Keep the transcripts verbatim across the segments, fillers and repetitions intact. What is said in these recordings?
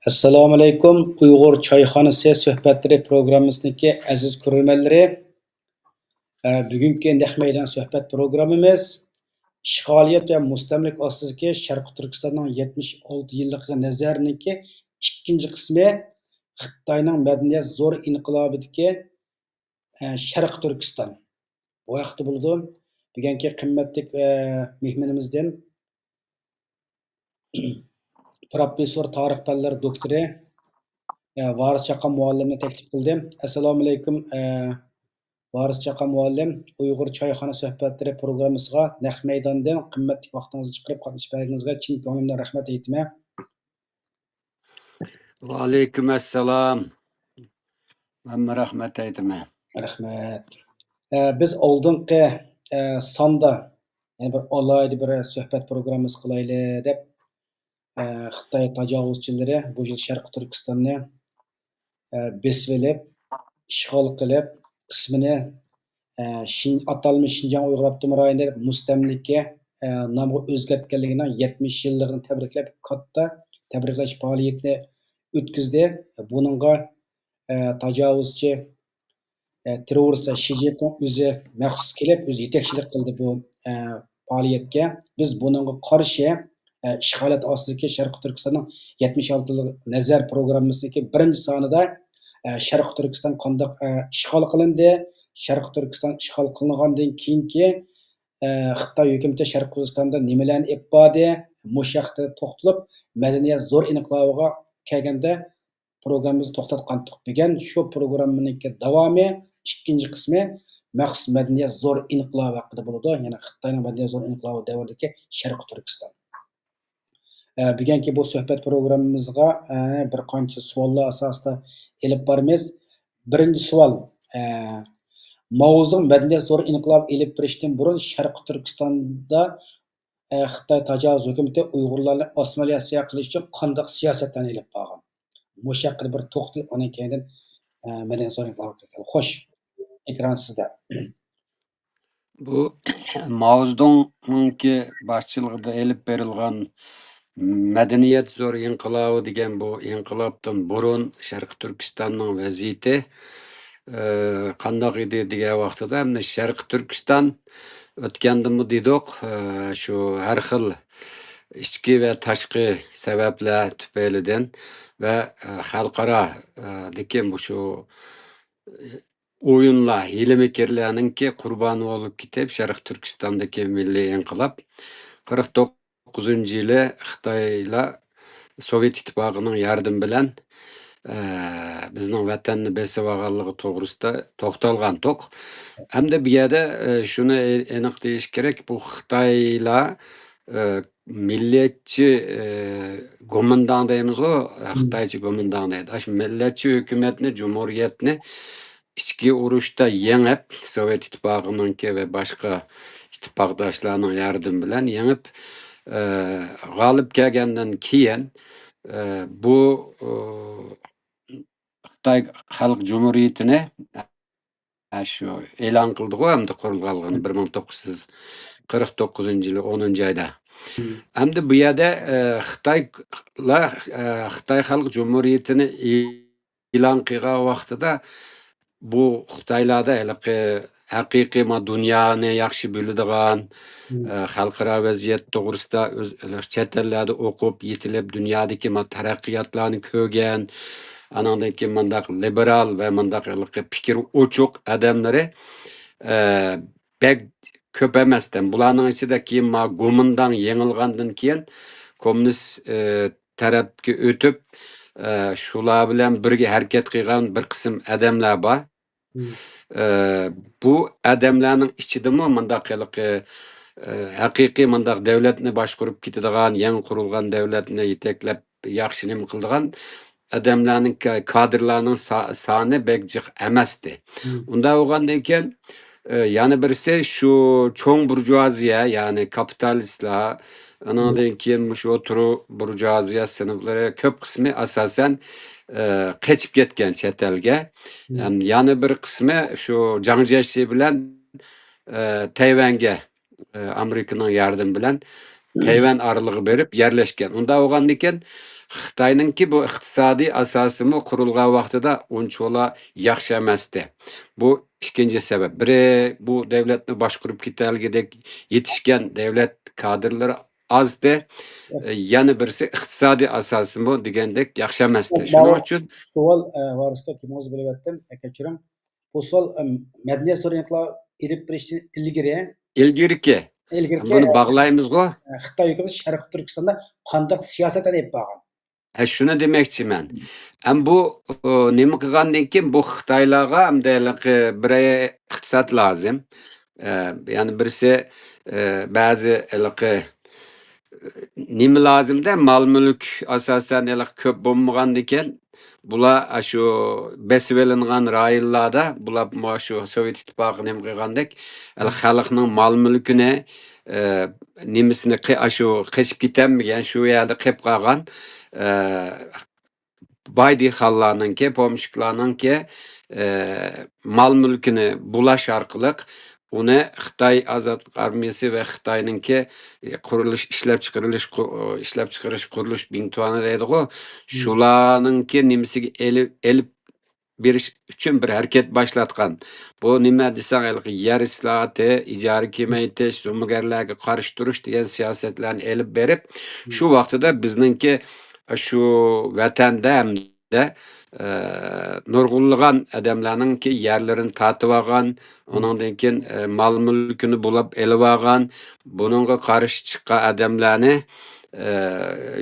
ئەسسالامۇئەلەيكۇم، ئۇيغۇر چايخانىسى سۆھبەتلىرى پروگراممىسىنىڭكى ئەزىز كۆرۈرمەنلىرى. ئە، بۈگۈنكى نەق مەيدان سۆھبەت پروگراممىمىز ئىشغالىيەت ۋە مۇستەملىكە ئاستىدىكى شەرقىي تۈركىستاننىڭ يەتمىش ئالتە يىللىقىغا نەزەرنىڭكى ئىككىنچى قىسمى، خىتاينىڭ مەدەنىيەت زور ئىنقىلابىدىكى، ئە، شەرقىي تۈركىستان. بۇ ھەقتە بولىدۇ. بۈگۈنكى قىممەتلىك، ئە، مېھمىنىمىزدىن پروفېسسور، تارىخ پەنلىرى دوكتورى، ئە، ۋارىس چاقان مۇئەللىمنى تەكلىپ قىلدىم. ئەسسالامۇئەلەيكۇم، ئە، ۋارىس چاقان مۇئەللىم، ئۇيغۇر چايخانا سۆھبەتلىرى پروگراممىسىغا نەق مەيداندىن قىممەتلىك ۋاقتىڭىزنى چىقىرىپ قاتنىشىپ بەرگىنىڭىزگە چىن كۆڭلۈمدىن رەھمەت ئېيتىمەن. ۋەئەلەيكۇم ئەسسالام. مەنمۇ رەھمەت ئېيتىمەن. رەھمەت. ئە، بىز ئالدىنقى، ئە، ساندا يەنە بىر ئالاھىدە بىر سۆھبەت پروگراممىسى قىلايلى دەپ، ئە، خىتاي تاجاۋۇزچىلىرى بۇ يىل شەرقىي تۈركىستاننى، ئە، بېسىۋېلىپ، ئىشغال قىلىپ، قىسمىنى، ئە، شىن-، ئاتالمىش شىنجاڭ ئۇيغۇر ئاپتونوم رايونى دەپ مۇستەملىكە، ئە، نامغا ئۆزگەرتكەنلىكىنىڭ يەتمىش يىللىقىنى تەبرىكلەپ، كاتتا تەبرىكلەش پائالىيىتىنى ئۆتكۈزدى. بۇنىڭغا، ئە، تاجاۋۇزچى، ئە، تېررورىست شى جىنپىڭ ئۆزى مەخسۇس كېلىپ، ئۆزى يېتەكچىلىك قىلدى بۇ، ئە، پائالىيەتكە. بىز بۇنىڭغا قارشى، ئە، ئىشغالىيەت ئاستىدىكى شەرقىي تۈركىستاننىڭ يەتمىش ئالتە يىللىق نەزەر پروگراممىسىدىكى بىرىنچى سانىدا، ئە، شەرقىي تۈركىستان قانداق، ئە، ئىشغال قىلىندى، شەرقىي تۈركىستان ئىشغال قىلىنغاندىن كېيىنكى، ئە، خىتاي ھۆكۈمىتى شەرقىي تۈركىستاندا نېمىلەرنى ئېلىپ باردى، مۇشۇ ھەقتە توختىلىپ، مەدەنىيەت زور ئىنقىلابىغا كەلگەندە، پروگراممىمىزنى توختاتقانتۇق. بۈگۈن شۇ پروگراممىنىڭكى داۋامى، ئىككىنچى قىسمى مەخسۇس مەدەنىيەت زور ئىنقىلابى ھەققىدە بولىدۇ. يەنى خىتاينىڭ مەدەنىيەت زور ئىنقىلابى دەۋرىدىكى شەرقىي تۈركىستان. ئە، بۈگۈنكى بۇ سۆھبەت پروگراممىمىزغا، ئە، بىر قانچە سوئاللار ئاساسىدا ئېلىپ بارىمىز. بىرىنچى سوئال، ئە، ماۋزېدۇڭ مەدەنىيەت زور ئىنقىلابى ئېلىپ بېرىشتىن بۇرۇن شەرقىي تۈركىستاندا ئە، خىتاي تاجاۋۇز ھۆكۈمىتى ئۇيغۇرلارنى ئاسسىمىلياتسىيە قىلىش ئۈچۈن قانداق سىياسەتلەرنى ئېلىپ بارغان؟ مۇشۇ ھەققىدە بىر توختىلىپ، ئاندىن كېيىندىن، ئە، مەدەنىيەت سورۇنىغا كىرىپ كېتەيلى. خوش، ئېكران سىزدە. بۇ ماۋزېدۇڭنىڭكى باشچىلىقىدا ئېلىپ بېرىلغان مەدەنىيەت زور ئىنقىلابى دېگەن بۇ ئىنقىلابتىن بۇرۇن شەرقىي تۈركىستاننىڭ ۋەزىيىتى، ئە، قانداق ئىدى دېگەن ۋاقتىدا، مەن شەرقىي تۈركىستان ئۆتكەندىمۇ دېدۇق، ئە، شۇ ھەر خىل ئىچكى ۋە تاشقى سەۋەبلەر تۈپەيلىدىن ۋە، ئە، خەلقئارا، ئە، دىكى مۇشۇ ئويۇنلار، ھىيلە-مىكىرلەرنىڭكى قۇربانى بولۇپ كېتىپ، شەرقىي تۈركىستاندىكى مىللىي ئىنقىلاب قىرىق توققۇزىنچى يىلى خىتايلار سوۋېت ئىتتىپاقىنىڭ ياردىمى بىلەن، ئە، بىزنىڭ ۋەتەننى بېسىۋالغانلىقى توغرىسىدا توختالغانتۇق. ئەمدى بۇ يەردە، ئە، شۇنى ئېنىق دېيىش كېرەك، بۇ خىتايلار، ئە، مىللەتچى، ئە، گومىنداڭ دەيمىزغۇ، ئە، خىتايچە گومىنداڭ دەيدۇ. ئاشۇ مىللەتچى ھۆكۈمەتنى، جۇمھۇرىيەتنى ئىچكى ئۇرۇشتا يېڭىپ، سوۋېت ئىتتىپاقىنىڭكى ۋە باشقا ئىتتىپاقداشلارنىڭ ياردىمى بىلەن يېڭىپ، ئە، غالىب كەلگەندىن كېيىن، ئە، بۇ، ئۇ، خىتاي خەلق جۇمھۇرىيىتىنى، ئە، شۇ ئېلان قىلدىغۇ، ئەمدى قۇرۇلغانلىقىنى بىر مىڭ توققۇز يۈز قىرىق توققۇزىنچى يىلى ئونىنچى ئايدا. ئەمدى بۇ يەردە، ئە، خىتايلار، ئە، خىتاي خەلق جۇمھۇرىيىتىنى ئېلان قىلغان ۋاقتىدا بۇ خىتايلاردا ھېلىقى ھەقىقىي ما دۇنيانى ياخشى بىلىدىغان، ئە، خەلقئارا ۋەزىيەت توغرىسىدا ئۆز-، چەت ئەللەردە ئوقۇپ، يېتىلىپ، دۇنيادىكى ما تەرەققىياتلارنى كۆرگەن، ئانىڭدىن كېيىن مۇنداق لىبېرال ۋە مۇنداق ھېلىقى پىكرى ئوچۇق ئادەملىرى، ئە، بەك كۆپ ئەمەستىن، بۇلارنىڭ ئىچىدە كېيىن ما گومىنداڭ يېڭىلغاندىن كېيىن كوممۇنىست، ئە، تەرەپكە ئۆتۈپ، ئە، شۇلار بىلەن بىرگە ھەرىكەت قىلغان بىر قىسىم ئادەملەر بار. ئە، بۇ ئادەملەرنىڭ ئىچىدىمۇ مۇنداق ھېلىقى، ئە، ھەقىقىي مۇنداق دۆلەتنى باشقۇرۇپ كېتىدىغان، يېڭى قۇرۇلغان دۆلەتنى يېتەكلەپ ياخشى نېمە قىلىدىغان ئادەملەرنىڭ، كا-، كادىرلارنىڭ سا-، سانى بەك جىق ئەمەستى. ئۇنداق بولغاندىن كېيىن، ئە، يەنە بىرسى شۇ چوڭ بۇرژۇئازىيە، يەنى كاپىتالىستلار، ئانىڭدىن كېيىن مۇشۇ ئوتتۇرا بۇرژۇئازىيە سىنىپلىرى كۆپ قىسمى ئاساسەن، ئە، قېچىپ كەتكەن چەت ئەلگە. ھەم يەنە بىر قىسمى شۇ جاڭ جيەشى بىلەن، ئە، تەيۋەنگە، ئە، ئامېرىكىنىڭ ياردىمى بىلەن تەيۋەن ئارىلىقىغا بېرىپ يەرلەشكەن. ئۇنداق بولغاندىكىن، خىتاينىڭكى بۇ ئىقتىسادىي ئاساسىمۇ قۇرۇلغان ۋاقتىدا ئۇنچىۋالا ياخشى ئەمەستى. بۇ ئىككىنچى سەۋەب. بىرى، بۇ دۆلەتنى باشقۇرۇپ كېتەلىگۈدەك يېتىشكەن دۆلەت كادىرلىرى ئازدى. يەنە بىرسى، ئىقتىسادىي ئاساسىمۇ دېگەندەك ياخشى ئەمەستى. شۇنىڭ ئۈچۈن سوئال، ئە، ۋارىسقا كىمىڭىز بىلىۋەتتىم، ئە، كەچۈرۈڭ. بۇ سوئال، ئەم، مەدەنىيەت سورۇنى ئېلىپ بېرىشتىن ئىلگىرى، ئىلگىرىكى. ئىلگىرىكى، بۇنى ئە، باغلايمىزغۇ؟ ئە، خىتاي ھۆكۈمىتى شەرقىي تۈركىستاندا قانداق سىياسەت ئېلىپ بارغان؟ ھە، شۇنى دېمەكچىمەن. ھەم بۇ، ئۇ، نېمە قىلغاندىن كېيىن بۇ خىتايلارغا ئەمدى ھېلىقى بىر ئىقتىساد لازىم. ئە، يەنە بىرسى، ئە، بەزى ھېلىقى، ئە، نېمە لازىمدە، مال-مۈلۈك ئاساسەن ھېلىقى كۆپ بولمىغاندىكىن، بۇلار ئاشۇ بېسىۋېلىنغان رايونلاردا، بۇلار مۇ-، شۇ سوۋېت ئىتتىپاقى نېمە قىلغاندەك، ھېلىقى خەلقنىڭ مال-مۈلكىنى، ئە، نېمىسىنى قى-، ئاشۇ قېچىپ كېتەلمىگەن، شۇ يەردە قېلىپ قالغان، ئە، باي دېھقانلارنىڭكى، پومېشچىكلارنىڭكى، ئە، مال-مۈلكىنى بۇلاش ئارقىلىق ئۇنى خىتاي ئازادلىق ئارمىيەسى ۋە خىتاينىڭكى، ئە، قۇرۇلۇش، ئىشلەپچىقىرىلىش قۇ-، ئىشلەپچىقىرىش قۇرۇلۇش بىڭتۇەنى دەيدىغۇ، شۇلارنىڭكى نېمىسىگە ئېلىپ، ئېلىپ بېرىش ئۈچۈن بىر ھەرىكەت باشلاتقان. بۇ نېمە دېسەڭ، ھېلىقى يەر ئىسلاھاتى، ئىجارە كېمەيتىش، زومىگەرلەرگە قارشى تۇرۇش دېگەن سىياسەتلەرنى ئېلىپ بېرىپ، شۇ ۋاقتىدا بىزنىڭكى شۇ ۋەتەندە ھەمدە، ئە، نۇرغۇنلىغان ئادەملەرنىڭكى يەرلىرىنى تارتىۋالغان، ئۇنىڭدىن كېيىن، ئە، مال-مۈلكىنى بۇلاپ ئېلىۋالغان، بۇنىڭغا قارشى چىققان ئادەملەرنى، ئە،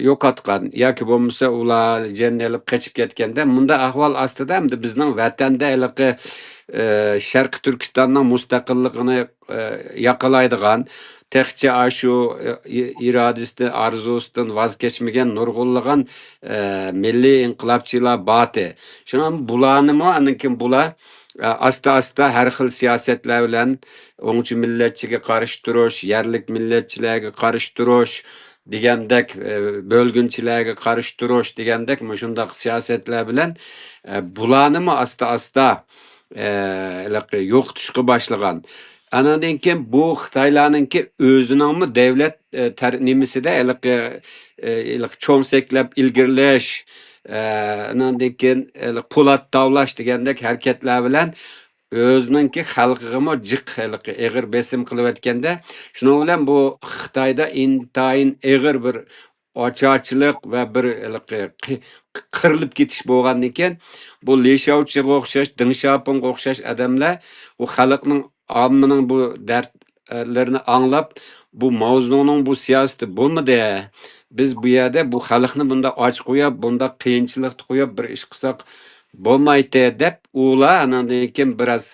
يوقاتقان ياكى بولمىسا ئۇلار جېنىنى ئېلىپ قېچىپ كەتكەندە، مۇنداق ئەھۋال ئاستىدا ئەمدى بىزنىڭ ۋەتەندە ھېلىقى، ئە، شەرقىي تۈركىستاننىڭ مۇستەقىللىقىنى، ئە، ياقىلايدىغان، تېخىچە ئاشۇ، ئە، ئى-، ئىرادىسىدىن، ئارزۇسىدىن ۋاز كەچمىگەن نۇرغۇنلىغان، ئە، مىللىي ئىنقىلابچىلار بارتى. شۇڭا بۇلارنىمۇ ئاندىن كېيىن بۇلار، ئە، ئاستا-ئاستا ھەر خىل سىياسەتلەر بىلەن ئوڭچى مىللەتچىگە قارشى تۇرۇش، يەرلىك مىللەتچىلەرگە قارشى تۇرۇش دېگەندەك، ئە، بۆلگۈنچىلەرگە قارشى تۇرۇش دېگەندەك مۇشۇنداق سىياسەتلەر بىلەن، ئە، بۇلارنىمۇ ئاستا-ئاستا، ئە، ھېلىقى يوقىتىشقا باشلىغان. ئانىڭدىن كېيىن بۇ خىتايلارنىڭكى ئۆزىنىڭمۇ دەۋلەت، ئە، تەر-، نېمىسىدە ھېلىقى، ئە، ھېلىقى چوڭ سەكلەپ ئىلگىرىلەش، ئە، ئانىڭدىن كېيىن ھېلىقى پولات تاۋلاش دېگەندەك ھەرىكەتلەر بىلەن ئۆزىنىڭكى خەلقىگىمۇ جىق ھېلىقى ئېغىر بېسىم قىلىۋەتكەندە، شۇنىڭ بىلەن بۇ خىتايدا ئىنتايىن ئېغىر بىر ئاچارچىلىق ۋە بىر ھېلىقى قى-، قىرىلىپ كېتىش بولغاندىكىن، بۇ لى شياۋچىغا ئوخشاش، دېڭ شياپىڭغا ئوخشاش ئادەملەر بۇ خەلقنىڭ، ئاممىنىڭ بۇ دەرتلىرىنى ئاڭلاپ، بۇ ماۋزېدۇڭنىڭ بۇ سىياسىتى بولمىدى. بىز بۇ يەردە بۇ خەلقنى بۇنداق ئاچ قويۇپ، بۇنداق قىيىنچىلىقتا قويۇپ بىر ئىش قىلساق بولمايتتى دەپ، ئۇلار ئاناندىن كېيىن بىراز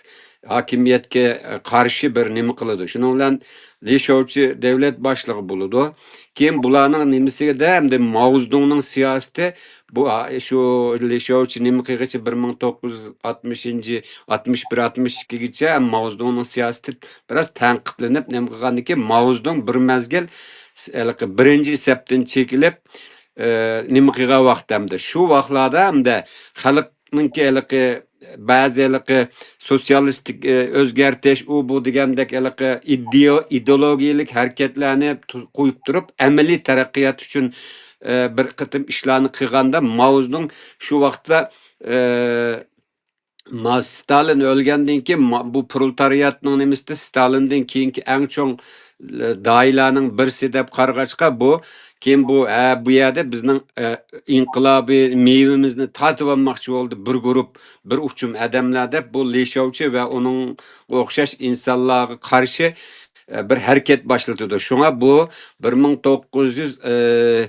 ھاكىمىيەتكە قارشى بىر نېمە قىلىدۇ. شۇنىڭ بىلەن لى شياۋچى دەۋلەت باشلىقى بولىدۇ. كېيىن بۇلارنىڭ نېمىسىدە ئەمدى ماۋزېدۇڭنىڭ سىياسىتى، بۇ، ئا، شۇ لى شياۋچى نېمە قىلغىچە بىر مىڭ توققۇز يۈز ئاتمىشىنچى، ئاتمىش بىر، ئاتمىش ئىككىگىچە ماۋزېدۇڭنىڭ سىياسىتى بىراز تەنقىدلىنىپ، نېمە قىلغاندىكىن، ماۋزېدۇڭ بىر مەزگىل س-، ھېلىقى بىرىنچى سەپتىن چېكىلىپ، ئە، نېمە قىلغان ۋاقىت ئەمدى. شۇ ۋاقىتلاردا ئەمدى خەلقنىڭكى ھېلىقى بەزى ھېلىقى سوتسىيالىستىك، ئە، ئۆزگەرتىش، ئۇ بۇ دېگەندەك ھېلىقى ئىدېئو-، ئىدېئولوگىيەلىك ھەرىكەتلەرنى تۇ-، قويۇپ تۇرۇپ، ئەمەلىي تەرەققىيات ئۈچۈن، ئە، بىر قېتىم ئىشلارنى قىلغاندا، ماۋزېدۇڭ شۇ ۋاقىتتا، ئە، ما-، ستالىن ئۆلگەندىن كېيىن، ما-، بۇ پرولېتارىياتنىڭ نېمىسىدە ستالىندىن كېيىنكى ئەڭ چوڭ، ئە، داھىيلارنىڭ بىرسى دەپ قارىغاچقا، بۇ كېيىن بۇ، ھە، بۇ يەردە بىزنىڭ، ئە، ئىنقىلابىي مېۋىمىزنى تارتىۋالماقچى بولدى بىر گۇرۇپ، بىر ئۇچۇم ئادەملەر دەپ، بۇ لى شياۋچى ۋە ئۇنىڭغا ئوخشاش ئىنسانلارغا قارشى، ئە، بىر ھەرىكەت باشلىتىدۇ. شۇڭا بۇ بىر مىڭ توققۇز يۈز، ئە،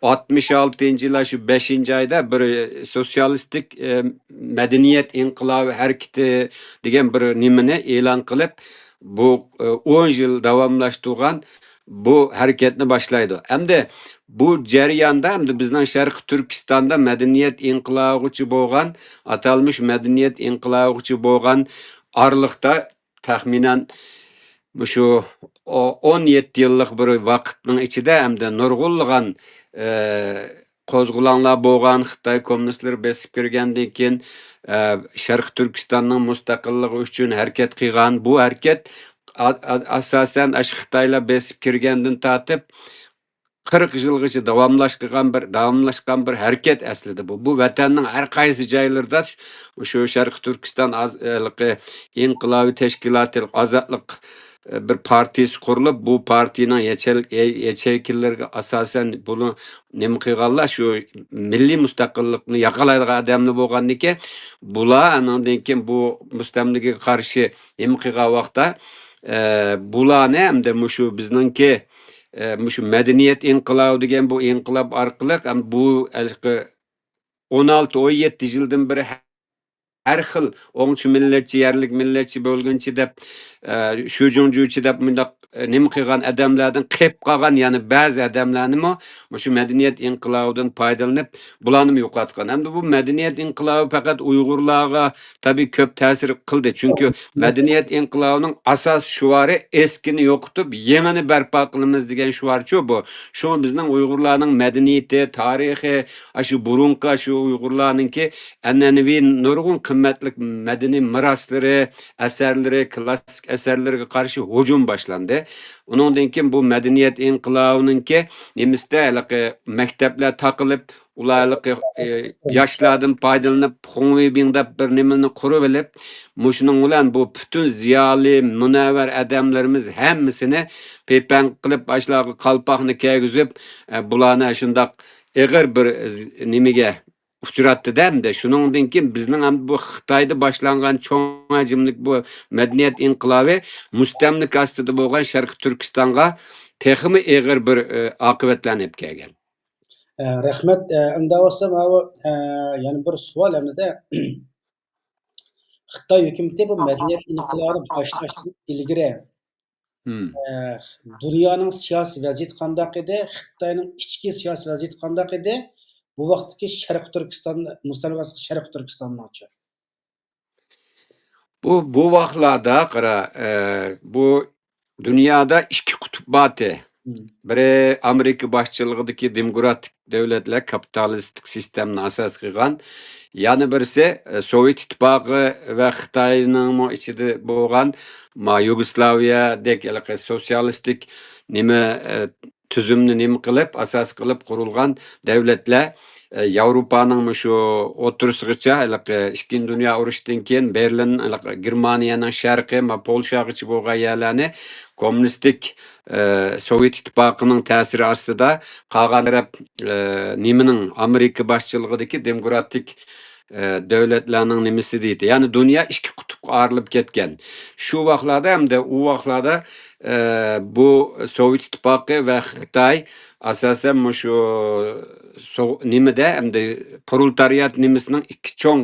ئاتمىش ئالتىنچى يىلى شۇ بەشىنچى ئايدا بىر سوتسىيالىستىك، ئە، مەدەنىيەت ئىنقىلابى ھەرىكىتى دېگەن بىر نېمىنى ئېلان قىلىپ، بۇ، ئە، ئون يىل داۋاملاشتۇرغان بۇ ھەرىكەتنى باشلايدۇ. ئەمدى بۇ جەرياندا، ئەمدى بىزنىڭ شەرقىي تۈركىستاندا مەدەنىيەت ئىنقىلابىغىچە بولغان، ئاتالمىش مەدەنىيەت ئىنقىلابىغىچە بولغان ئارىلىقتا تەخمىنەن مۇشۇ ئو-، ئون يەتتە يىللىق بىر ۋاقىتنىڭ ئىچىدە ئەمدى نۇرغۇنلىغان، ئە، قوزغىلاڭلار بولغان، خىتاي كوممۇنىستلىرى بېسىپ كىرگەندىن كېيىن، ئە، شەرقىي تۈركىستاننىڭ مۇستەقىللىقى ئۈچۈن ھەرىكەت قىلغان. بۇ ھەرىكەت ئا-، ئا-، ئاساسەن ئاشۇ خىتايلار بېسىپ كىرگەندىن تارتىپ قىرىق يىلغىچە داۋاملاشقان بىر، داۋاملاشقان بىر ھەرىكەت ئەسلىدە بۇ. بۇ ۋەتەننىڭ ھەر قايسى جايلىرىدا شۇ شەرقىي تۈركىستان ئاز-، ھېلىقى ئىنقىلابىي تەشكىلاتى، ئازادلىق، ئە، بىر پارتىيىسى قۇرۇلۇپ، بۇ پارتىيىنىڭ يەچەل-، يە-، ياچېيكىلىرىگە ئاساسەن بۇنى نېمە قىلغانلار، شۇ مىللىي مۇستەقىللىقنى ياقىلايدىغان ئادەملەر بولغاندىكىن، بۇلار ئانىڭدىن كېيىن بۇ مۇستەملىكىگە قارشى نېمە قىلغان ۋاقىتتا، ئە، بۇلارنى ئەمدى مۇشۇ بىزنىڭكى، ئە، مۇشۇ مەدەنىيەت ئىنقىلابى دېگەن بۇ ئىنقىلاب ئارقىلىق، ئەم، بۇ ھېلىقى ئون ئالتە، ئون يەتتە يىلدىن بېرى ھەر خىل ئوڭچى مىللەتچى، يەرلىك مىللەتچى بۆلگۈنچى دەپ، ئە، شۇجۇڭجۇچى دەپ مۇنداق، ئە، نېمە قىلغان ئادەملەردىن قېلىپ قالغان يەنە بەزى ئادەملەرنىمۇ مۇشۇ مەدەنىيەت ئىنقىلابىدىن پايدىلىنىپ، بۇلارنىمۇ يوقاتقان. ئەمدى بۇ مەدەنىيەت ئىنقىلابى پەقەت ئۇيغۇرلارغا تەبىئىي كۆپ تەسىر قىلدى. چۈنكى مەدەنىيەت ئىنقىلابىنىڭ ئاساسىي شوئارى «ئەسكىنى يوقىتىپ، يېڭىنى بەرپا قىلىمىز» دېگەن شوئارچۇ بۇ. شۇڭا بىزنىڭ ئۇيغۇرلارنىڭ مەدەنىيىتى، تارىخى، ئاشۇ بۇرۇنقى، ئاشۇ ئۇيغۇرلارنىڭكى ئەنئەنىۋى نۇرغۇن قىممەتلىك مەدەنىي مىراسلىرى، ئەسەرلىرى، كىلاسسىك ئەسەرلىرىگە قارشى ھۇجۇم باشلاندى. ئۇنىڭدىن كېيىن بۇ مەدەنىيەت ئىنقىلابىنىڭكى نېمىسىدە ھېلىقى مەكتەپلەر تاقىلىپ، ئۇلار ھېلىقى، ئى، ياشلاردىن پايدىلىنىپ، خۇڭۋېيبىڭ دەپ بىر نېمىنى قۇرۇۋېلىپ، مۇشۇنىڭ بىلەن بۇ پۈتۈن زىيالىي، مۇنەۋۋەر ئادەملىرىمىز ھەممىسىنى پېپەڭ قىلىپ، ئاشۇلارغا قالپاقنى كىيگۈزۈپ، ئە، بۇلارنى شۇنداق ئېغىر بىر، ئە، نېمىگە ئۇچراتتى-دە ئەمدى. شۇنىڭدىن كېيىن بىزنىڭ ئەمدى بۇ خىتايدا باشلانغان چوڭ ھەجىملىك بۇ مەدەنىيەت ئىنقىلابى مۇستەملىكە ئاستىدا بولغان شەرقىي تۈركىستانغا تېخىمۇ ئېغىر بىر، ئە، ئاقىۋەتلەرنى ئېلىپ كەلگەن. ئە، رەھمەت. ئە، ئەمدى بولسام، ماۋۇ، ئە، يەنە بىر سوئال ئەمدى. خىتاي ھۆكۈمىتى بۇ مەدەنىيەت ئىنقىلابىنى باشلاشتىن ئىلگىرى، مم. ئە، دۇنيانىڭ سىياسىي ۋەزىيىتى قانداق ئىدى؟ خىتاينىڭ ئىچكى سىياسىي ۋەزىيىتى قانداق ئىدى؟ بۇ ۋاقىتتىكى شەرقىي تۈركىستان، مۇستەملىكە ئاستىدىكى شەرقىي تۈركىستاننىڭچۇ؟ بۇ، بۇ ۋاقىتلاردا قارا، ئە، بۇ دۇنيادا ئىككى قۇتۇپ بار ئىدى. مم. بىرى ئامېرىكا باشچىلىقىدىكى دېموكراتىك دۆلەتلەر، كاپىتالىستىك سىستېمىنى ئاساس قىلغان. يەنە بىرسى، ئە، سوۋېت ئىتتىپاقى ۋە خىتاينىڭمۇ ئىچىدە بولغان، ما، يۇگوسلاۋىيەدەك ھېلىقى سوتسىيالىستىك نېمە، ئە، تۈزۈمنى نېمە قىلىپ، ئاساس قىلىپ قۇرۇلغان دۆلەتلەر، ئە، ياۋروپانىڭ مۇشۇ ئوتتۇرىسىغىچە، ھېلىقى ئىككىنچى دۇنيا ئۇرۇشىدىن كېيىن بېرلىن، ھېلىقى گېرمانىيەنىڭ شەرقى، ما، پولشاغىچە بولغان يەرلەرنى كوممۇنىستىك، ئە، سوۋېت ئىتتىپاقىنىڭ تەسىرى ئاستىدا قالغان تەرەپ، ئە، نېمىنىڭ، ئامېرىكا باشچىلىقىدىكى دېموكراتىك ئە، دۆلەتلەرنىڭ نېمىسى دەيدۇ. يەنى دۇنيا ئىككى قۇتۇپقا ئايرىلىپ كەتكەن. شۇ ۋاقىتلاردا ھەمدە ئۇ ۋاقىتلاردا، ئە، بۇ سوۋېت ئىتتىپاقى ۋە خىتاي ئاساسەن مۇشۇ سو-، نېمىدە، ئەمدى پرولېتارىيات نېمىسىنىڭ ئىككى چوڭ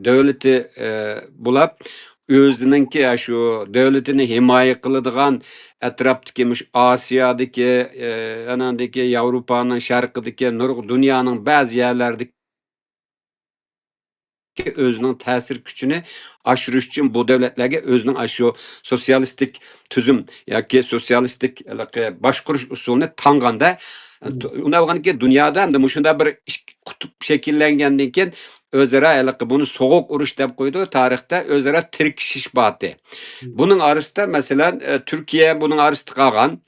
دۆلىتى، ئە، بولاپ، ئۆزىنىڭكى، ئە، شۇ دۆلىتىنى ھىمايە قىلىدىغان ئەتراپتىكى مۇشۇ ئاسىيادىكى، ئە، ئاناندىكى ياۋروپانىڭ شەرقىدىكى نۇرغۇن دۇنيانىڭ بەزى يەرلەردىكى ئۆزىنىڭ تەسىر كۈچىنى ئاشۇرۇش ئۈچۈن بۇ دۆلەتلەرگە ئۆزىنىڭ ئاشۇ سوتسىيالىستىك تۈزۈم ياكى سوتسىيالىستىك ھېلىقى باشقۇرۇش ئۇسۇلىنى تاڭغاندا، مم. ئۇنداق بولغاندىكىن دۇنيادا ئەمدى مۇشۇنداق بىر ئىككى قۇتۇپ شەكىللەنگەندىن كېيىن ئۆزئارا ھېلىقى بۇنى سوغۇق ئۇرۇش دەپ قويىدۇ تارىختا، ئۆزئارا تىركىشىش بارتى. مم. بۇنىڭ ئارىسىدا مەسىلەن، ئە، تۈركىيە بۇنىڭ ئارىسىدا قالغان.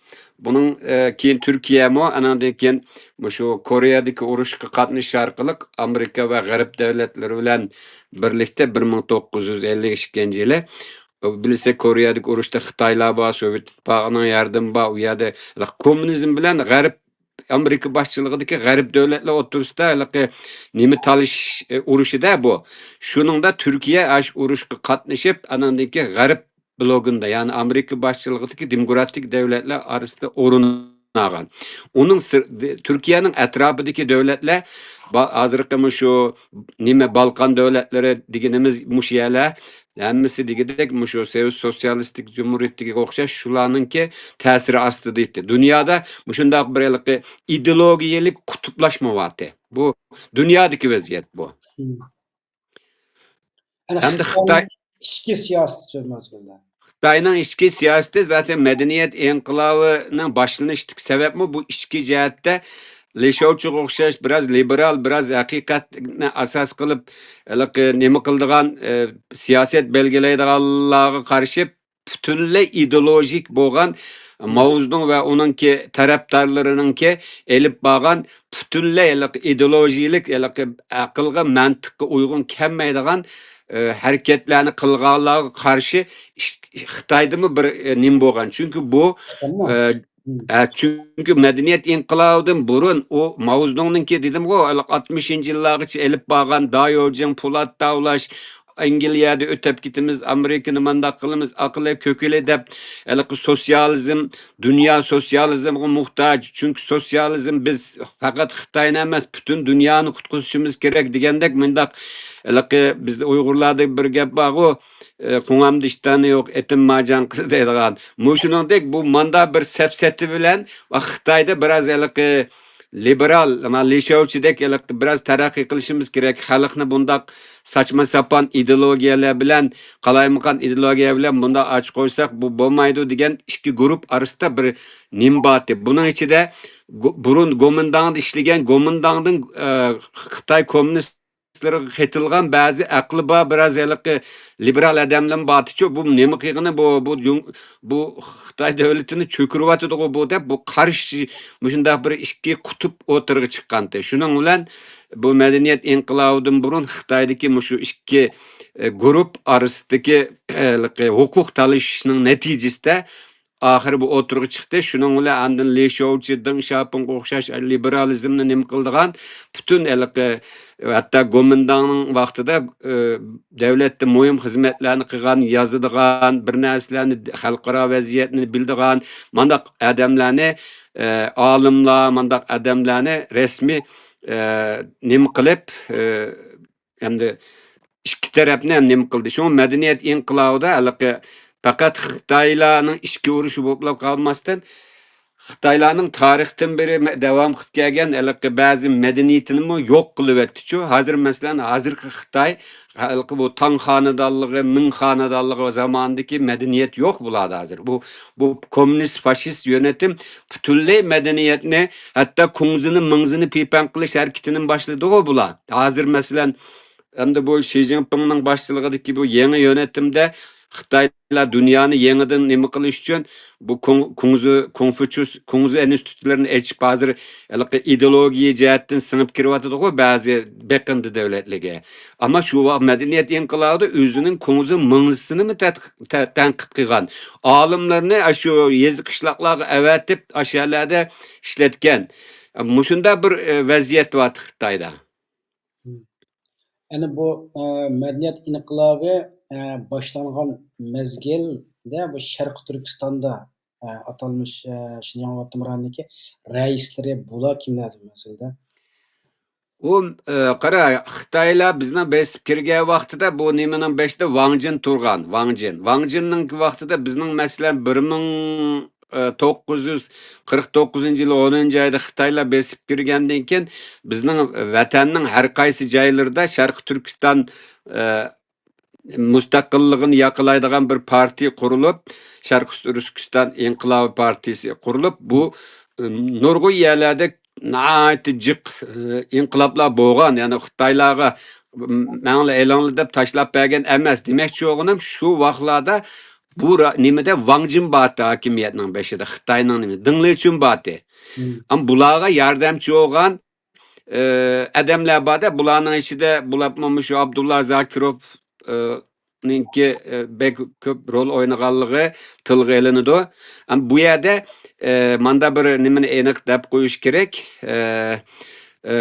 بۇنىڭ، ئە، كېيىن تۈركىيەمۇ، ئانىڭدىن كېيىن مۇشۇ كورېيەدىكى ئۇرۇشقا قاتنىشىش ئارقىلىق ئامېرىكا ۋە غەرب دۆلەتلىرى بىلەن بىرلىكتە بىر مىڭ توققۇز يۈز ئەللىك ئىككىنچى يىلى، بىلسە، كورېيەدىكى ئۇرۇشتا خىتايلار بار، سوۋېت ئىتتىپاقىنىڭ ياردىمى بار، ئۇ يەردە كوممۇنىزم بىلەن غەرب، ئامېرىكا باشچىلىقىدىكى غەرب دۆلەتلەر ئوتتۇرىسىدا ھېلىقى نېمە تالىشىش، ئە، ئۇرۇشىدا بۇ. شۇنىڭدا تۈركىيە ئاشۇ ئۇرۇشقا قاتنىشىپ، ئانىڭدىن كېيىن غەرب بلوگىندا، يەنى ئامېرىكا باشچىلىقىدىكى دېموكراتىك دۆلەتلەر ئارىسىدا ئورۇن ئالغان. ئۇنىڭ سىر-، دى-، تۈركىيەنىڭ ئەتراپىدىكى دۆلەتلەر، با-، ھازىرقى مۇشۇ نېمە، بالقان دۆلەتلىرى دېگىنىمىز مۇشۇ يەرلەر، ھەممىسى دېگۈدەك مۇشۇ سوۋېت سوتسىيالىستىك جۇمھۇرىيىتىگە ئوخشاش شۇلارنىڭكى تەسىرى ئاستىدا ئىدى. دۇنيادا مۇشۇنداق بىر ھېلىقى ئىدېئولوگىيەلىك قۇتۇپلاشما بارتى. بۇ دۇنيادىكى ۋەزىيەت بۇ. مم. ئەنە ھەمدە خىتاي خىتاي ئىچكى سىياسىتى شۇ مەزگىلدە. خىتاينىڭ ئىچكى سىياسىتى زاتەن مەدەنىيەت ئىنقىلابىنىڭ باشلىنىشىدىكى سەۋەبمۇ بۇ ئىچكى جەھەتتە لى شياۋچىغا ئوخشاش بىراز لىبېرال، بىراز ھەقىقەتنى ئاساس قىلىپ، ھېلىقى نېمە قىلىدىغان، ئە، سىياسەت بەلگىلەيدىغانلارغا قارىشىپ، پۈتۈنلەي ئىدېئولوگىك بولغان، ماۋزېدۇڭ ۋە ئۇنىڭكى تەرەپدارلىرىنىڭكى ئېلىپ بارغان پۈتۈنلەي ھېلىقى ئىدېئولوگىيەلىك، ھېلىقى ئەقىلگە، مەنتىققە ئۇيغۇن كەلمەيدىغان، ئە، ھەرىكەتلەرنى قىلغانلارغا قارشى ئىش-، خىتايدىمۇ بىر، ئە، نېمە بولغان. چۈنكى بۇ، ئەمما، ئە، ئە، چۈنكى مەدەنىيەت ئىنقىلابىدىن بۇرۇن ئۇ ماۋزېدۇڭنىڭكى دېدىمغۇ، ھېلىقى ئاتمىشىنچى يىللارغىچە ئېلىپ بارغان دايوجيىڭ، پولات تاۋلاش، ئەنگلىيەدە ئۆتۈپ كېتىمىز، ئامېرىكىنى مانداق قىلىمىز، ئاقىلى كۆكىلى دەپ، ھېلىقى سوتسىيالىزم، دۇنيا سوتسىيالىزمغا موھتاج، چۈنكى سوتسىيالىزم بىز پەقەت خىتاينى ئەمەس، پۈتۈن دۇنيانى قۇتقۇزۇشىمىز كېرەك دېگەندەك مۇنداق، ھېلىقى بىزدە ئۇيغۇرلاردا بىر گەپ بارغۇ، ئە، قوڭامدا ئىشتانى يوق، ئېتىم مارجان قىز دەيدىغان. مۇشۇنىڭدەك بۇ ماندا بىر سەپسەتە بىلەن ۋە خىتايدا بىراز ھېلىقى لىبېرال، مانا، لى شياۋچىدەك ھېلىقى بىراز تەرەققىي قىلىشىمىز كېرەك. خەلقنى بۇنداق ساچما ساپان ئىدېئولوگىيەلەر بىلەن، قالايمىقان ئىدېئولوگىيە بىلەن بۇنداق ئاچ قويساق، بۇ بولمايدۇ دېگەن ئىككى گۇرۇپ ئارىسىدا بىر نېمە بارتى. بۇنىڭ ئىچىدە گو-، بۇرۇن گومىنداڭدا ئىشلىگەن، گومىنداڭدىن، ئە، خىتاي كوممۇنىستلىرىغا قېتىلغان بەزى ئەقلى بار، بىراز ھېلىقى لىبېرال ئادەملەرمۇ بارتىچۇ. بۇ نېمە قىلغىنى، بۇ، بۇ جۇڭ-، بۇ خىتاي دۆلىتىنى چۆكۈرۈۋاتىدىغۇ بۇ دەپ، بۇ قارشى مۇشۇنداق بىر ئىككى قۇتۇپ ئوتتۇرىغا چىققانتى. شۇنىڭ بىلەن بۇ مەدەنىيەت ئىنقىلابىدىن بۇرۇن خىتايدىكى مۇشۇ ئىككى، ئە، گۇرۇپ ئارىسىدىكى، ئە، ھېلىقى ھوقۇق تالىشىشنىڭ نەتىجىسىدە ئاخىرى بۇ ئوتتۇرىغا چىقتى. شۇنىڭ بىلەن ئاندىن لى شياۋچى، دېڭ شياپىڭغا ئوخشاش لىبېرالىزمنى نېمە قىلىدىغان، پۈتۈن ھېلىقى، ھەتتا گومىنداڭنىڭ ۋاقتىدا، ئە، دۆلەتتە مۇھىم خىزمەتلەرنى قىلغان، يازىدىغان، بىر نەرسىلەرنى، خەلقئارا ۋەزىيەتنى بىلىدىغان، مانداق ئادەملەرنى، ئە، ئالىملار، مانداق ئادەملەرنى رەسمىي، ئە، نېمە قىلىپ، ئە، ئەمدى ئىككى تەرەپنى ھەم نېمە قىلدى. شۇڭا مەدەنىيەت ئىنقىلابىدا ھېلىقى پەقەت خىتايلارنىڭ ئىچكى ئۇرۇشى بولۇپلا قالماستىن، خىتايلارنىڭ تارىختىن بېرى مە-، داۋام قىلىپ كەلگەن ھېلىقى بەزى مەدەنىيىتىنىمۇ يوق قىلىۋەتتىچۇ. ھازىر، مەسىلەن، ھازىرقى خىتاي، ھېلىقى بۇ تاڭ خانىدانلىقى، مىڭ خانىدانلىقى زامانىدىكى مەدەنىيەت يوق بۇلاردا ھازىر. بۇ، بۇ كوممۇنىست، فاشىست يۆنىتىم پۈتۈنلەي مەدەنىيەتنى، ھەتتا كۇڭزىنى، مىڭزىنى پىپەڭ قىلىش ھەرىكىتىنىمۇ باشلىدىغۇ بۇلار. ھازىر، مەسىلەن، ئەمدى بۇ شى جىنپىڭنىڭ باشچىلىقىدىكى بۇ يېڭى يۆنىتىمدە خىتايلار دۇنيانى يېڭىدىن نېمە قىلىش ئۈچۈن بۇ كۇڭ-، كۇڭزى، كۇڭفۇچيۇس، كۇڭزى ئىنستىتۇتلىرىنى ئېچىپ، ھازىر ھېلىقى ئىدېئولوگىيە جەھەتتىن سىڭىپ كىرىۋاتىدىغۇ بەزى بېقىندى دۆلەتلىرىگە. ئەمما شۇ ۋاقىت مەدەنىيەت ئىنقىلابىدا ئۆزىنىڭ كۇڭزى مىڭزىسىنىمۇ تەت-، تە-، تەنقىد قىلغان. ئالىملارنى ئاشۇ يېزا قىشلاقلارغا ئەۋەتىپ، ئاشۇ يەرلەردە ئىشلەتكەن. مۇشۇنداق بىر، ئە، ۋەزىيەت بار خىتايدا. يەنى بۇ، ئە، مەدەنىيەت ئىنقىلابى، ئە، باشلانغان مەزگىلدە بۇ شەرقىي تۈركىستاندا، ئە، ئاتالمىش، ئە، شىنجاڭ ئاپتونوم رايونىدىكى رەئىسلىرى بۇلار كىملەردۇر مەسىلىدە؟ ئۇ، ئە، قارا، خىتايلار بىزنىڭ بېسىپ كىرگەن ۋاقتىدا بۇ نېمىنىڭ بېشىدا ۋاڭ جىن تۇرغان، ۋاڭ جىن. ۋاڭ جىننىڭكى ۋاقتىدا بىزنىڭ، مەسىلەن، بىر مىڭ توققۇز يۈز قىرىق توققۇزىنچى يىل ئونىنچى ئايدا خىتايلار بېسىپ كىرگەندىن كېيىن، بىزنىڭ ۋەتەننىڭ ھەر قايسى جايلىرىدا شەرقىي تۈركىستان، ئە، مۇستەقىللىقىنى ياقلايدىغان بىر پارتىيە قۇرۇلۇپ، شەرقىي تۈركىستان ئىنقىلابى پارتىيىسى قۇرۇلۇپ، بۇ، ئە، نۇرغۇن يەرلەردە ناھايىتى جىق، ئە، ئىنقىلابلار بولغان. يەنى خىتايلارغا مەڭلار ئېلىڭلار دەپ تاشلاپ بەرگەن ئەمەس. دېمەكچى بولغىنىم، شۇ ۋاقىتلاردا بۇ را-، نېمىدە ۋاڭ جىن بارتى ھاكىمىيەتنىڭ بېشىدا، خىتاينىڭ نېمە، دېڭ لېچۈن بارتى. ئەمما بۇلارغا ياردەمچى بولغان، ئە، ئادەملەر بار-دە، بۇلارنىڭ ئىچىدە بولۇپمۇ مۇشۇ ئابدۇللا زاكىروف، ئە، نىڭكى، ئە، بەك كۆپ رول ئوينىغانلىقى تىلغا ئېلىنىدۇ. ئەمما بۇ يەردە، ئە، ماندا بىر نېمىنى ئېنىق دەپ قويۇش كېرەك. ئە، ئە،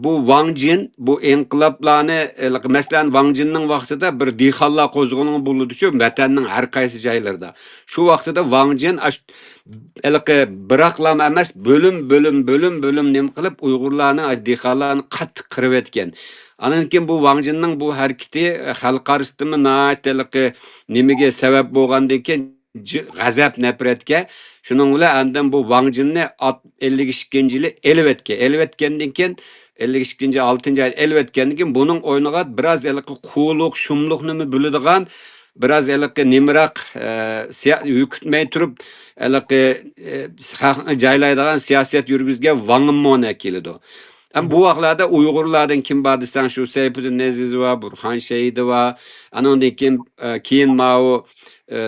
بۇ ۋاڭ جىن بۇ ئىنقىلابلارنى، ھېلىقى، مەسىلەن، ۋاڭ جىننىڭ ۋاقتىدا بىر دېھقانلار قوزغىلىڭى بولىدۇچۇ، ۋەتەننىڭ ھەر قايسى جايلىرىدا. شۇ ۋاقتىدا ۋاڭ جىن ئاش-، ھېلىقى بىراقلام ئەمەس، بۆلۈم، بۆلۈم، بۆلۈم، بۆلۈم نېمە قىلىپ، ئۇيغۇرلارنى، ئاش-، دېھقانلارنى قاتتىق قىرىۋەتكەن. ئانان كېيىن بۇ ۋاڭ جىننىڭ بۇ ھەرىكىتى، ئە، خەلق ئارىسىدىمۇ ناھايىتى ھېلىقى نېمىگە سەۋەب بولغاندىن كېيىن، جى-، غەزەپ، نەپرەتكە. شۇنىڭ بىلەن ئاندىن بۇ ۋاڭ جىننى ئات-، ئەللىك ئىككىنچى يىلى ئېلىۋەتكەن. ئېلىۋەتكەندىن كېيىن، ئەللىك ئىككىنچى، ئالتىنچى ئايدا ئېلىۋەتكەندىن كېيىن، بۇنىڭ ئورنىغا بىراز ھېلىقى قۇۋلۇق، شۇملۇقنىمۇ بىلىدىغان، بىراز ھېلىقى نېمىراق، ئە، سىيا-، ھۆكۈتمەي تۇرۇپ، ھېلىقى، ئە، خەلقنى جايلايدىغان سىياسەت يۈرگۈزگەن ۋاڭ مىننى كېلىدۇ. ئەم بۇ ۋاقىتلاردا ئۇيغۇرلاردىن كىم بار دېسەڭ، شۇ سەيپۇددىن ئەزىز بار، بۇرھان شەھىدى بار. ئانىڭدىن كېيىن، ئە، كېيىن ماۋۇ، ئە،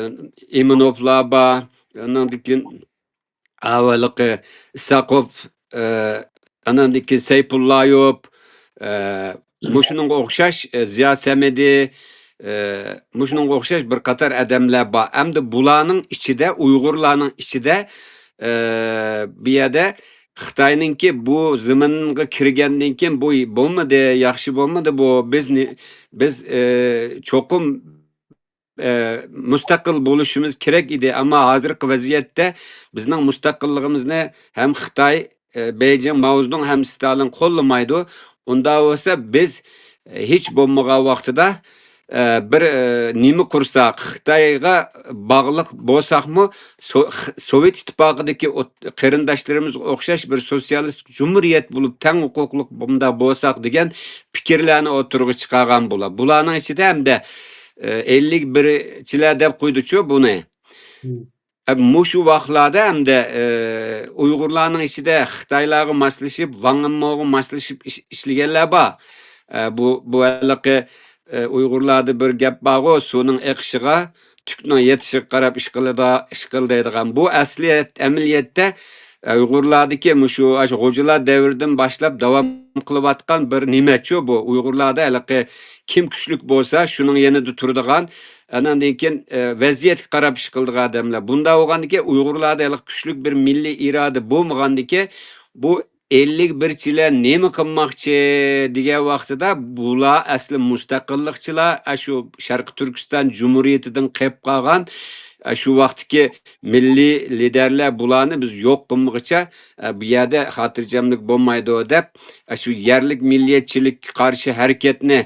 ئىمىنوفلار بار. ئانىڭدىن كېيىن ئاۋۋالقى ئىساقوف، ئە، ئانىڭدىن كېيىن سەيپۇللايوف، ئە، مۇشۇنىڭغا ئوخشاش، ئە، زىيا سەمىدى، ئە، مۇشۇنىڭغا ئوخشاش بىر قاتار ئادەملەر بار. ئەمدى بۇلارنىڭ ئىچىدە، ئۇيغۇرلارنىڭ ئىچىدە، ئە، بۇ يەردە خىتاينىڭكى بۇ زېمىنغا كىرگەندىن كېيىن، بۇ بولمىدى، ياخشى بولمىدى بۇ. بىز نى-، بىز، ئە، چوقۇم ئە، مۇستەقىل بولۇشىمىز كېرەك ئىدى. ئەمما ھازىرقى ۋەزىيەتتە بىزنىڭ مۇستەقىللىقىمىزنى ھەم خىتاي، ئە، بېيجىڭ، ماۋزېدۇڭ ھەم ستالىن قوللىمايدۇ. ئۇنداق بولسا بىز، ئە، ھېچ بولمىغان ۋاقتىدا، ئە، بىر، ئە، نېمە قۇرساق، خىتايغا باغلىق بولساقمۇ، سو-، خ-، سوۋېت ئىتتىپاقىدىكى ئوت-، قېرىنداشلىرىمىزغا ئوخشاش بىر سوتسىيالىستىك جۇمھۇرىيەت بولۇپ، تەڭ ھوقۇقلۇق بۇنداق بولساق دېگەن پىكىرلەرنى ئوتتۇرىغا چىقارغان بۇلار. بۇلارنىڭ ئىچىدە ھەمدە ئە، ئەللىك بىرچىلەر دەپ قويدىچۇ بۇنى. مم. ئە، مۇشۇ ۋاقىتلاردا ھەمدە، ئە، ئۇيغۇرلارنىڭ ئىچىدە خىتايلارغا ماسلىشىپ، ۋاڭ ئىمموغا ماسلىشىپ ئىش-، ئىشلىگەنلەر بار. ئە، بۇ، بۇ ھېلىقى، ئە، ئۇيغۇرلاردا بىر گەپ بارغۇ، سۇنىڭ ئېقىشىغا، تۈكنىڭ يېتىشىغا قاراپ ئىش قىلىدا-، ئىش قىل دەيدىغان. بۇ ئەسلىيەت-، ئەمەلىيەتتە، ئە، ئۇيغۇرلاردىكى مۇشۇ، ئاشۇ غوجىلار دەۋرىدىن باشلاپ داۋام قىلىۋاتقان بىر نېمەچۇ بۇ. ئۇيغۇرلاردا ھېلىقى كىم كۈچلۈك بولسا، شۇنىڭ يېنىدا تۇرىدىغان، ئاناندىن كېيىن، ئە، ۋەزىيەتكە قاراپ ئىش قىلىدىغان ئادەملەر. بۇنداق بولغاندىكىن، ئۇيغۇرلاردا ھېلىقى كۈچلۈك بىر مىللىي ئىرادە بولمىغاندىكىن، بۇ ئەللىك بىرچىلەر نېمە قىلماقچى دېگەن ۋاقتىدا، بۇلار ئەسلى مۇستەقىللىقچىلار، ئە، شۇ شەرقىي تۈركىستان جۇمھۇرىيىتىدىن قېلىپ قالغان، ئە، شۇ ۋاقىتتىكى مىللىي لىدەرلەر بۇلارنى بىز يوق قىلمىغۇچە، ئە، بۇ يەردە خاتىرجەملىك بولمايدۇ دەپ، ئە، شۇ يەرلىك مىللىيەتچىلىككە قارشى ھەرىكەتنى،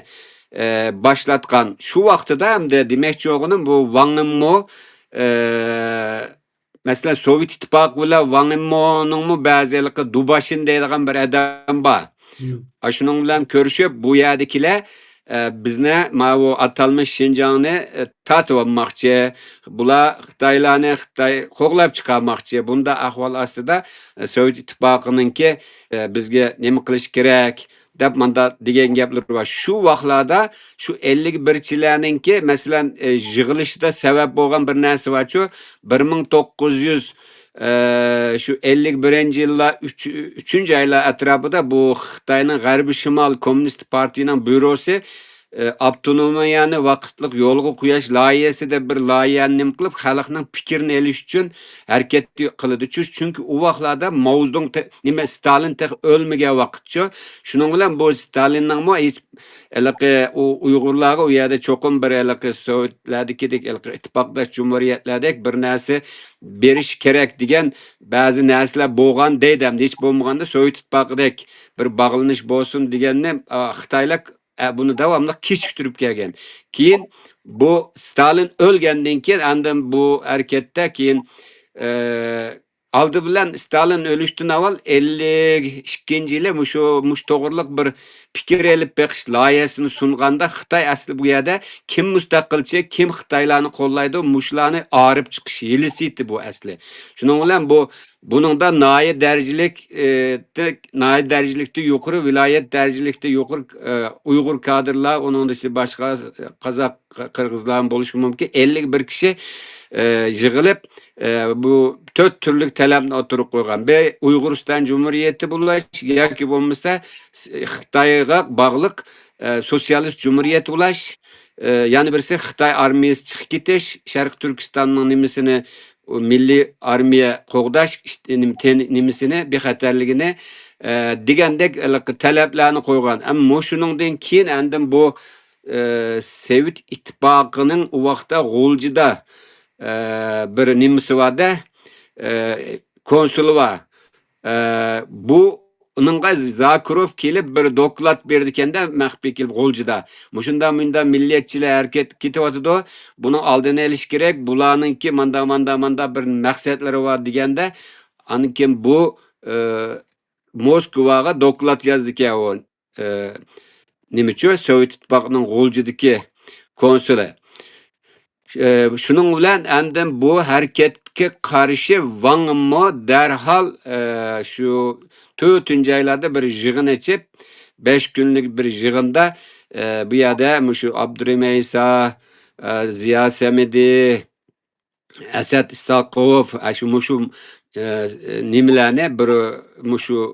ئە، باشلاتقان. شۇ ۋاقتىدا ھەمدە دېمەكچى بولغىنىم، بۇ ۋاڭ ئىممو، ئە، مەسىلەن، سوۋېت ئىتتىپاقى بىلەن ۋاڭ ئىممونىڭمۇ بەزى ھېلىقى دۇباشىن دەيدىغان بىر ئادەم بار. مم. ئاشۇنىڭ بىلەن كۆرۈشۈپ، بۇ يەردىكىلەر، ئە، بىزنى ماۋۇ ئاتالمىش شىنجاڭنى، ئە، تارتىۋالماقچى. بۇلار خىتايلارنى خىتاي قوغلاپ چىقارماقچى. بۇنداق ئەھۋال ئاستىدا، ئە، سوۋېت ئىتتىپاقىنىڭكى، ئە، بىزگە نېمە قىلىش كېرەك؟ دەپ مانداق دېگەن گەپلىرى بار. شۇ ۋاقىتلاردا شۇ ئەللىك بىرچىلەرنىڭكى، مەسىلەن، ئە، يىغىلىشىدا سەۋەب بولغان بىر نەرسە بارچۇ، بىر مىڭ توققۇز يۈز، ئە، شۇ ئەللىك بىرىنچى يىللار ئۈچ-، ئۈچىنچى ئايلار ئەتراپىدا بۇ خىتاينىڭ غەربىي شىمال كوممۇنىست پارتىيىنىڭ بيۇروسى، ئە، ئاپتونومىيەنى ۋاقىتلىق يولغا قويۇش لايىھەسى دەپ بىر لايىھەنى نېمە قىلىپ، خەلقنىڭ پىكرىنى ئېلىش ئۈچۈن ھەرىكەت قىلىدۇ. چۈ-، چۈنكى ئۇ ۋاقىتلاردا ماۋزېدۇڭ تە-، نېمە، ستالىن تېخى ئۆلمىگەن ۋاقىتچۇ. شۇنىڭ بىلەن بۇ ستالىننىڭمۇ ھېچ ھېلىقى ئۇ ئۇيغۇرلارغا ئۇ يەردە چوقۇم بىر ھېلىقى سوۋېتلەردىكىدەك، ھېلىقى ئىتتىپاقداش جۇمھۇرىيەتلەردەك بىر نەرسە بېرىش كېرەك دېگەن بەزى نەرسىلەر بولغان دەيدۇ. ھەمدە ھېچ بولمىغاندا سوۋېت ئىتتىپاقىدەك بىر باغلىنىش بولسۇن دېگەننى، ئا، خىتايلار، ئە، بۇنى داۋاملىق كېچىكتۈرۈپ كەلگەن. كېيىن بۇ ستالىن ئۆلگەندىن كېيىن، ئاندىن بۇ ھەرىكەتتە كېيىن، ئە، ئالدى بىلەن ستالىن ئۆلۈشتىن ئاۋۋال ئەللىك ئىككىنچى يىلى مۇشۇ، مۇشۇ توغرىلىق بىر پىكىر ئېلىپ بېقىش لايىھەسىنى سۇنغاندا، خىتاي ئەسلى بۇ يەردە كىم مۇستەقىلچى، كىم خىتايلارنى قوللايدۇ، مۇشۇلارنى ئايرىپ چىقىش ھىيلىسى ئىدى بۇ ئەسلى. شۇنىڭ بىلەن بۇ، بۇنىڭدا ناھىيە دەرىجىلىك، ئى، تەك-، ناھىيە دەرىجىلىكتە يۇقىرى، ۋىلايەت دەرىجىلىكتە يۇقىرى، ئى، ئۇيغۇر كادىرلار، ئۇنىڭدا باشقا قازاق، قىرغىزلارمۇ بولۇشى مۇمكىن. ئەللىك بىر كىشى، ئى، يىغىلىپ، ئى، بۇ تۆت تۈرلۈك تەلەپنى ئوتتۇرىغا قويغان. بىر ئۇيغۇرىستان جۇمھۇرىيىتى بولاش ياكى بولمىسا س-، خىتايغا باغلىق، ئى، سوتسىيالىست جۇمھۇرىيەت بولاش، ئى، يەنە بىرسى خىتاي ئارمىيەسى چىقىپ كېتىش، شەرقىي تۈركىستاننىڭ نېمىسىنى، ئۇ مىللىي ئارمىيە قوغداش ئىشت-، نېمە، تېن-، نېمىسىنى، بىخەتەرلىكىنى، ئى، دېگەندەك ھېلىقى تەلەپلەرنى قويغان. ئەمما مۇشۇنىڭدىن كېيىن ئاندىن بۇ، ئى، سوۋېت ئىتتىپاقىنىڭ ئۇ ۋاقىتتا غۇلجىدا، ئى، بىر نېمىسى بار-دە، ئى، كونسۇلى بار. ئى، بۇ ئۇنىڭغا زاكىروف كېلىپ بىر دوكلات بېرىدىكەن-دە، مەخپىي كېلىپ غۇلجىدا. مۇشۇنداق مۇنداق مىللەتچىلەر ھەرىكەت كېتىۋاتىدۇ. بۇنىڭ ئالدىنى ئېلىش كېرەك. بۇلارنىڭكى ماندا، ماندا، ماندا بىر مەقسەتلىرى بار دېگەندە، ئاندىن كېيىن بۇ، ئى، موسكۋاغا دوكلات يازدىكەن ئۇ، ئى، نېمىچۇ، سوۋېت ئىتتىپاقىنىڭ غۇلجىدىكى كونسۇلى. ئى، شۇنىڭ بىلەن ئاندىن بۇ ھەرىكەتكە قارشى ۋاڭمۇ دەرھال، ئى، شۇ تۆتىنچى ئايلاردا بىر يىغىن ئېچىپ، بەش كۈنلۈك بىر يىغىندا، ئى، بۇ يەردە مۇشۇ ئابدۇرېھىم ئەيسا، ئى، زىيا سەمىدى، ئەسەت ئىسھاقوف، ئاشۇ مۇشۇ، ئى، نېمىلەرنى بىر مۇشۇ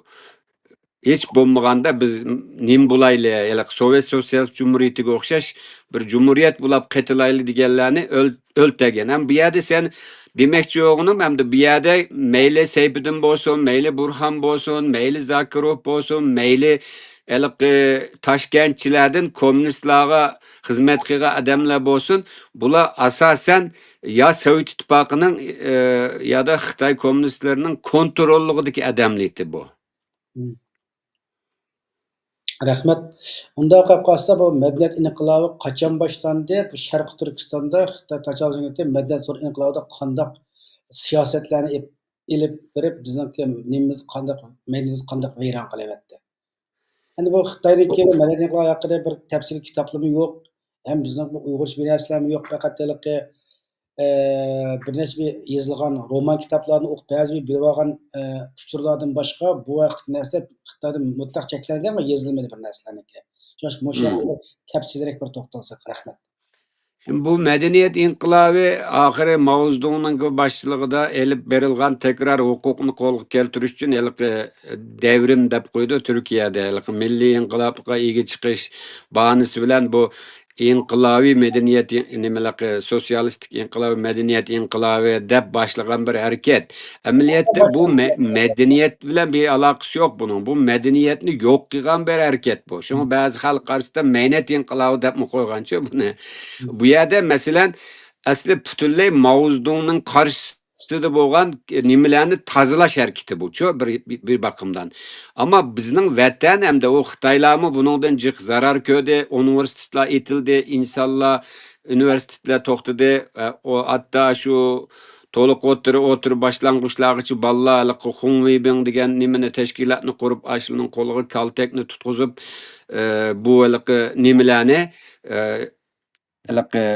ھېچ بولمىغاندا بىز نېمە بولايلى، ھېلىقى سوۋېت سوتسىيالىست جۇمھۇرىيىتىگە ئوخشاش بىر جۇمھۇرىيەت بولاپ قېتىلايلى دېگەنلەرنى ئۆل-، ئۆلتەرگەن. ھەم بۇ يەردە سەن دېمەكچى بولغىنىم، ئەمدى بۇ يەردە مەيلى سەيپىدىن بولسۇن، مەيلى بۇرھان بولسۇن، مەيلى زاكىروف بولسۇن، مەيلى ھېلىقى تاشكەنتچىلەردىن كوممۇنىستلارغا خىزمەت قىلغان ئادەملەر بولسۇن، بۇلار ئاساسەن يا سوۋېت ئىتتىپاقىنىڭ، ئى، يا دا خىتاي كوممۇنىستلىرىنىڭ كونتروللۇقىدىكى ئادەملىرى بۇ. مم. رەھمەت. ئۇنداق قىلىپ قالسا، بۇ مەدەنىيەت ئىنقىلابى قاچان باشلاندى؟ بۇ شەرقىي تۈركىستاندا خىتاي تاچاۋ جۇمھۇرىيىتى مەدەنىيەت سورۇنى ئىنقىلابىدا قانداق سىياسەتلەرنى ئېپ-، ئېلىپ بېرىپ، بىزنىڭكى نېمىمىز قانداق، مەدەنىيىتىمىز قانداق ۋەيران قىلىۋەتتى؟ ئەمدى بۇ خىتاينىڭكى مەدەنىيەت ئىنقىلابى ھەققىدە بىر تەپسىلىي كىتابلىرىمۇ يوق. ھەم بىزنىڭ بۇ ئۇيغۇرچە بىر نەرسىلەرمۇ يوق. پەقەت ھېلىقى، ئە، بىر نەچچە بىر يېزىلغان رومان كىتابلارنى ئوقۇپ، بەزى بىر بىلىۋالغان، ئە، ئۇچۇرلاردىن باشقا بۇ ھەقتىكى نەرسە خىتايدا مۇتلەق چەكلەنگەن ۋە يېزىلمىدى بىر نەرسىلەرنىڭكى. شۇڭا مۇشۇ مم. ھەقتە تەپسىلىيرەك بىر توختالساق. رەھمەت. بۇ مەدەنىيەت ئىنقىلابى ئاخىرى ماۋزېدۇڭنىڭ باشچىلىقىدا ئېلىپ بېرىلغان تەكرار ھوقۇقنى قولغا كەلتۈرۈش ئۈچۈن ھېلىقى دەۋرىم دەپ قويىدۇ تۈركىيەدە. ھېلىقى مىللىي ئىنقىلابقا ئىگە چىقىش باھانىسى بىلەن بۇ ئىنقىلابىي مەدەنىيەت ئىن-، نېمىلىقى، سوتسىيالىستىك ئىنقىلابى، مەدەنىيەت ئىنقىلابى دەپ باشلىغان بىر ھەرىكەت. ئەمەلىيەتتە بۇ مە-، مەدەنىيەت بىلەن بىر ئالاقىسى يوق بۇنىڭ. بۇ مەدەنىيەتنى يوق قىلغان بىر ھەرىكەت بۇ. شۇڭا بەزى خەلق ئارىسىدا مەينەت ئىنقىلابى دەپمۇ قويغانچۇ بۇنى. بۇ يەردە، مەسىلەن، ئەسلى پۈتۈنلەي ماۋزېدۇڭنىڭ قارشىسىدا بولغان نېمىلەرنى تازىلاش ھەرىكىتى بۇچۇ، بىر، بىر باقىمدان. ئەمما بىزنىڭ ۋەتەن ھەمدە ئۇ خىتايلارمۇ بۇنىڭدىن جىق زارار كۆردى. ئۇنىۋېرسىتېتلار ئېتىلدى، ئىنسانلار، ئۇنىۋېرسىتېتلار توختىدى. ئە، ئۇ ھەتتا شۇ تولۇق ئوتتۇرا، ئوتتۇرا باشلانغۇچلارغىچە بالىلار ھېلىقى خۇڭ ۋېيبىڭ دېگەن نېمىنى، تەشكىلاتنى قۇرۇپ، ئاشۇنىڭ قولىغا كالتەكنى تۇتقۇزۇپ، ئە، بۇ ھېلىقى نېمىلەرنى، ئە، ھېلىقى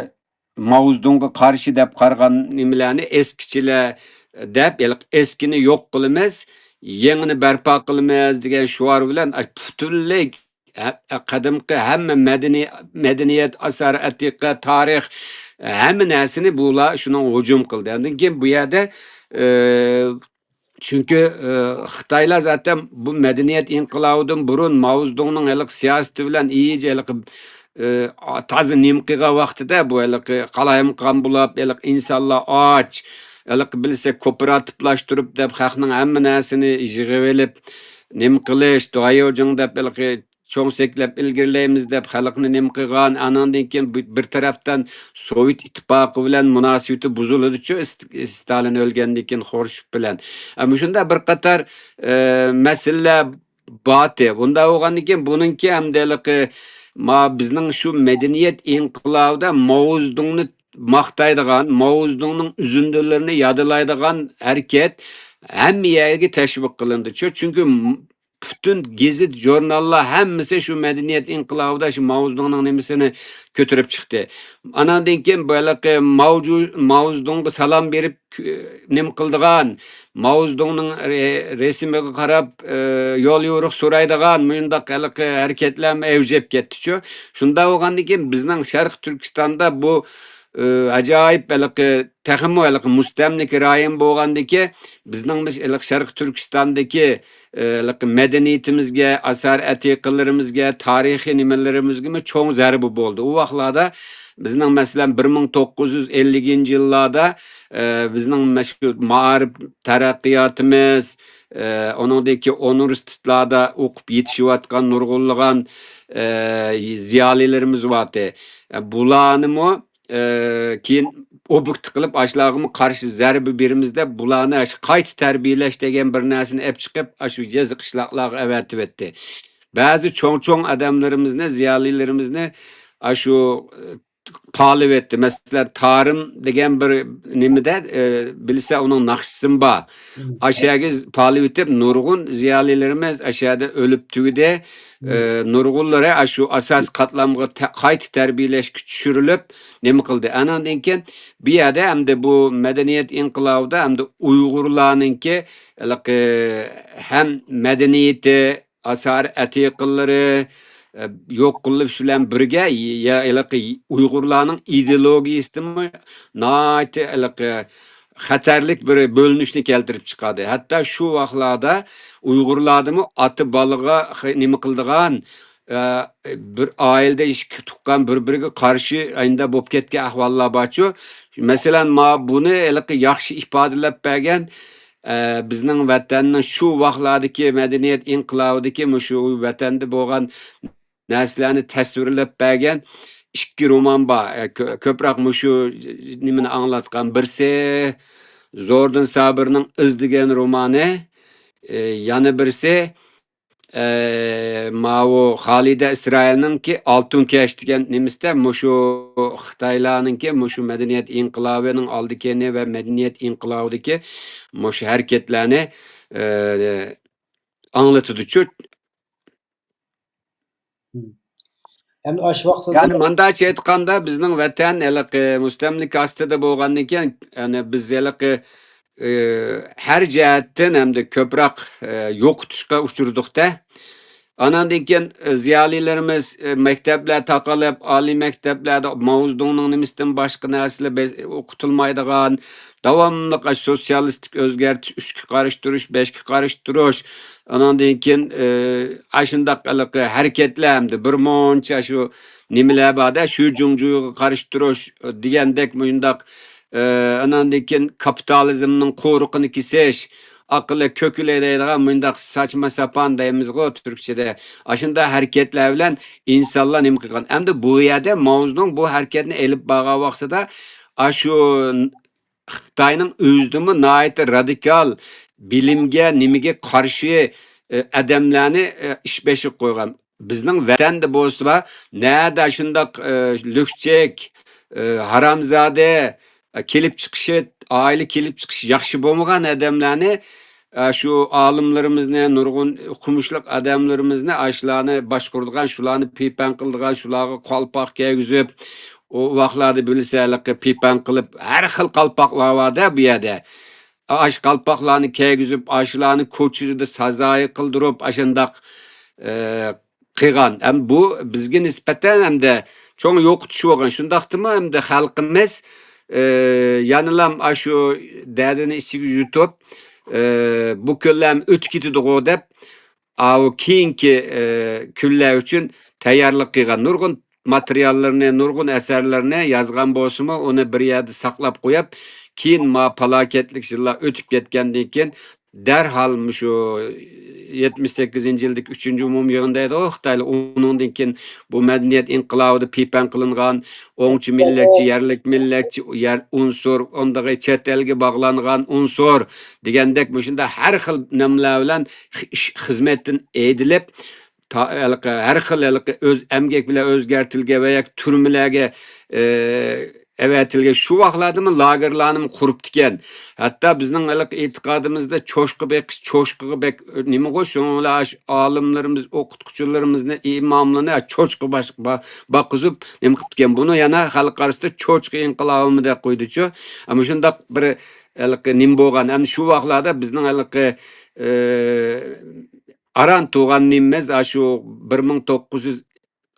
ماۋزېدۇڭغا قارشى دەپ قارىغان نېمىلەرنى ئەسكىچىلەر دەپ، ھېلىقى ئەسكىنى يوق قىلىمىز، يېڭىنى بەرپا قىلىمىز دېگەن شوئار بىلەن، ئە، پۈتۈنلەي ھە-، قەدىمكى ھەممە مەدەنىي-، مەدەنىيەت، ئاسار ئەتىقە، تارىخ، ھەممە نەرسىنى بۇلار شۇنىڭغا ھۇجۇم قىلدى. ئاندىن كېيىن بۇ يەردە، ئى، چۈنكى، ئى، خىتايلار زاتەن بۇ مەدەنىيەت ئىنقىلابىدىن بۇرۇن ماۋزېدۇڭنىڭ ھېلىقى سىياسىتى بىلەن ئىيىجە ھېلىقى، ئى، تازا نېمە قىلغان ۋاقتىدا بۇ ھېلىقى قالايمىقان بولاپ، ھېلىقى ئىنسانلار ئاچ، ھېلىقى بىلسە كوپىراتىپلاشتۇرۇپ دەپ خەقنىڭ ھەممە نەرسىنى يىغىۋېلىپ، نېمە قىلىش، دۇئايوجۇڭ دەپ ھېلىقى چوڭ سەكلەپ ئىلگىرىلەيمىز دەپ خەلقنى نېمە قىلغان، ئاناندىن كېيىن بىر، بىر تەرەپتىن سوۋېت ئىتتىپاقى بىلەن مۇناسىۋىتى بۇزۇلىدۇچۇ، ئىست-، ستالىن ئۆلگەندىن كېيىن خرۇشچېف بىلەن. ئە، مۇشۇنداق بىر قاتار، ئە، مەسىلىلەر بارتى. بۇنداق بولغاندىن كېيىن بۇنىڭكى ھەمدە ھېلىقى ما بىزنىڭ شۇ مەدەنىيەت ئىنقىلابىدا ماۋزېدۇڭنى ماختايدىغان، ماۋزېدۇڭنىڭ ئۈزۈندىلىرىنى يادلايدىغان ھەرىكەت ھەممە يەرگە تەشۋىق قىلىندى. چۈ-، چۈنكى پۈتۈن گېزىت، ژۇرناللار ھەممىسى شۇ مەدەنىيەت ئىنقىلابىدا شۇ ماۋزېدۇڭنىڭ نېمىسىنى كۆتۈرۈپ چىقتى. ئاناندىن كېيىن بۇ ھېلىقى ماۋجۇ-، ماۋزېدۇڭغا سالام بېرىپ، كۆ-، نېمە قىلىدىغان، ماۋزېدۇڭنىڭ رە-، رەسىمىگە قاراپ، ئى، يول يورۇق سورايدىغان مۇنداق ھېلىقى ھەرىكەتلەرمۇ ئەۋج ئېلىپ كەتتىچۇ. شۇنداق بولغاندىن كېيىن بىزنىڭ شەرقىي تۈركىستاندا بۇ، ئى، ئاجايىپ ھېلىقى تېخىمۇ ھېلىقى مۇستەملىكە رايون بولغاندىكى، بىزنىڭ مۇش-، ھېلىقى شەرقىي تۈركىستاندىكى، ئى، ھېلىقى مەدەنىيىتىمىزگە، ئاسار ئەتىقىلىرىمىزگە، تارىخىي نېمىلىرىمىزگىمۇ چوڭ زەربە بولدى. ئۇ ۋاقىتلاردا بىزنىڭ، مەسىلەن، بىر مىڭ توققۇز يۈز ئەللىكىنچى يىللاردا، ئى، بىزنىڭ مەشھۇر مائارىپ تەرەققىياتىمىز، ئى، ئۇنىڭدىن كېيىن ئۇنىۋېرسىتېتلاردا ئوقۇپ يېتىشىۋاتقان نۇرغۇنلىغان، ئى، زىيالىيلىرىمىز بارتى. ئى، بۇلارنىمۇ ئى، كېيىن ئوبيېكت قىلىپ، ئاشۇلارغىمۇ قارشى زەربە بېرىمىز دەپ، بۇلارنى ئاشۇ قايتا تەربىيەلەش دېگەن بىر نەرسىنى ئەپ چىقىپ، ئاشۇ يېزا قىشلاقلارغا ئەۋەتىۋەتتى. بەزى چوڭ-چوڭ ئادەملىرىمىزنى، زىيالىيلىرىمىزنى ئاشۇ، ئى، پالىۋەتتى. مەسىلەن، تارىم دېگەن بىر نېمىدە، ئە، بىلسە ئۇنىڭ ناخشىسىمۇ بار. مم. ئاشەگە پالىۋېتىپ، نۇرغۇن زىيالىيلىرىمىز ئاشەدە ئۆلۈپ تۈگىدى. مم. ئە، نۇرغۇنلىرى ئاشۇ ئاساسىي قاتلامغا تە-، قايتا تەربىيەلەشكە چۈشۈرۈلۈپ، نېمە قىلدى. ئانىڭدىن كېيىن بۇ يەردە ئەمدى بۇ مەدەنىيەت ئىنقىلابىدا ئەمدى ئۇيغۇرلارنىڭكى ھېلىقى ھەم مەدەنىيىتى، ئاسارە ئەتىقىلىرى، ئە، يوق قىلىش بىلەن بىرگە، يا، ھېلىقى ئۇيغۇرلارنىڭ ئىدېئولوگىيىسىدىمۇ ناھايىتى ھېلىقى خەتەرلىك بىر بۆلۈنۈشنى كەلتۈرۈپ چىقاردى. ھەتتا شۇ ۋاقىتلاردا ئۇيغۇرلاردىمۇ ئاتا بالىغا خى-، نېمە قىلىدىغان، ئە، بىر ئائىلىدە ئىككى تۇغقان بىر-بىرىگە قارشى ئاينىدا بولۇپ كەتكەن ئەھۋاللار بارچۇ. مەسىلەن، ما بۇنى ھېلىقى ياخشى ئىپادىلەپ بەرگەن، ئە، بىزنىڭ ۋەتەننىڭ شۇ ۋاقىتلاردىكى مەدەنىيەت ئىنقىلابىدىكى مۇشۇ ۋەتەندە بولغان نەرسىلەرنى تەسۋىرلەپ بەرگەن ئىككى رومان بار. ئە، كۆ-، كۆپرەك مۇشۇ نېمىنى ئاڭلاتقان. بىرسى زوردۇن سابىرنىڭ ئىز دېگەن رومانى، ئە، يەنە بىرسى، ئە، ماۋۇ خالىدە ئىسرائىلنىڭكى ئالتۇن كەش دېگەن نېمىسىدە مۇشۇ خىتايلارنىڭكى مۇشۇ مەدەنىيەت ئىنقىلابىنىڭ ئالدى كەينى ۋە مەدەنىيەت ئىنقىلابىدىكى مۇشۇ ھەرىكەتلەرنى، ئە، ئاڭلىتىدۇچۇ. مم. ئەمدى ئاشۇ ۋاقىتتا يەنى مۇنداقچە ئېيتقاندا، بىزنىڭ ۋەتەن ھېلىقى مۇستەملىكە ئاستىدا بولغاندىن كېيىن، يەنى بىز ھېلىقى، ئى، ھەر جەھەتتىن ھەمدە كۆپرەك، ئى، يوقىتىشقا ئۇچرىدۇق-دە. ئاناندىن كېيىن، ئى، زىيالىيلىرىمىز، ئى، مەكتەپلەر تاقىلىپ، ئالىي مەكتەپلەردە ماۋزېدۇڭنىڭ نېمىسىدىن باشقا نەرسىلەر بەز-، ئوقۇتۇلمايدىغان، داۋاملىق ئاشۇ سوتسىيالىستىك ئۆزگەرتىش، ئۈچكە قارشى تۇرۇش، بەشكە قارشى تۇرۇش، ئاناندىن كېيىن، ئى، ئاشۇنداق ھېلىقى ھەرىكەتلەر ھەمدە بىر مۇنچە شۇ نېمىلەر بار-دە، شۈ جۇڭجۇيغا قارشى تۇرۇش، ئى، دېگەندەك مۇشۇنداق، ئى، ئاناندىن كېيىن كاپىتالىزمنىڭ قورۇقىنى كېسىش، ئاقىلى كۆكىلى دەيدىغان مۇنداق ساچما ساپان دەيمىزغۇ تۈركچىدە. ئاشۇنداق ھەرىكەتلەر بىلەن ئىنسانلار نېمە قىلغان. ئەمدى بۇ يەردە ماۋزېدۇڭ بۇ ھەرىكەتنى ئېلىپ بارغان ۋاقتىدا، ئاشۇ خىتاينىڭ ئۆزىدىمۇ ناھايىتى رادىكال، بىلىمگە، نېمىگە قارشى، ئە، ئادەملەرنى، ئە، ئىش بېشىغا قويغان. بىزنىڭ ۋەتەندە بولسا، نەدە شۇنداق، ئە، لۈكچەك، ئە، ھارامزادە، ئە، كېلىپ چىقىشى، ئائىلە كېلىپ چىقىشى ياخشى بولمىغان ئادەملەرنى، ئە، شۇ ئالىملىرىمىزنى، نۇرغۇن ئوقۇمۇشلۇق ئادەملىرىمىزنى، ئاشۇلارنى باشقۇرىدىغان، شۇلارنى پىپەڭ قىلىدىغان، شۇلارغا قالپاق كىيگۈزۈپ، ئۇ ۋاقىتلاردا بىلسە، ھېلىقى پىپەڭ قىلىپ، ھەر خىل قالپاقلار بار-دە بۇ يەردە. ئاشۇ قالپاقلارنى كىيگۈزۈپ، ئاشۇلارنى كوچىدا سازايى قىلدۇرۇپ، ئاشۇنداق، ئە، قىلغان. ھەم بۇ بىزگە نىسبەتەن ھەمدە چوڭ يوقىتىش بولغان. شۇنداقتىمۇ ھەمدە خەلقىمىز، ئە، يەنىلام ئاشۇ دەردىنى ئىچىگە يۇتۇپ، ئە، بۇ كۈنلەرمۇ ئۆتۈپ كېتىدىغۇ دەپ، ئاۋۇ كېيىنكى، ئە، كۈنلەر ئۈچۈن تەييارلىق قىلغان نۇرغۇن ماتېرىياللىرىنى، نۇرغۇن ئەسەرلىرىنى يازغان بولسىمۇ، ئۇنى بىر يەردە ساقلاپ قويۇپ، كېيىن ما پالاكەتلىك يىللار ئۆتۈپ كەتكەندىن كېيىن، دەرھال مۇشۇ يەتمىش سەككىزىنچى يىلدىكى ئۈچىنچى ئومۇميىغىن دەيدىغۇ خىتايلار، ئۇنىڭدىن كېيىن بۇ مەدەنىيەت ئىنقىلابىدا پىپەڭ قىلىنغان، ئوڭچى مىللەتچى، يەرلىك مىللەتچى، يەر ئۇنسۇر، ئۇندىغى چەت ئەلگە باغلانغان ئۇنسۇر دېگەندەك مۇشۇنداق ھەر خىل ناملار بىلەن خ-، ئىش، خىزمەتتىن ھەيدىلىپ، تا-، ھېلىقى ھەر خىل ھېلىقى ئۆز ئەمگەك بىلەن ئۆزگەرتىلگەن ۋە ياكى تۈرمىلەرگە، ئە، ئەۋەتىلگەن. شۇ ۋاقىتلاردىمۇ لاگېرلارنىمۇ قۇرۇپتىكەن. ھەتتا بىزنىڭ ھېلىقى ئېتىقادىمىزدا چوشقا بېقىش، چوشقىغا بەك نېمىغۇ، شۇڭا ئاشۇ ئالىملىرىمىز، ئوقۇتقۇچىلىرىمىزنى، ئىماملىرىنى چوشقا باش-، با-، باققۇزۇپ نېمە قىپتىكەن. بۇنى يەنە خەلق ئارىسىدا چوشقا ئىنقىلابىمۇ دەپ قويدىچۇ. مۇشۇنداق بىر ھېلىقى نېمە بولغان. ئەمدى شۇ ۋاقىتلاردا بىزنىڭ ھېلىقى، ئە، ئاران تۇغان نېمىمىز، ئاشۇ بىر مىڭ توققۇز يۈز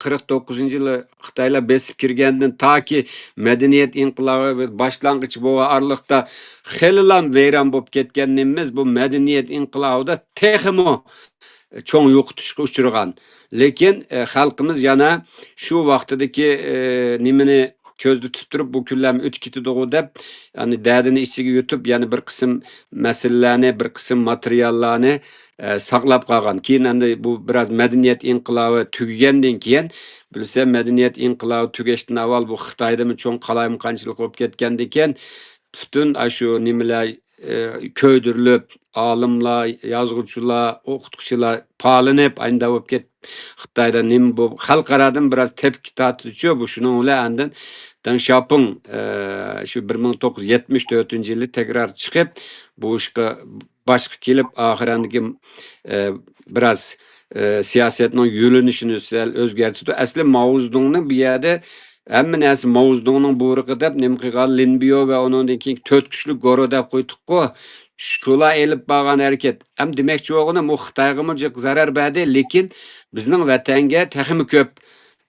قىرىق توققۇزىنچى يىلى خىتايلار بېسىپ كىرگەندىن تاكى مەدەنىيەت ئىنقىلابى باشلانغىچە بولغان ئارىلىقتا خېلىلا ۋەيران بولۇپ كەتكەن نېمىمىز، بۇ مەدەنىيەت ئىنقىلابىدا تېخىمۇ چوڭ يوقىتىشقا ئۇچرىغان. لېكىن، ئە، خەلقىمىز يەنە شۇ ۋاقتىدىكى، ئە، نېمىنى كۆزدە تۇتۇپ تۇرۇپ، بۇ كۈنلەرمۇ ئۆتۈپ كېتىدىغۇ دەپ، يەنى دەردىنى ئىچىگە يۇتۇپ، يەنە بىر قىسىم مەسىلىلەرنى، بىر قىسىم ماتېرىياللارنى، ئە، ساقلاپ قالغان. كېيىن ئەمدى بۇ بىراز مەدەنىيەت ئىنقىلابى تۈگىگەندىن كېيىن، بىلسە، مەدەنىيەت ئىنقىلابى تۈگەشتىن ئاۋۋال بۇ خىتايدىمۇ چوڭ قالايمىقانچىلىق بولۇپ كەتكەندىن كېيىن، پۈتۈن ئاشۇ نېمىلەر، ئە، كۆيدۈرۈلۈپ، ئالىملار، يازغۇچىلار، ئوقۇتقۇچىلار پالىنىپ، ئاينىدا بولۇپ كەت-، خىتايدا نېمە بۇ خەلقئارادىن بىراز تەپكە تارتىدۇچۇ بۇ. شۇنىڭ بىلەن ئاندىن دېڭ شياپىڭ، ئە، شۇ بىر مىڭ توققۇز يۈز يەتمىش تۆتىنچى يىلى تەكرار چىقىپ، بۇ ئىشقا باشقا كېلىپ، ئاخىرەندىكى، ئە، بىراز، ئە، سىياسەتنىڭ يۆنىلىشىنى سەل ئۆزگەرتىدۇ. ئەسلى ماۋزېدۇڭنىڭ بۇ يەردە ھەممە نەرسە ماۋزېدۇڭنىڭ بۇيرۇقى دەپ نېمە قىلغان لىن بيو ۋە ئۇنىڭدىن كېيىن تۆت كۈچلۈك گۇرۇھ دەپ قويدۇققۇ. شۇلار ئېلىپ بارغان ھەرىكەت. ھەم دېمەكچى بولغىنىم، ئۇ خىتايغىمۇ جىق زەرەر بەردى، لېكىن بىزنىڭ ۋەتەنگە تېخىمۇ كۆپ،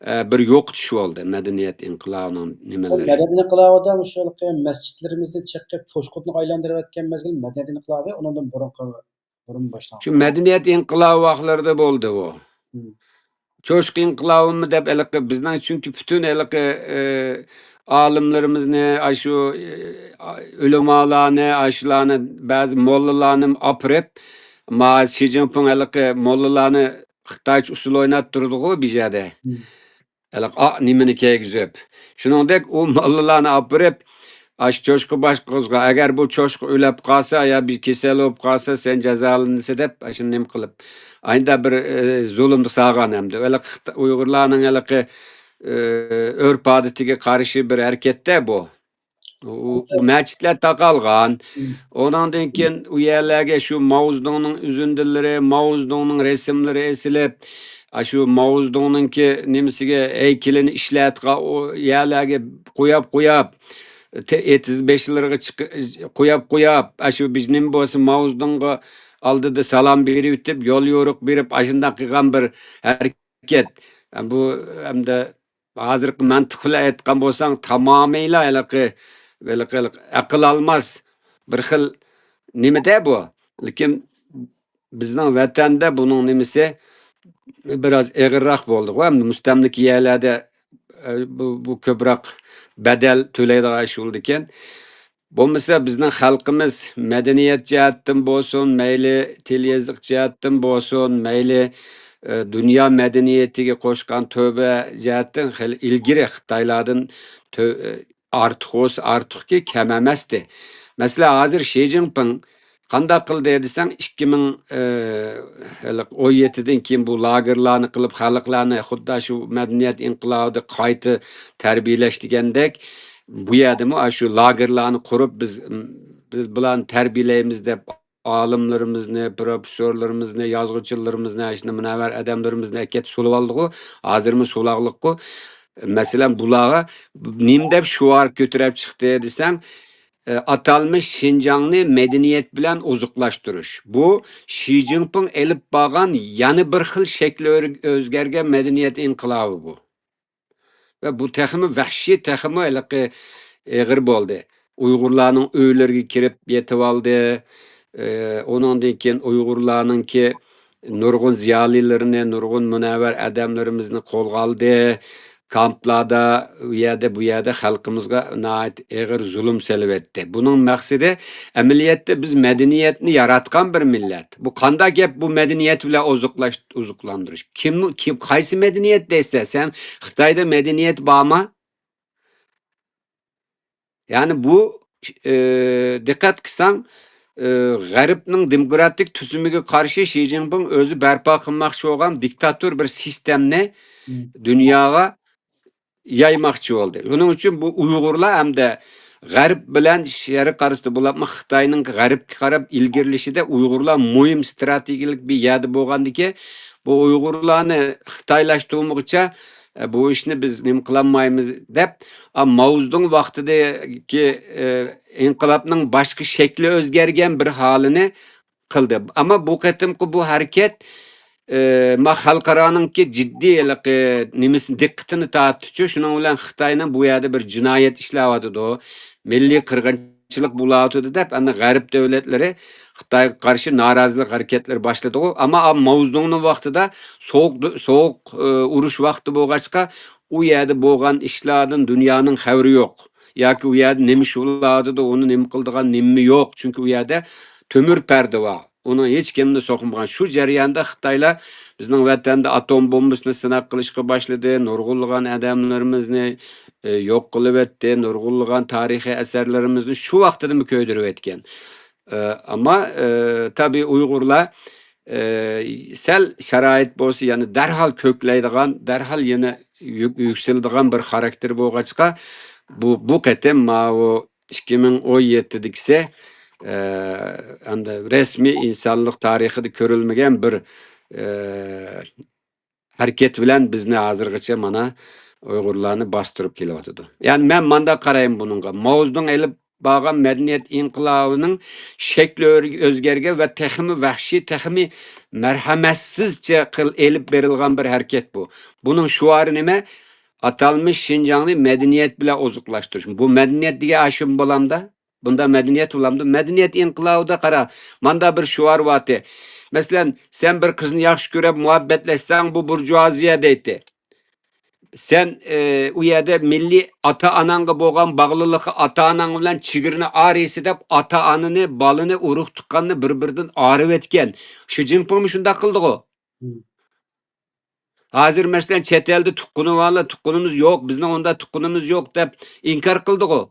ئە، بىر يوقىتىش بولدى مەدەنىيەت ئىنقىلابىنىڭ نېمىلىرى. مەدەنىيەت ئىنقىلابىدا مۇشۇ ھېلىقى مەسچىتلىرىمىزنى چېقىپ، توشقۇنغا ئايلاندۇرۇۋەتكەن مەزگىل مەدەنىيەت ئىنقىلابى، ئۇنىڭدىن بۇرۇنقى، بۇرۇن باشلانغان. شۇ مەدەنىيەت ئىنقىلابى ۋاقىتلىرىدا بولدى ئۇ. مم. چوشقا ئىنقىلابىمۇ دەپ ھېلىقى بىزنىڭ، چۈنكى پۈتۈن ھېلىقى، ئى، ئالىملىرىمىزنى، ئاشۇ، ئى، ئۆلىمالارنى، ئاشۇلارنى، بەزى موللىلارنى ئاپىرىپ، ما شى جىنپىڭ ھېلىقى موللىلارنى خىتايچە ئۇسسۇل ئويناپ تۇرىدىغۇ بىر يەردە. مم. ھېلىقى ئاق نېمىنى كىيگۈزۈپ. شۇنىڭدەك ئۇ موللىلارنى ئاپىرىپ، ئاشۇ چوشقا باشقۇرغۇزغان، ئەگەر بۇ چوشقا ئۆلەپ قالسا يا بىر كېسەل بولۇپ قالسا، سەن جازالىنىسەن دەپ، ئاشۇنى نېمە قىلىپ، ئاينىدا بىر، ئى، زۇلۇم سالغان ھەمدە. ھېلىقى خىتا-، ئۇيغۇرلارنىڭ ھېلىقى، ئى، ئۆرپ-ئادىتىگە قارشى بىر ھەرىكەتتە بۇ. ئۇ، ئۇ مەچىتلەر تاقالغان. مم. ئۇنىڭدىن كېيىن ئۇ يەرلەرگە شۇ ماۋزېدۇڭنىڭ ئۈزۈندىلىرى، ماۋزېدۇڭنىڭ رەسىملىرى ئېسىلىپ، ئاشۇ ماۋزېدۇڭنىڭكى نېمىسىگە، ھەيكىلىنى ئىشلەتقان ئۇ يەرلەرگە قوياپ، قوياپ، تې-، ئېتىز بېشلىرىغا چىق-، قوياپ، قوياپ، ئاشۇ بىز نېمە بولسا ماۋزېدۇڭغا ئالدىدا سالام بېرىۋېتىپ، يول يورۇق بېرىپ، ئاشۇنداق قىلغان بىر ھەرىكەت. بۇ ھەمدە ھازىرقى مەنتىق بىلەن ئېيتقان بولساڭ، تامامىيلا ھېلىقى، ھېلىقى، ھېلىقى ئەقىل ئالماس بىر خىل نېمىدە بۇ. لېكىن بىزنىڭ ۋەتەندە بۇنىڭ نېمىسى بىراز ئېغىرراق بولدىغۇ. ئەمدى مۇستەملىكە يەرلەردە، ئە، بۇ، بۇ كۆپرەك بەدەل تۆلەيدىغان ئىش بولىدىكەن. بولمىسا بىزنىڭ خەلقىمىز مەدەنىيەت جەھەتتىن بولسۇن، مەيلى تىل يېزىق جەھەتتىن بولسۇن، مەيلى، ئە، دۇنيا مەدەنىيىتىگە قوشقان تۆھپە جەھەتتىن خېلى ئىلگىرى خىتايلاردىن تۆ-، ئە، ئارتۇق بولسا ئارتۇقكى، كەم ئەمەستى. مەسىلەن، ھازىر شى جىنپىڭ قانداق قىلدى دېسەڭ، ئىككى مىڭ، ئە، ھېلىقى ئون يەتتىدىن كېيىن بۇ لاگېرلارنى قىلىپ، خەلقلەرنى خۇددى شۇ مەدەنىيەت ئىنقىلابىدا قايتا تەربىيەلەش دېگەندەك، بۇ يەردىمۇ ئاشۇ لاگېرلارنى قۇرۇپ، بىز، بىز بۇلارنى تەربىيەلەيمىز دەپ، ئالىملىرىمىزنى، پروفېسسورلىرىمىزنى، يازغۇچىلىرىمىزنى، ئاشۇنداق مۇنەۋۋەر ئادەملىرىمىزنى ئەكەپ سولىۋالدىغۇ. ھازىرمۇ سولاقلىققۇ. مەسىلەن، بۇلارغا نېمە دەپ شوئار كۆتۈرۈپ چىقتى دېسەڭ، ئاتالمىش شىنجاڭنى مەدەنىيەت بىلەن ئوزۇقلاشتۇرۇش. بۇ شى جىنپىڭ ئېلىپ بارغان يەنە بىر خىل شەكلى ئۆر-، ئۆزگەرگەن مەدەنىيەت ئىنقىلابى بۇ. ۋە بۇ تېخىمۇ ۋەھشىي، تېخىمۇ ھېلىقى ئېغىر بولدى. ئۇيغۇرلارنىڭ ئۆيلىرىگە كىرىپ يېتىۋالدى. ئى، ئۇنىڭدىن كېيىن ئۇيغۇرلارنىڭكى نۇرغۇن زىيالىيلىرىنى، نۇرغۇن مۇنەۋۋەر ئادەملىرىمىزنى قولغا ئالدى. كامپلاردا، ئۇ يەردە، بۇ يەردە خەلقىمىزغا ناھايىتى ئېغىر زۇلۇم سېلىۋەتتى. بۇنىڭ مەقسىتى، ئەمەلىيەتتە بىز مەدەنىيەتنى ياراتقان بىر مىللەت. بۇ قانداق گەپ، بۇ مەدەنىيەت بىلەن ئوزۇقلاش-، ئوزۇقلاندۇرۇش؟ كىم، كىم، قايسى مەدەنىيەت دەيسەن؟ سەن خىتايدا مەدەنىيەت بارمۇ؟ يەنى بۇ، ئى، دىققەت قىلساڭ، ئى، غەربنىڭ دېموكراتىك تۈزۈمىگە قارشى شى جىنپىڭ ئۆزى بەرپا قىلماقچى بولغان دىكتاتور بىر سىستېمنى مم. دۇنياغا يايماقچى بولدى. شۇنىڭ ئۈچۈن بۇ ئۇيغۇرلار ھەمدە غەرب بىلەن شەرق ئارىسىدا بولۇپمۇ خىتاينىڭ غەربكە قاراپ ئىلگىرىلىشىدە ئۇيغۇرلار مۇھىم ئىستراتېگىيەلىك بىر يەردە بولغاندىكىن، بۇ ئۇيغۇرلارنى خىتايلاشتۇرمىغۇچە، ئە، بۇ ئىشنى بىز نېمە قىلالمايمىز دەپ، ئا، ماۋزېدۇڭ ۋاقتىدىكى، ئە، ئىنقىلابنىڭ باشقا شەكلى ئۆزگەرگەن بىر ھالىنى قىلدى. ئەمما بۇ قېتىمقى بۇ ھەرىكەت، ئى، ما خەلقئارانىڭكى جىددىي ھېلىقى نېمىسىنى، دىققىتىنى تارتتىچۇ. شۇنىڭ بىلەن خىتاينىڭ بۇ يەردە بىر جىنايەت ئىشلەۋاتىدۇ، مىللىي قىرغىنچىلىق بولۇۋاتىدۇ دەپ، ئەنە غەرب دۆلەتلىرى خىتايغا قارشى نارازىلىق ھەرىكەتلىرى باشلىدىغۇ. ئەمما ماۋزېدۇڭنىڭ ۋاقتىدا سوغۇق، سوغۇق، ئى، ئۇرۇش ۋاقتى بولغاچقا، ئۇ يەردە بولغان ئىشلاردىن دۇنيانىڭ خەۋىرى يوق. ياكى ئۇ يەردە نېمە ئىش بولۇۋاتىدۇ، ئۇنى نېمە قىلىدىغان نېمىمۇ يوق. چۈنكى ئۇ يەردە تۆمۈر پەردە بار. ئۇنى ھېچ كىمنى سوقمىغان. شۇ جەرياندا خىتايلار بىزنىڭ ۋەتەندە ئاتوم بومبىسىنى سىناق قىلىشقا باشلىدى. نۇرغۇنلىغان ئادەملىرىمىزنى، ئى، يوق قىلىۋەتتى. نۇرغۇنلىغان تارىخىي ئەسەرلىرىمىزنى شۇ ۋاقتىدىمۇ كۆيدۈرۈۋەتكەن. ئى، ئەمما، ئى، تەبىئىي ئۇيغۇرلار ئە، سەل شارائىت بولسا، يەنە دەرھال كۆكلەيدىغان، دەرھال يەنە يۈك-، يۈكسىلىدىغان بىر خاراكتېر بولغاچقا، بۇ، بۇ قېتىم ماۋۇ ئىككى مىڭ ئون يەتتىدىكىسى، ئە، ئەمدى رەسمىي ئىنسانلىق تارىخىدا كۆرۈلمىگەن بىر، ئە، ھەرىكەت بىلەن بىزنى ھازىرغىچە مانا ئۇيغۇرلارنى باستۇرۇپ كېلىۋاتىدۇ. يەنى مەن مانداق قارايمەن بۇنىڭغا. ماۋزېدۇڭ ئېلىپ بارغان مەدەنىيەت ئىنقىلابىنىڭ شەكلى ئۆر-، ئۆزگەرگەن ۋە تېخىمۇ ۋەھشىي، تېخىمۇ مەرھەمەتسىزچە قىل-، ئېلىپ بېرىلغان بىر ھەرىكەت بۇ. بۇنىڭ شوئارى نېمە؟ ئاتالمىش شىنجاڭنى مەدەنىيەت بىلەن ئوزۇقلاشتۇرۇش. بۇ مەدەنىيەت دېگەن ئاشۇمۇ بولامدا؟ بۇندا مەدەنىيەت بولامدۇ؟ مەدەنىيەت ئىنقىلابىدا قارا، ماندا بىر شوئار بارتى. مەسىلەن، سەن بىر قىزنى ياخشى كۆرۈپ مۇھەببەتلەشسەڭ، بۇ بۇرژۇئازىيە دەيتتى. سەن، ئى، ئۇ يەردە مىللىي ئاتا-ئاناڭغا بولغان باغلىقلىقى، ئاتا-ئاناڭ بىلەن چېگرىنى ئايرىيسى دەپ، ئاتا-ئانىنى، بالىنى، ئۇرۇق-تۇغقاننى بىر-بىرىدىن ئايرىۋەتكەن. شى جىنپىڭمۇ شۇنداق قىلدىغۇ. مم. ھازىر، مەسىلەن، چەت ئەلدە تۇغقىنى بارلار، «تۇغقىنىمىز يوق، بىزنىڭ ئۇنداق تۇغقىنىمىز يوق» دەپ ئىنكار قىلدىغۇ.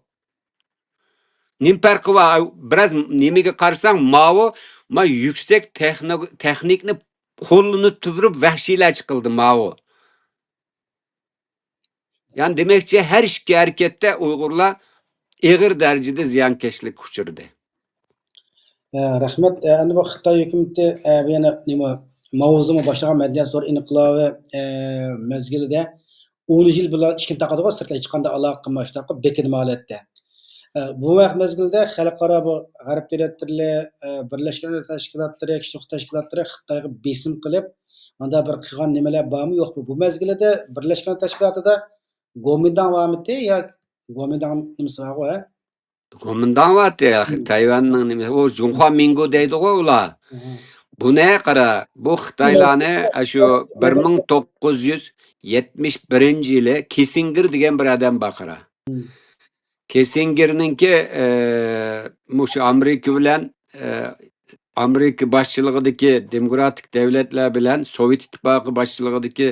نېمە پەرقى بار؟ بىراز نېمىگە قارىساڭ، ماۋۇ، ما يۈكسەك تېخنو-، تېخنىكنى قوللىنىپ تۇرۇپ ۋەھشىيلەرچە قىلدى ماۋۇ. يەنى دېمەكچى، ھەر ئىككى ھەرىكەتتە ئۇيغۇرلار ئېغىر دەرىجىدە زىيانكەشلىككە ئۇچرىدى. ئە، رەھمەت. ئە، ئەمدى بۇ خىتاي ھۆكۈمىتى، ئە، بۇ يەنە نېمە، ماۋزېدۇڭ باشلىغان مەدەنىيەت زور ئىنقىلابى، ئە، مەزگىلىدە ئون يىل بىلەن ئىشىكنى تاقىدىغۇ، سىرتقا ھېچقانداق ئالاقە قىلماي، شۇنداق قىلىپ بېكىنمە ھالەتتە. ئە، بۇ ۋاقىت مەزگىلىدە خەلقئارا بۇ غەرب دۆلەتلىرى، ئە، بىرلەشكەن دۆلەتلەر تەشكىلاتلىرى، كىشىلىك تەشكىلاتلىرى خىتايغا بېسىم قىلىپ، ماندا بىر قىلغان نېمىلەر بارمۇ، يوقمۇ؟ بۇ مەزگىلىدە بىرلەشكەن تەشكىلاتىدا گومىنداڭ بارمىدى يا؟ گومىنداڭ نېمىسى بارغۇ، ھە؟ گومىنداڭ بارتى، يا، مم. تايۋاننىڭ نېمىسى، ئۇ جۇڭخۇا مىڭگو دەيدىغۇ ئۇلار. ئاھا. بۇنى قارا، بۇ خىتايلارنى، ئاشۇ بىر مىڭ توققۇز يۈز يەتمىش بىرىنچى يىلى كىسسىنگېر دېگەن بىر ئادەم بار، قارا. مم. كىسسىنگېرنىڭكى، ئە، مۇشۇ ئامېرىكا بىلەن، ئە، ئامېرىكا باشچىلىقىدىكى دېموكراتىك دۆلەتلەر بىلەن سوۋېت ئىتتىپاقى باشچىلىقىدىكى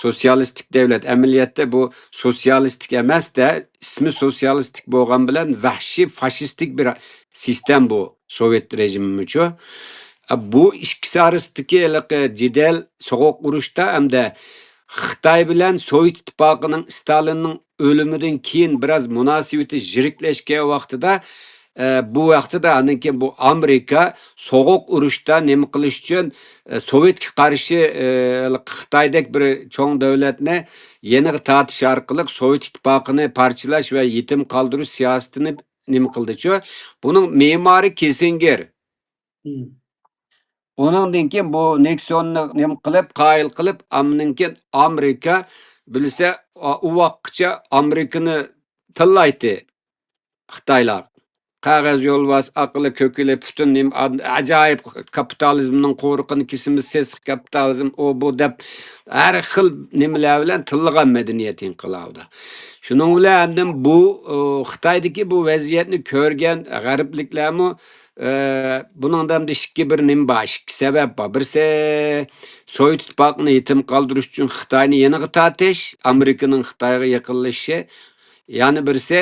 سوتسىيالىستىك دۆلەت، ئەمەلىيەتتە بۇ سوتسىيالىستىك ئەمەس-دە، ئىسمى سوتسىيالىستىك بولغان بىلەن ۋەھشىي فاشىستىك بىر سىستېما بۇ سوۋېت رېژىمىمۇچۇ. بۇ ئىككىسى ئارىسىدىكى ھېلىقى جېدەل، سوغۇق ئۇرۇشتا ھەمدە خىتاي بىلەن سوۋېت ئىتتىپاقىنىڭ ستالىننىڭ ئۆلۈمىدىن كېيىن بىراز مۇناسىۋىتى يىرىكلەشكەن ۋاقتىدا، ئە، بۇ ۋاقتىدا ئاندىن كېيىن بۇ ئامېرىكا سوغۇق ئۇرۇشتا نېمە قىلىش ئۈچۈن، ئە، سوۋېتكە قارشى، ئە، خىتايدەك بىر چوڭ دۆلەتنى يېنىغا تارتىش ئارقىلىق سوۋېت ئىتتىپاقىنى پارچىلاش ۋە يېتىم قالدۇرۇش سىياسىتىنى نېمە قىلدىچۇ؟ بۇنىڭ مېمارى كىسسىنگېر. مم. ئۇنىڭدىن كېيىن بۇ نىكسوننى نېمە قىلىپ، قايىل قىلىپ، ئاندىن كېيىن ئامېرىكا بىلسە، ئا-، ئۇ ۋاقىتقىچە ئامېرىكىنى تىللايتتى خىتايلار. قەغەز يولۋاس، ئاقىلى كۆكىلى، پۈتۈن نېمە، ئا-، ئاجايىپ كاپىتالىزمنىڭ قورۇقىنى كېسىمىز، سېسىق كاپىتالىزم، ئۇ بۇ دەپ ھەر خىل نېمىلەر بىلەن تىللىغان مەدەنىيەت ئىنقىلابىدا. شۇنىڭ بىلەن ئاندىن بۇ، ئۇ، خىتايدىكى بۇ ۋەزىيەتنى كۆرگەن غەربلىكلەرمۇ ئە، بۇنىڭدا ئەمدى ئىككى بىر نېمە بار، ئىككى سەۋەب بار. بىرسى، سوۋېت ئىتتىپاقىنى يېتىم قالدۇرۇش ئۈچۈن خىتاينى يېنىغا تارتىش، ئامېرىكىنىڭ خىتايغا يېقىنلىشىشى. يەنە بىرسى،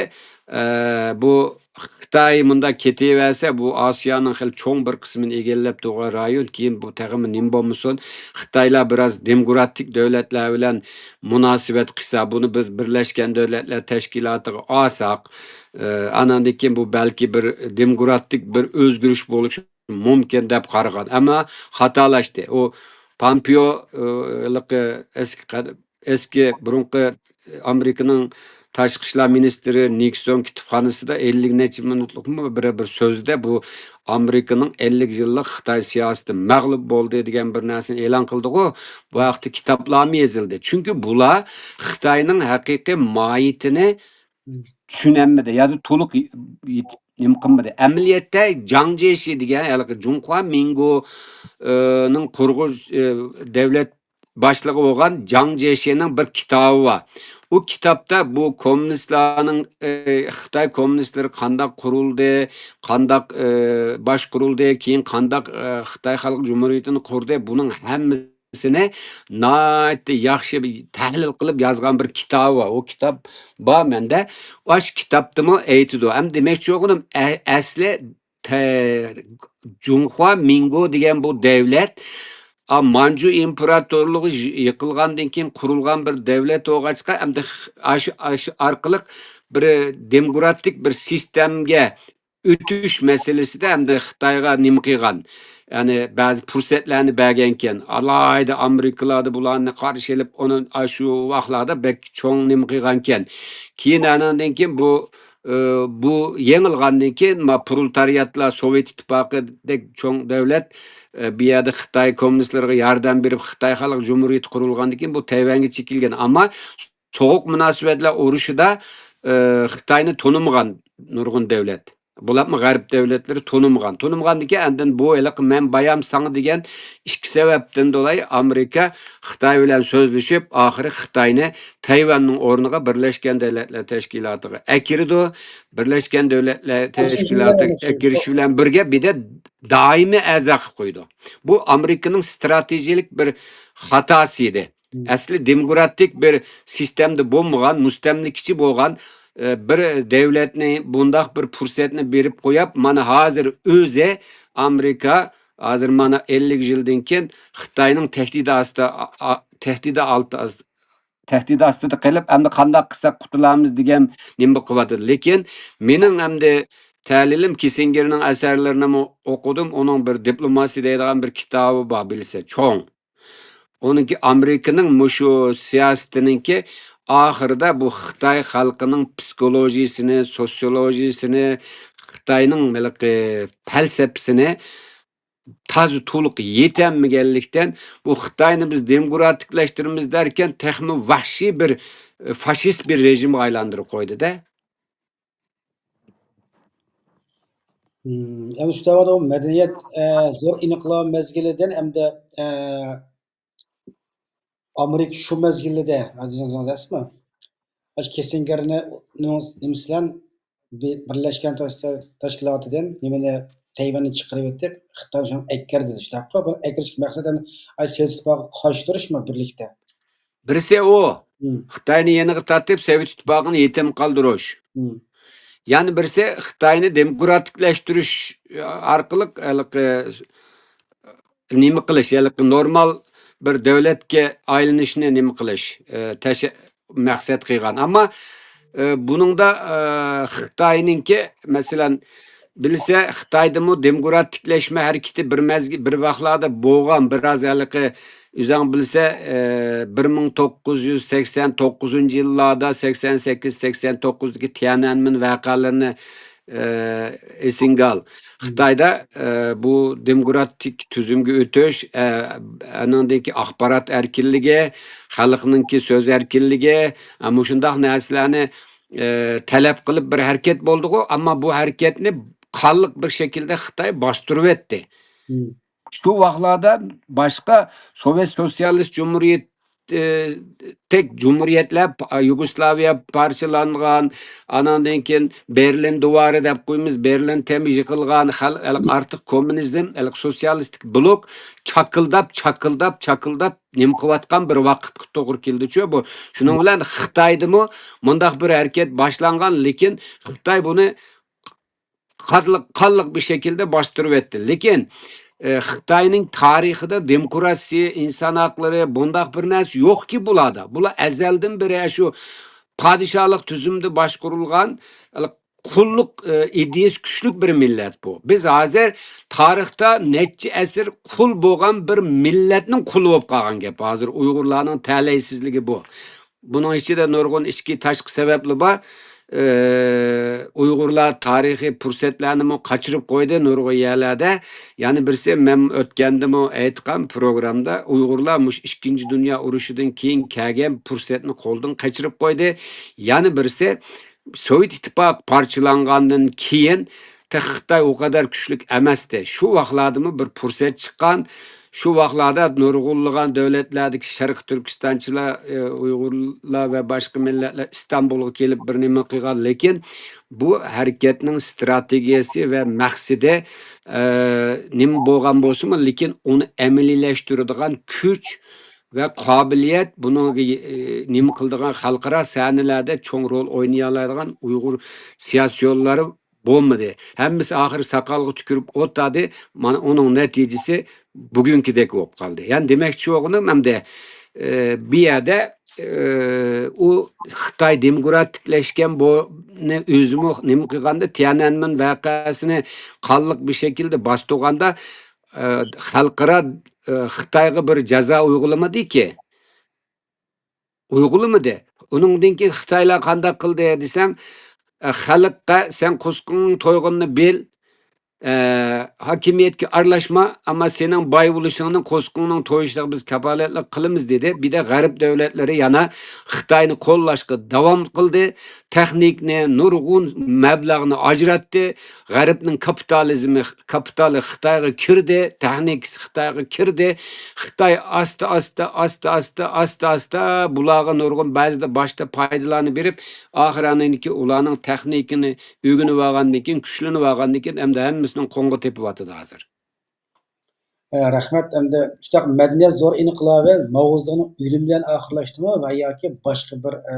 ئە، بۇ خىتاي مۇنداق كېتىۋەرسە، بۇ ئاسىيانىڭ خېلى چوڭ بىر قىسمىنى ئىگىلەپ تۇرغان رايون، كېيىن بۇ تېخىمۇ نېمە بولمىسۇن، خىتايلار بىراز دېموكراتىك دۆلەتلەر بىلەن مۇناسىۋەت قىلسا، بۇنى بىز بىرلەشكەن دۆلەتلەر تەشكىلاتىغا ئالساق، ئە، ئاناندىن كېيىن بۇ بەلكى بىر دېموكراتىك بىر ئۆزگىرىش بولۇشى مۇمكىن دەپ قارىغان. ئەمما خاتالاشتى. ئۇ پامپېئو، ئە، ھېلىقى ئەسكى قەد-، ئەسكى بۇرۇنقى ئامېرىكىنىڭ تاشقى ئىشلار مىنىستىرى نىكسون كۇتۇپخانىسىدا ئەللىك نەچچە مىنۇتلۇقمۇ بىر، بىر سۆزىدە بۇ ئامېرىكىنىڭ ئەللىك يىللىق خىتاي سىياسىتى مەغلۇپ بولدى دېگەن بىر نەرسىنى ئېلان قىلدىغۇ. بۇ ھەقتە كىتابلارمۇ يېزىلدى. چۈنكى بۇلار خىتاينىڭ ھەقىقىي ماھىيىتىنى چۈشىنەلمىدى يادا تولۇق ي-، يېتىپ نېمە قىلمىدى. ئەمەلىيەتتە جاڭ جيېشى دېگەن ھېلىقى جۇڭخۇا مىڭگو، ئى، نىڭ قۇرغۇچ-، ئى، دۆلەت باشلىقى بولغان جاڭ جيېشىنىڭ بىر كىتابى بار. ئۇ كىتابتا بۇ كوممۇنىستلارنىڭ، ئى، خىتاي كوممۇنىستلىرى قانداق قۇرۇلدى، قانداق، ئى، باشقۇرۇلدى، كېيىن قانداق، ئى، خىتاي خەلق جۇمھۇرىيىتىنى قۇردى، بۇنىڭ ھەممىسى ناھايىتى ياخشى بىر تەھلىل قىلىپ يازغان بىر كىتابى بار. ئۇ كىتاب بار مەندە. ئاشۇ كىتابتىمۇ ئېيتىدۇ. ھەم دېمەكچى بولغىنىم، ئە-، ئەسلى تە-، جۇڭخۇا مىڭگو دېگەن بۇ دەۋلەت، ئا، مانجۇ ئىمپېراتورلۇقى يىقىلغاندىن كېيىن قۇرۇلغان بىر دەۋلەت بولغاچقا، ئەمدى خ-، ئاشۇ، ئاشۇ ئارقىلىق بىر دېموكراتىك بىر سىستېمىگە ئۆتۈش مەسىلىسىدە ئەمدى خىتايغا نېمە قىلغان؟ يەنى بەزى پۇرسەتلەرنى بەرگەنكەن. ئالاھىدە ئامېرىكىلاردا بۇلارنى قارشى ئېلىپ، ئۇنى ئاشۇ ۋاقىتلاردا بەك چوڭ نېمە قىلغانكەن. كېيىن ئانىڭدىن كېيىن بۇ، ئى، بۇ يېڭىلغاندىن كېيىن، ما، پرولېتارىياتلار سوۋېت ئىتتىپاقىدەك چوڭ دەۋلەت، ئى، بۇ يەردە خىتاي كوممۇنىستلىرىغا ياردەم بېرىپ، خىتاي خەلق جۇمھۇرىيىتى قۇرۇلغاندىن كېيىن بۇ تەيۋەنگە چېكىلگەن. ئەمما سوغۇق مۇناسىۋەتلەر ئۇرۇشىدا، ئى، خىتاينى تونۇمىغان نۇرغۇن دەۋلەت. بولۇپمۇ غەرب دەۋلەتلىرى تونۇمىغان. تونۇمىغاندىكىن ئاندىن بۇ ھېلىقى مەن بايام ساڭا دېگەن ئىككى سەۋەبتىن دولاي ئامېرىكا خىتاي بىلەن سۆزلىشىپ، ئاخىرى خىتاينى تەيۋەننىڭ ئورنىغا بىرلەشكەن دۆلەتلەر تەشكىلاتىغا ئەكىرىدۇ. بىرلەشكەن دۆلەتلەر تەشكىلاتىغا ئەكىرىش بىلەن بىرگە بىردە دائىمىي ئەزا قىلىپ قويىدۇ. بۇ ئامېرىكىنىڭ ستراتېگىيەلىك بىر خاتاسى ئىدى. ئەسلى دېموكراتىك بىر سىستېمىدا بولمىغان، مۇستەملىكىچى بولغان، ئە، بىر دەۋلەتنى بۇنداق بىر پۇرسەتنى بېرىپ قويۇپ، مانا ھازىر ئۆزى ئامېرىكا ھازىر مانا ئەللىك يىلدىن كېيىن خىتاينىڭ تەھدىتى ئاستى، ئا-، ئا-، تەھدىتى ئالتى، تەھدىتى ئاستىدا قېلىپ، ئەمدى قانداق قىلساق قۇتۇلامىز دېگەن نېمە قىلىۋاتىدۇ. لېكىن مېنىڭ ئەمدى تەھلىلىم كىسسىنگېرنىڭ ئەسەرلىرىنىمۇ ئوقۇدۇم. ئۇنىڭ بىر دىپلوماسىيە دەيدىغان بىر كىتابى بار، بىلسە، چوڭ. ئۇنىڭكى ئامېرىكىنىڭ مۇشۇ سىياسىتىنىڭكى ئاخىرىدا بۇ خىتاي خەلقىنىڭ پسىخولوگىيىسىنى، سوتسىيولوگىيىسىنى، خىتاينىڭ ھېلىقى پەلسەپىسىنى تازا تولۇق يېتەلمىگەنلىكتىن، بۇ خىتاينى بىز دېموكراتىكلاشتۇرىمىز دەركەن، تېخىمۇ ۋەھشىي بىر، ئە، فاشىست بىر رېژىمغا ئايلاندۇرۇپ قويدى-دە. مم، ئەمدى شۇ تەۋەدە مەدەنىيەت، ئە، زور ئىنقىلاب مەزگىلىدىن ئەمدى، ئە، ئامېرىكا شۇ مەزگىلدە، ئەزىزىڭىز ئەسمە؟ ئاشۇ كىسسىنگېرنى نېمىسى بىلەن بىرلەشكەن تەشكىلاتىدىن نېمىنى تەيۋەننى چىقىرىۋېتىپ، خىتاي شۇنى ئەكىردى دېيىش دەپقۇ. بۇنى ئەكىرىشتىكى مەقسەت ئەمدى ئاشۇ سوۋېت ئىتتىپاقىغا قارشى تۇرۇشمۇ بىرلىكتە؟ بىرسى ئۇ، مم. خىتاينى يېنىغا تارتىپ، سوۋېت ئىتتىپاقىنى يېتىم قالدۇرۇش. مم. يەنە بىرسى خىتاينى دېموكراتىكلاشتۇرۇش ئارقىلىق ھېلىقى نېمە قىلىش، ھېلىقى نورمال بىر دۆلەتكە ئايلىنىشنى نېمە قىلىش، ئى، تەش-، مەقسەت قىلغان. ئەمما، ئى، بۇنىڭدا، ئى، خىتاينىڭكى، مەسىلەن، بىلسە، خىتايدىمۇ دېموكراتىكلەشمە ھەرىكىتى بىر مەزگىل، بىر ۋاقىتلاردا بولغان، بىراز ھېلىقى ئۆزۈڭ بىلسە، ئى، بىر مىڭ توققۇز يۈز سەكسەن توققۇزىنچى يىللاردا، سەكسەن سەككىز، سەكسەن توققۇزدىكى تيەنئەنمېن ۋەقەلىرىنى ئى، ئېسىڭگە ئال. خىتايدا، ئى، بۇ دېموكراتىك تۈزۈمگە ئۆتۈش، ئى، ئانىڭدىن كېيىن ئاخبارات ئەركىنلىكى، خەلقنىڭكى سۆز ئەركىنلىكى، ئى، مۇشۇنداق نەرسىلەرنى، ئى، تەلەپ قىلىپ بىر ھەرىكەت بولدىغۇ، ئەمما بۇ ھەرىكەتنى قانلىق بىر شەكىلدە خىتاي باستۇرۇۋەتتى. مم. شۇ ۋاقىتلاردا باشقا سوۋېت سوتسىيالىست جۇمھۇرىيەت ئى، تەك جۇمھۇرىيەتلەر، پا-، يۇگوسلاۋىيە پارچىلانغان، ئاناندىن كېيىن بېرلىن دىۋارى دەپ قويىمىز، بېرلىن تېمى يىقىلغان، خەل-، ھېلىقى ئارتۇق كوممۇنىزم، ھېلىقى سوتسىيالىستىك بلوك چاكىلداپ، چاكىلداپ، چاكىلداپ نېمە قىلىۋاتقان بىر ۋاقىتقا توغرا كېلىدىچۇ بۇ. شۇنىڭ بىلەن خىتايدىمۇ مۇنداق بىر ھەرىكەت باشلانغان، لېكىن خىتاي بۇنى قانلىق، قانلىق بىر شەكىلدە باستۇرۇۋەتتى. لېكىن، ئى، خىتاينىڭ تارىخىدا دېموكراتىيە، ئىنسان ھەقلىرى، بۇنداق بىر نەرسە يوقكى بۇلاردا. بۇلار ئەزەلدىن بېرى شۇ پادىشاھلىق تۈزۈمدە باشقۇرۇلغان، قۇللۇق، ئى، ئىدىيەسى كۈچلۈك بىر مىللەت بۇ. بىز ھازىر تارىختا نەچچە ئەسىر قۇل بولغان بىر مىللەتنىڭ قۇلى بولۇپ قالغان گەپ. ھازىر ئۇيغۇرلارنىڭ تەلەيسىزلىكى بۇ. بۇنىڭ ئىچىدە نۇرغۇن ئىچكى، تاشقى سەۋەبلەر بار. ئى، ئۇيغۇرلار تارىخىي پۇرسەتلەرنىمۇ قاچۇرۇپ قويدى نۇرغۇن يەرلەردە. يەنە بىرسى، مەن ئۆتكەندىمۇ ئېيتقان پروگراممىدا، ئۇيغۇرلار مۇشۇ ئىككىنچى دۇنيا ئۇرۇشىدىن كېيىن كەلگەن پۇرسەتنى قولدىن قېچىرىپ قويدى. يەنە بىرسى، سوۋېت ئىتتىپاقى پارچىلانغاندىن كېيىن تېخى خىتاي ئۇ قەدەر كۈچلۈك ئەمەستى. شۇ ۋاقىتلاردىمۇ بىر پۇرسەت چىققان. شۇ ۋاقىتلاردا نۇرغۇنلىغان دۆلەتلەردىكى شەرقىي تۈركىستانچىلار، ئى، ئۇيغۇرلار ۋە باشقا مىللەتلەر ئىستانبۇلغا كېلىپ بىر نېمە قىلغان، لېكىن بۇ ھەرىكەتنىڭ ستراتېگىيەسى ۋە مەقسىتى، ئى، نېمە بولغان بولسىمۇ، لېكىن ئۇنى ئەمەلىيلەشتۈرىدىغان كۈچ ۋە قابىلىيەت، بۇنىڭغا، ئى، نېمە قىلىدىغان، خەلقئارا سەھنىلەردە چوڭ رول ئوينىيالايدىغان ئۇيغۇر سىياسىيونلىرى بولمىدى. ھەممىسى ئاخىرى ساقالغا تۈكۈرۈپ ئولتۇردى. مانا ئۇنىڭ نەتىجىسى بۈگۈنكىدەك بولۇپ قالدى. يەنى دېمەكچى بولغىنىم ئەمدى، ئى، بۇ يەردە، ئى، ئۇ خىتاي دېموكراتىكلەشكەن بۇنى ئۆزىمۇ نېمە قىلغاندا، تيەنئەنمېن ۋەقەسىنى قانلىق بىر شەكىلدە باستۇرغاندا، ئى، خەلقئارا، ئى، خىتايغا بىر جازا ئۇيغۇلىمىدىكى. ئۇيغۇلىمىدى. ئۇنىڭدىن كېيىن خىتايلار قانداق قىلدى دېسەم، ئە، خەلققە سەن قورسىقىڭنىڭ تويغىنىنى بىل، ئە، ھاكىمىيەتكە ئارىلاشما، ئەمما سېنىڭ باي بولۇشۇڭنىڭ، قورسىقىڭنىڭ تويۇشىغا بىز كاپالەتلىك قىلىمىز دېدى. بىر دە غەرب دۆلەتلىرى يەنە خىتاينى قوللاشقا داۋام قىلدى. تېخنىكنى، نۇرغۇن مەبلەغنى ئاجراتتى. غەربنىڭ كاپىتالىزمى، كاپىتالى خىتايغا كىردى، تېخنىكىسى خىتايغا كىردى. خىتاي ئاستا، ئاستا، ئاستا، ئاستا، ئاستا، ئاستا بۇلارغا نۇرغۇن بەزىدە باشتا پايدىلارنى بېرىپ، ئاخىرى ئاندىن كېيىن ئۇلارنىڭ تېخنىكىنى ئۆگىنىۋالغاندىن كېيىن، كۈچلىنىۋالغاندىن كېيىن، ئەمدى ھەممىسىنىڭ قوڭغا تېپىۋاتىدۇ ھازىر. ئە، رەھمەت. ئەمدى مۇشۇنداق مەدەنىيەت زور ئىنقىلابى ماۋزېدۇڭنىڭ ئۆلۈمى بىلەن ئاخىرلاشتىمۇ ۋە ياكى باشقا بىر، ئە،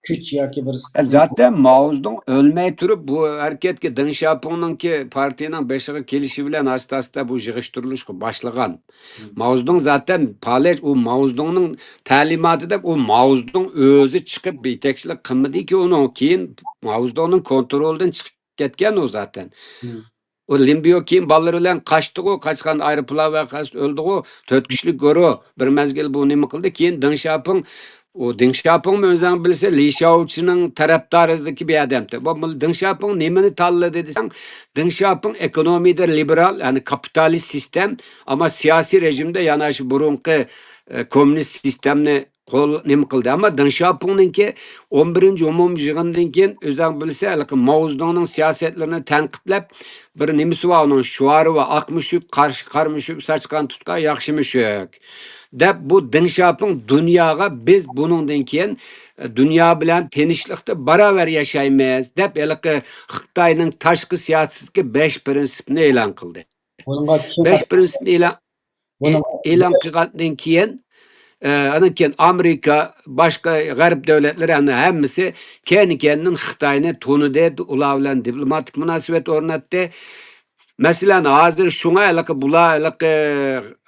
كۈچ ياكى بىر ئە، زاتەن ماۋزېدۇڭ ئۆلمەي تۇرۇپ، بۇ ھەرىكەتكە دېڭ شياپىڭنىڭكى پارتىيىنىڭ بېشىغا كېلىشى بىلەن ئاستا-ئاستا بۇ يىغىشتۇرۇلۇشقا باشلىغان. مم. ماۋزېدۇڭ زاتەن پالەچ، ئۇ ماۋزېدۇڭنىڭ تەلىماتى دەپ، ئۇ ماۋزېدۇڭ ئۆزى چىقىپ يېتەكچىلىك قىلمىدىكى ئۇنىڭ، كېيىن ماۋزېدۇڭنىڭ كونترولىدىن چىقىپ كەتكەن ئۇ زاتەن. مم. ئۇ لىن بيو كېيىن بالىلىرى بىلەن قاچتىغۇ، قاچقان ئايروپىلان ۋەقەسىدە ئۆلدىغۇ، تۆت كۈچلۈك گۇرۇھ بىر مەزگىل بۇ نېمە قىلدى. كېيىن دېڭ شياپىڭ، ئۇ دېڭ شياپىڭمۇ ئۆزۈڭ بىلىسەن، لى شياۋچىنىڭ تەرەپدارىدىكى بىر ئادەمتى. بۇ دېڭ شياپىڭ نېمىنى تاللىدى دېسەڭ، دېڭ شياپىڭ ئېكونومىيەدە لىبېرال، يەنى كاپىتالىست سىستېم، ئەمما سىياسىي رېژىمدا يەنە شۇ بۇرۇنقى، ئە، كوممۇنىست سىستېمنى قول نېمە قىلدى. ئەمما دېڭ شياپىڭنىڭكى ئون بىرىنچى ئومۇمىي يىغىندىن كېيىن ئۆزۈڭ بىلىسەن، ھېلىقى ماۋزېدۇڭنىڭ سىياسەتلىرىنى تەنقىدلەپ، بىر نېمىسى بار ئۇنىڭ، شوئارى بار، «ئاق مۈشۈك، قارا، قارا مۈشۈك، ساچقان تۇتقا ياخشى مۈشۈك» دەپ، بۇ دېڭ شياپىڭ دۇنياغا، «بىز بۇنىڭدىن كېيىن دۇنيا بىلەن تىنچلىقتا باراۋەر ياشايمىز» دەپ، ھېلىقى خىتاينىڭ تاشقى سىياسىتىدىكى بەش پىرىنسىپنى ئېلان قىلدى. بۇنىڭغا چۈشەندۈرۈش. بەش پىرىنسىپنى ئېلان، بۇنىڭ ئېلان قىلغاندىن كېيىن، ئە، ئاندىن كېيىن ئامېرىكا، باشقا غەرب دۆلەتلىرى، ھەممە، ھەممىسى كەينى-كەينىدىن خىتاينى تونۇدى، ئۇلار بىلەن دىپلوماتىك مۇناسىۋەت ئورناتتى. مەسىلەن، ھازىر شۇڭا ھېلىقى بۇلار، ھېلىقى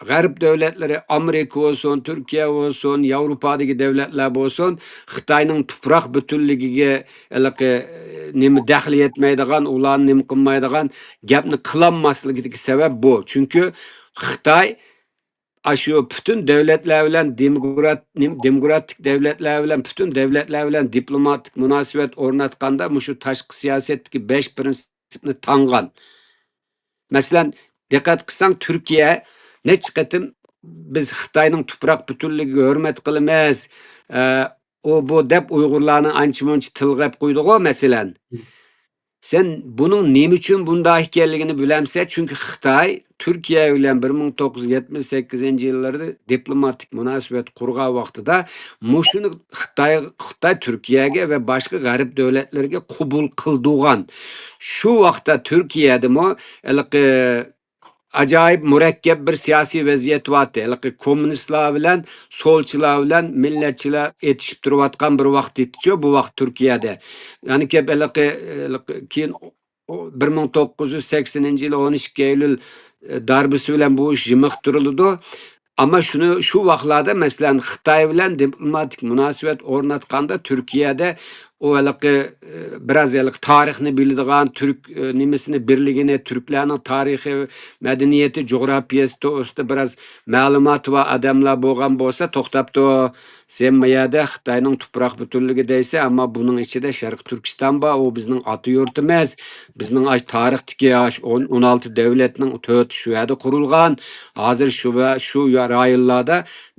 غەرب دۆلەتلىرى، ئامېرىكا بولسۇن، تۈركىيە بولسۇن، ياۋروپادىكى دۆلەتلەر بولسۇن، خىتاينىڭ تۇپراق پۈتۈنلۈكىگە ھېلىقى، نېمە، دەخلى يەتمەيدىغان، ئۇلارنى نېمە قىلمايدىغان گەپنى قىلالماسلىقىدىكى سەۋەب بۇ. چۈنكى خىتاي ئاشۇ پۈتۈن دۆلەتلەر بىلەن دېموكرات-، نېمە، دېموكراتىك دۆلەتلەر بىلەن، پۈتۈن دۆلەتلەر بىلەن دىپلوماتىك مۇناسىۋەت ئورناتقاندا مۇشۇ تاشقى سىياسەتتىكى بەش پىرىنسىپنى تاڭغان. مەسىلەن، دىققەت قىلساڭ، تۈركىيە نەچچە قېتىم «بىز خىتاينىڭ تۇپراق پۈتۈنلۈكىگە ھۆرمەت قىلىمىز، ئە، ئۇ بۇ» دەپ ئۇيغۇرلارنى ئانچە-مۇنچە تىلغا ئېلىپ قويدىغۇ، مەسىلەن. سەن بۇنىڭ نېمە ئۈچۈن بۇنداق ئىكەنلىكىنى بىلەمسەن؟ چۈنكى خىتاي تۈركىيە بىلەن بىر مىڭ توققۇز يۈز يەتمىش سەككىزىنچى يىللىرىدا دىپلوماتىك مۇناسىۋەت قۇرغان ۋاقتىدا مۇشۇنى خىتاي، خىتاي تۈركىيەگە ۋە باشقا غەرب دۆلەتلىرىگە قوبۇل قىلدۇرغان. شۇ ۋاقىتتا تۈركىيەدىمۇ ھېلىقى ئاجايىپ مۇرەككەپ بىر سىياسىي ۋەزىيەت بارتى. ھېلىقى كوممۇنىستلار بىلەن سولچىلار بىلەن مىللەتچىلەر ئېتىشىپ تۇرۇۋاتقان بىر ۋاقىت ئىدىچۇ، بۇ ۋاقىت تۈركىيەدە. يەنى كېلىپ ھېلىقى، ھېلىقى كېيىن بىر مىڭ توققۇز يۈز سەكسىنىنچى يىلى ئون ئىككى ئىيۇل، ئە، داربىسى بىلەن بۇ ئىش يىمىقتۇرۇلىدۇ. ئەمما شۇنى، شۇ ۋاقىتلاردا، مەسىلەن، خىتاي بىلەن دىپلوماتىك مۇناسىۋەت ئورناتقاندا تۈركىيەدە ئۇ ھېلىقى، ئە، بىراز ھېلىقى تارىخنى بىلىدىغان، تۈرك، ئە، نېمىسىنى، بىرلىكىنى، تۈركلەرنىڭ تارىخى، مەدەنىيىتى، جۇغراپىيەسى توغرىسىدا بىراز مەلۇماتى بار ئادەملەر بولغان بولسا، توختاپتۇ، سەن ما يەردە خىتاينىڭ تۇپراق پۈتۈنلۈكى دەيسەن، ئەمما بۇنىڭ ئىچىدە شەرقىي تۈركىستان بار، ئۇ بىزنىڭ ئاتا يۇرتىمىز. بىزنىڭ ئاشۇ تارىختىكى ئاشۇ ئون، ئون ئالتە دۆلەتنىڭ تۆتى شۇ يەردە قۇرۇلغان. ھازىر شۇ ۋە شۇ يا-، رايونلاردا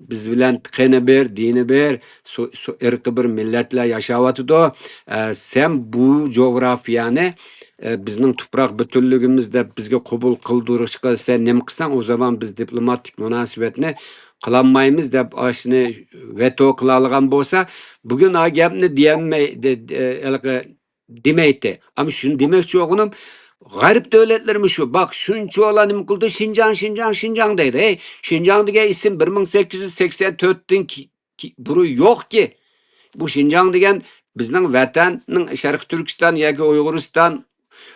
بىز بىلەن قېنى بىر، دىنى بىر، سو-، سو-، ئىرقى بىر مىللەتلەر ياشاۋاتىدۇ. ئە، سەن بۇ جۇغراپىيەنى، ئە، بىزنىڭ تۇپراق پۈتۈنلۈكىمىز دەپ بىزگە قوبۇل قىلدۇرۇشقا سەن نېمە قىلساڭ، ئۇ زامان بىز دىپلوماتىك مۇناسىۋەتنى قىلالمايمىز دەپ، ئاشۇنى ۋېتو قىلالىغان بولسا، بۈگۈن ئا گەپنى دېيەلمەي، دە-، دە-، ھېلىقى دېمەيتتى. ئەمما شۇنى دېمەكچى بولغىنىم، غەرب دۆلەتلىرىمۇ شۇ. باق، شۇنچىۋالا نېمە قىلدى؟ شىنجاڭ، شىنجاڭ، شىنجاڭ دەيدۇ. ھەي، شىنجاڭ دېگەن ئىسىم بىر مىڭ سەككىز يۈز سەكسەن تۆتتىن كېيىن كى-، بۇرۇن يوقكى. بۇ شىنجاڭ دېگەن بىزنىڭ ۋەتەننىڭ شەرقىي تۈركىستان ياكى ئۇيغۇرىستان،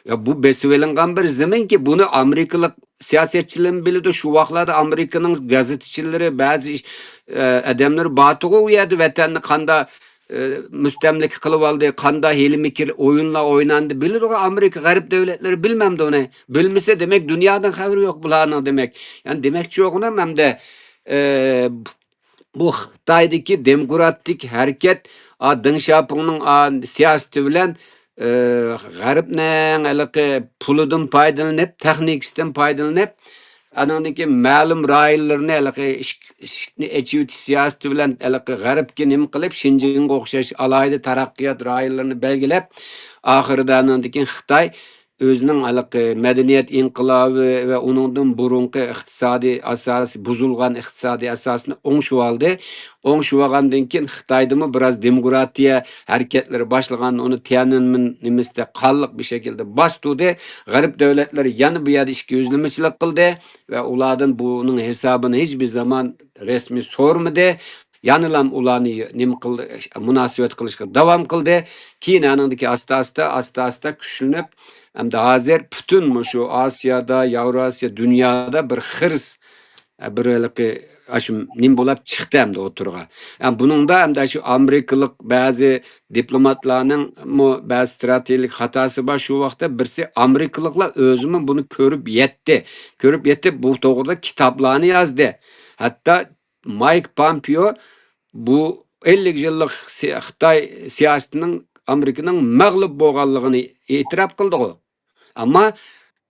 يا بۇ بېسىۋېلىنغان بىر زېمىنكى، بۇنى ئامېرىكىلىق سىياسەتچىلەرمۇ بىلىدۇ. شۇ ۋاقىتلاردا ئامېرىكىنىڭ گازېتچىلىرى، بەزى ئىش-، ئە، ئادەملىرى بارتىغۇ ئۇ يەردە ۋەتەننى قاندا، ئە، مۇستەملىكە قىلىۋالدى، قاندا ھىيلە-مىكىر ئويۇنلار ئويناندى، بىلىدىغۇ ئامېرىكا، غەرب دۆلەتلىرى بىلمەمدۇ ئۇنى؟ بىلمىسە، دېمەك، دۇنيادىن خەۋىرى يوق بۇلارنىڭ، دېمەك. يەنى دېمەكچى بولغىنىم ئەمدى، ئە، بۇ خىتايدىكى دېموكراتىك ھەرىكەت، ئا، دېڭ شياپىڭنىڭ، ئا، سىياسىتى بىلەن، ئى، غەربنىڭ ھېلىقى پۇلىدىن پايدىلىنىپ، تېخنىكىسىدىن پايدىلىنىپ، ئانىڭدىن كېيىن مەلۇم رايونلىرىنى ھېلىقى ئىشىك-، ئىشىكنى ئېچىۋېتىش سىياسىتى بىلەن ھېلىقى غەربكە نېمە قىلىپ، شىنجىڭغا ئوخشاش ئالاھىدە تەرەققىيات رايونلىرىنى بەلگىلەپ، ئاخىرىدا ئانىڭدىن كېيىن خىتاي ئۆزىنىڭ ھېلىقى مەدەنىيەت ئىنقىلابى ۋە ئۇنىڭدىن بۇرۇنقى ئىقتىسادىي ئاساسى، بۇزۇلغان ئىقتىسادىي ئاساسىنى ئوڭشىۋالدى. ئوڭشىۋالغاندىن كېيىن خىتايدىمۇ بىراز دېموكراتىيە ھەرىكەتلىرى باشلىغان، ئۇنى تيەنئەنمېن نېمىسىدە قانلىق بىر شەكىلدە باستۇردى. غەرب دۆلەتلىرى يەنە بۇ يەردە ئىككى يۈزلىمىچىلىك قىلدى ۋە ئۇلاردىن بۇنىڭ ھېسابىنى ھېچ بىر زامان رەسمىي سورىمىدى. يەنىلام ئۇلارنى نېمە قىلدى، مۇناسىۋەت قىلىشقا داۋام قىلدى. كېيىن ئانىڭدىكى ئاستا-ئاستا، ئاستا-ئاستا كۈچلىنىپ، ئەمدى ھازىر پۈتۈن مۇشۇ ئاسىيادا، ياۋراسىيا، دۇنيادا بىر خىرىس، بىر ھېلىقى ئاشۇ نېمە بولاپ چىقتى ئەمدى ئوتتۇرىغا. ئە، بۇنىڭدا ئەمدى شۇ ئامېرىكىلىق بەزى دىپلوماتلارنىڭمۇ بەزى ئىستراتېگىيەلىك خاتاسى بار. شۇ ۋاقىتتا بىرسى ئامېرىكىلىقلار ئۆزىمۇ بۇنى كۆرۈپ يەتتى. كۆرۈپ يېتىپ، بۇ توغرىدا كىتابلارنى يازدى. ھەتتا مايك پامپېئو بۇ ئەللىك يىللىق سى-، خىتاي سىياسىتىنىڭ ئامېرىكىنىڭ مەغلۇپ بولغانلىقىنى ئېتىراپ قىلدىغۇ. ئەمما،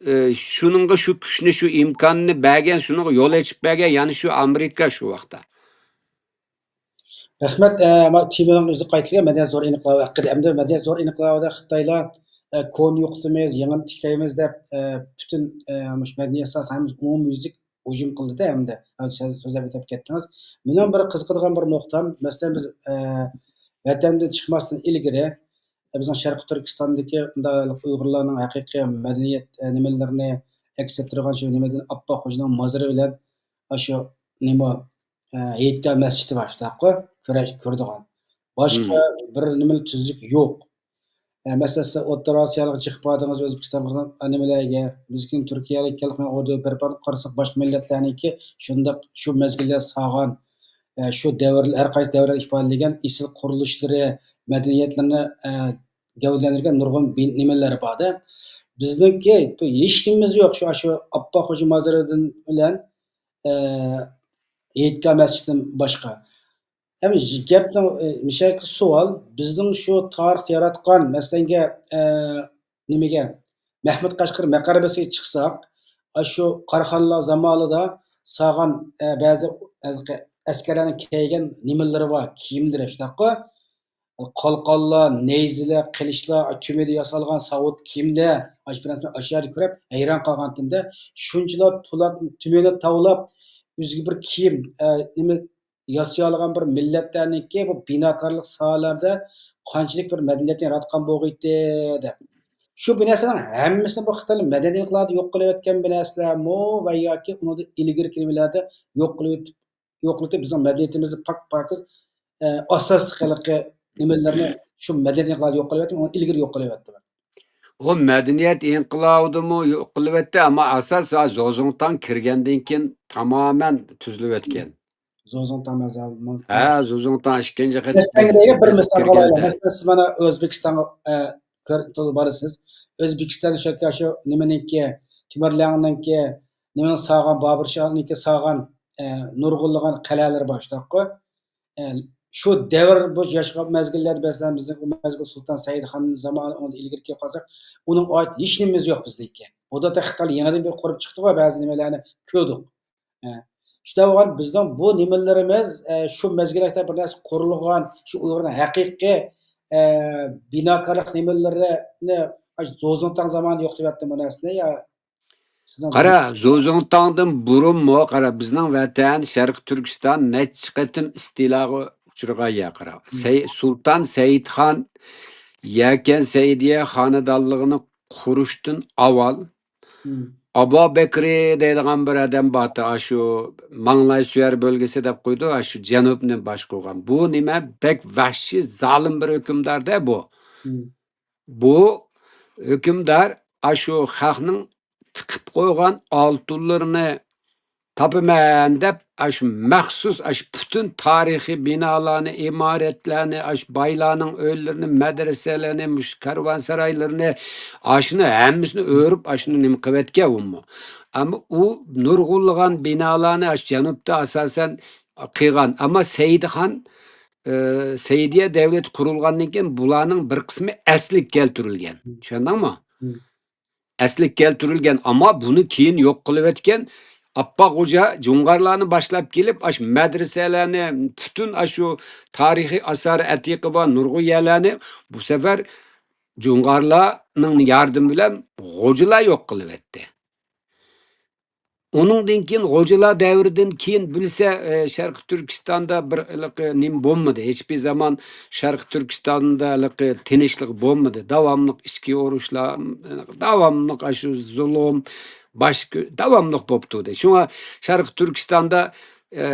ئى، شۇنىڭغا شۇ كۈچنى، شۇ ئىمكاننى بەرگەن، شۇنىڭغا يول ئېچىپ بەرگەن يەنە شۇ ئامېرىكا شۇ ۋاقىتتا. رەھمەت، ئە، ما-، تېمىنىڭ ئۆزى قايتىلگەن مەدەنىيەت زور ئىنقىلابى ھەققىدە. ئەمدى مەدەنىيەت زور ئىنقىلابىدا خىتايلار، ئە، كونا يوقىتىمىز، يېڭىنى تىكلەيمىز دەپ، ئە، پۈتۈن، ئە، مۇشۇ مەدەنىيەت ساھەسى ھەممىسى ئومۇميۈزلۈك ھۇجۇم قىلدى-دە ئەمدى. سىز سۆزلەپ ئۆتۈپ كەتتىڭىز. مېنىڭ بىر قىزىقىدىغان بىر نۇقتام، مەسىلەن، بىز، ئە، ۋەتەندىن چىقماستىن ئىلگىرى، بىزنىڭ شەرقىي تۈركىستاندىكى مۇنداق ئۇيغۇرلارنىڭ ھەقىقىي مەدەنىيەت، ئە، نېمىلىرىنى ئەكس ئەتتۈرىدىغان شۇ نېمىدىن ئاپپاق خوجىنىڭ مازىرى بىلەن، ئاشۇ نېمە، ئە، ھېيتگاھ مەسچىتى بار شۇنداققۇ؟ كۆرۈش، كۆرىدىغان. باشقا بىر نېمە تۈزۈك يوق. ئە، مەسىلەن، سىز ئوتتۇرا ئاسىيالىق جىق باردىڭىز ئۆزبېكىستانغا، نېمىلەرگە، بىزكىن تۈركىيەلىك كەلگەن ئوردۇ بىر بار قارىساق، باشقا مىللەتلەرنىڭكى شۇنداق شۇ مەزگىلدە سالغان، ئە، شۇ دەۋر، ھەر قايسى دەۋرلەر ئىپادىلىگەن ئېسىل قۇرۇلۇشلىرى، مەدەنىيەتلىرىنى، ئە، گەۋدىلەندۈرگەن نۇرغۇن بىن-، نېمىلەر بار-دە. بىزنىڭكى بۇ ھېچ نېمىمىز يوق، شۇ، شۇ ئاپپاق خوجا مازىرىدىن بىلەن، ئە، ھېيتگاھ مەسچىتىدىن باشقا. ئەمما گەپنىڭ، ئە، مۇشۇ سوئال، بىزنىڭ شۇ تارىختا ياراتقان، مەسىلەنگە، ئە، نېمىگە، مەھمۇد قەشقەر مەقبەرىسىگە چىقساق، ئاشۇ قاراخانلار زامانىدا سالغان، ئە، بەزى، ئە، ئەسكەرلەرنىڭ كىيگەن نېمىلىرى بار، كىيىملىرى شۇنداققۇ؟ قالقانلار، نەيزىلەر، قىلىچلار، تۈمىدە ياسالغان ساۋۇت كىيىملەر، ئاشۇ بىر نەرسىنى ئاشۇ يەردە كۆرۈپ ھەيران قالغانتىم-دە. شۇنچىلا پولات تۈمىنى تاۋلاپ، ئۆزىگە بىر كىيىم، ئە، نېمە، ياسىيالىغان بىر مىللەتلەرنىڭكى بۇ بىناكارلىق ساھەلەردە قانچىلىك بىر مەدەنىيەتنى ياراتقان بولغىيتتى دەپ. شۇ بىر نەرسىنىڭ ھەممىسىنى بۇ خىتايلار مەدەنىيەتلەردە يوق قىلىۋەتكەن بىر نەرسىلەرمۇ ۋە ياكى ئۇنىڭدىن ئىلگىرىكى نېمىلەردە يوق قىلىۋېتىپ، يوق قىلىۋېتىپ، بىزنىڭ مەدەنىيىتىمىزنى پاك-پاكىز، ئە، ئاساسلىق ھېلىقى نېمىلەرنى شۇ مەدەنىيەتلەردە يوق قىلىۋەتتى، ئۇنى ئىلگىرى يوق قىلىۋەتتى. ئۇ مەدەنىيەت ئىنقىلابىدىمۇ يوق قىلىۋەتتى، ئەمما ئاساس زوزۇڭتاڭ كىرگەندىن كېيىن تامامەن تۈزۈلۈۋەتكەن. زوزۇڭتاڭ مەزەلنىڭ ھە، زوزۇڭتاڭ ئىككىنچى قېتىم بىر مىسال كىرگەندە. مەسىلەن، سىز مانا ئۆزبېكىستانغا، ئە، كۆر-، بارىسىز. ئۆزبېكىستان شۇ، شۇ نېمىنىڭكى، تۆمۈرلەڭنىڭكى، نېمىنى سالغان، بابۇر شاھنىڭكى سالغان، ئە، نۇرغۇنلىغان قەلئەلىرى بار شۇنداققۇ. ئە، شۇ دەۋر بۇ ياشىغان مەزگىللەردە، مەسىلەن، بىزنىڭ ئۇ مەزگىل سۇلتان سەئىدخان زامانى، ئۇنىڭدىن ئىلگىرىكى كېلىپ قالساق، ئۇنىڭغا ئائىت ھېچ نېمىمىز يوق بىزنىڭكى. بۇ دا خىتاي يېڭىدىن بىر قۇرۇپ چىقتىغۇ، بەزى نېمىلەرنى كۆردۇق. ئە، شۇنداق بولغان بىزنىڭ بۇ نېمىلىرىمىز، ئە، شۇ مەزگىللەردە بىر نەرسە قۇرۇلغان، شۇ ئۇيغۇرنىڭ ھەقىقىي، ئە، بىناكارلىق نېمىلىرىنى، ئاشۇ زوزۇڭتاڭ زامانىدا يوق دەۋەتتىم بۇ نەرسىنى، يا سىزنىڭ قارا، زوزۇڭتاڭدىن بۇرۇنمۇ، قارا، بىزنىڭ ۋەتەن شەرقىي تۈركىستان نەچچە قېتىم ئىستىلاغا ئۇچرىغان يەر، قارا. مم. سەي-، سۇلتان سەئىدخان يەكەن سەئىدىيە خانىدانلىقىنى قۇرۇشتىن ئاۋۋال مم. ئابا بەكرى دەيدىغان بىر ئادەم بارتى، ئاشۇ ماڭلاي سۆيەر بۆلگىسى دەپ قويىدۇ، ئاشۇ جەنۇبنى باشقۇرغان. بۇ نېمە، بەك ۋەھشىي، زالىم بىر ھۆكۈمدار-دە بۇ. مم. بۇ ھۆكۈمدار ئاشۇ خەقنىڭ تىقىپ قويغان ئالتۇنلىرىنى تاپىمەن دەپ، ئاشۇ مەخسۇس ئاشۇ پۈتۈن تارىخىي بىنالارنى، ئىمارەتلەرنى، ئاشۇ بايلارنىڭ ئۆيلىرىنى، مەدرىسەلەرنى، مۇشۇ كارۋانسارايلىرىنى، ئاشۇنى ھەممىسىنى ئۆرۈپ، ئاشۇنى نېمە قىلىۋەتكەن ئۇمۇ. ئەمما ئۇ نۇرغۇنلىغان بىنالارنى ئاشۇ جەنۇبتا ئاساسەن قىلغان. ئەمما سەيدىخان، ئى، سەيدىيە دەۋلىتى قۇرۇلغاندىن كېيىن بۇلارنىڭ بىر قىسمى ئەسلىگە كەلتۈرۈلگەن. مم. چۈشەندىڭمۇ؟ مم. ئەسلىگە كەلتۈرۈلگەن، ئەمما بۇنى كېيىن يوق قىلىۋەتكەن ئاپپاق خوجا جۇڭغارلارنى باشلاپ كېلىپ، ئاشۇ مەدرىسەلەرنى، پۈتۈن ئاشۇ تارىخىي ئاسارە ئەتىقە بار نۇرغۇن يەرلەرنى بۇ سەپەر جۇڭغارلارنىڭ ياردىمى بىلەن غوجىلار يوق قىلىۋەتتى. ئۇنىڭدىن كېيىن غوجىلار دەۋرىدىن كېيىن بىلسە، ئى، شەرقىي تۈركىستاندا بىر ھېلىقى نېمە بولمىدى. ھېچبىر زامان شەرقىي تۈركىستاندا ھېلىقى تىنچلىق بولمىدى. داۋاملىق ئىچكى ئۇرۇشلار، داۋاملىق ئاشۇ زۇلۇم، باش كۆ-، داۋاملىق بولۇپ تۇردى. شۇڭا شەرقىي تۈركىستاندا، ئى،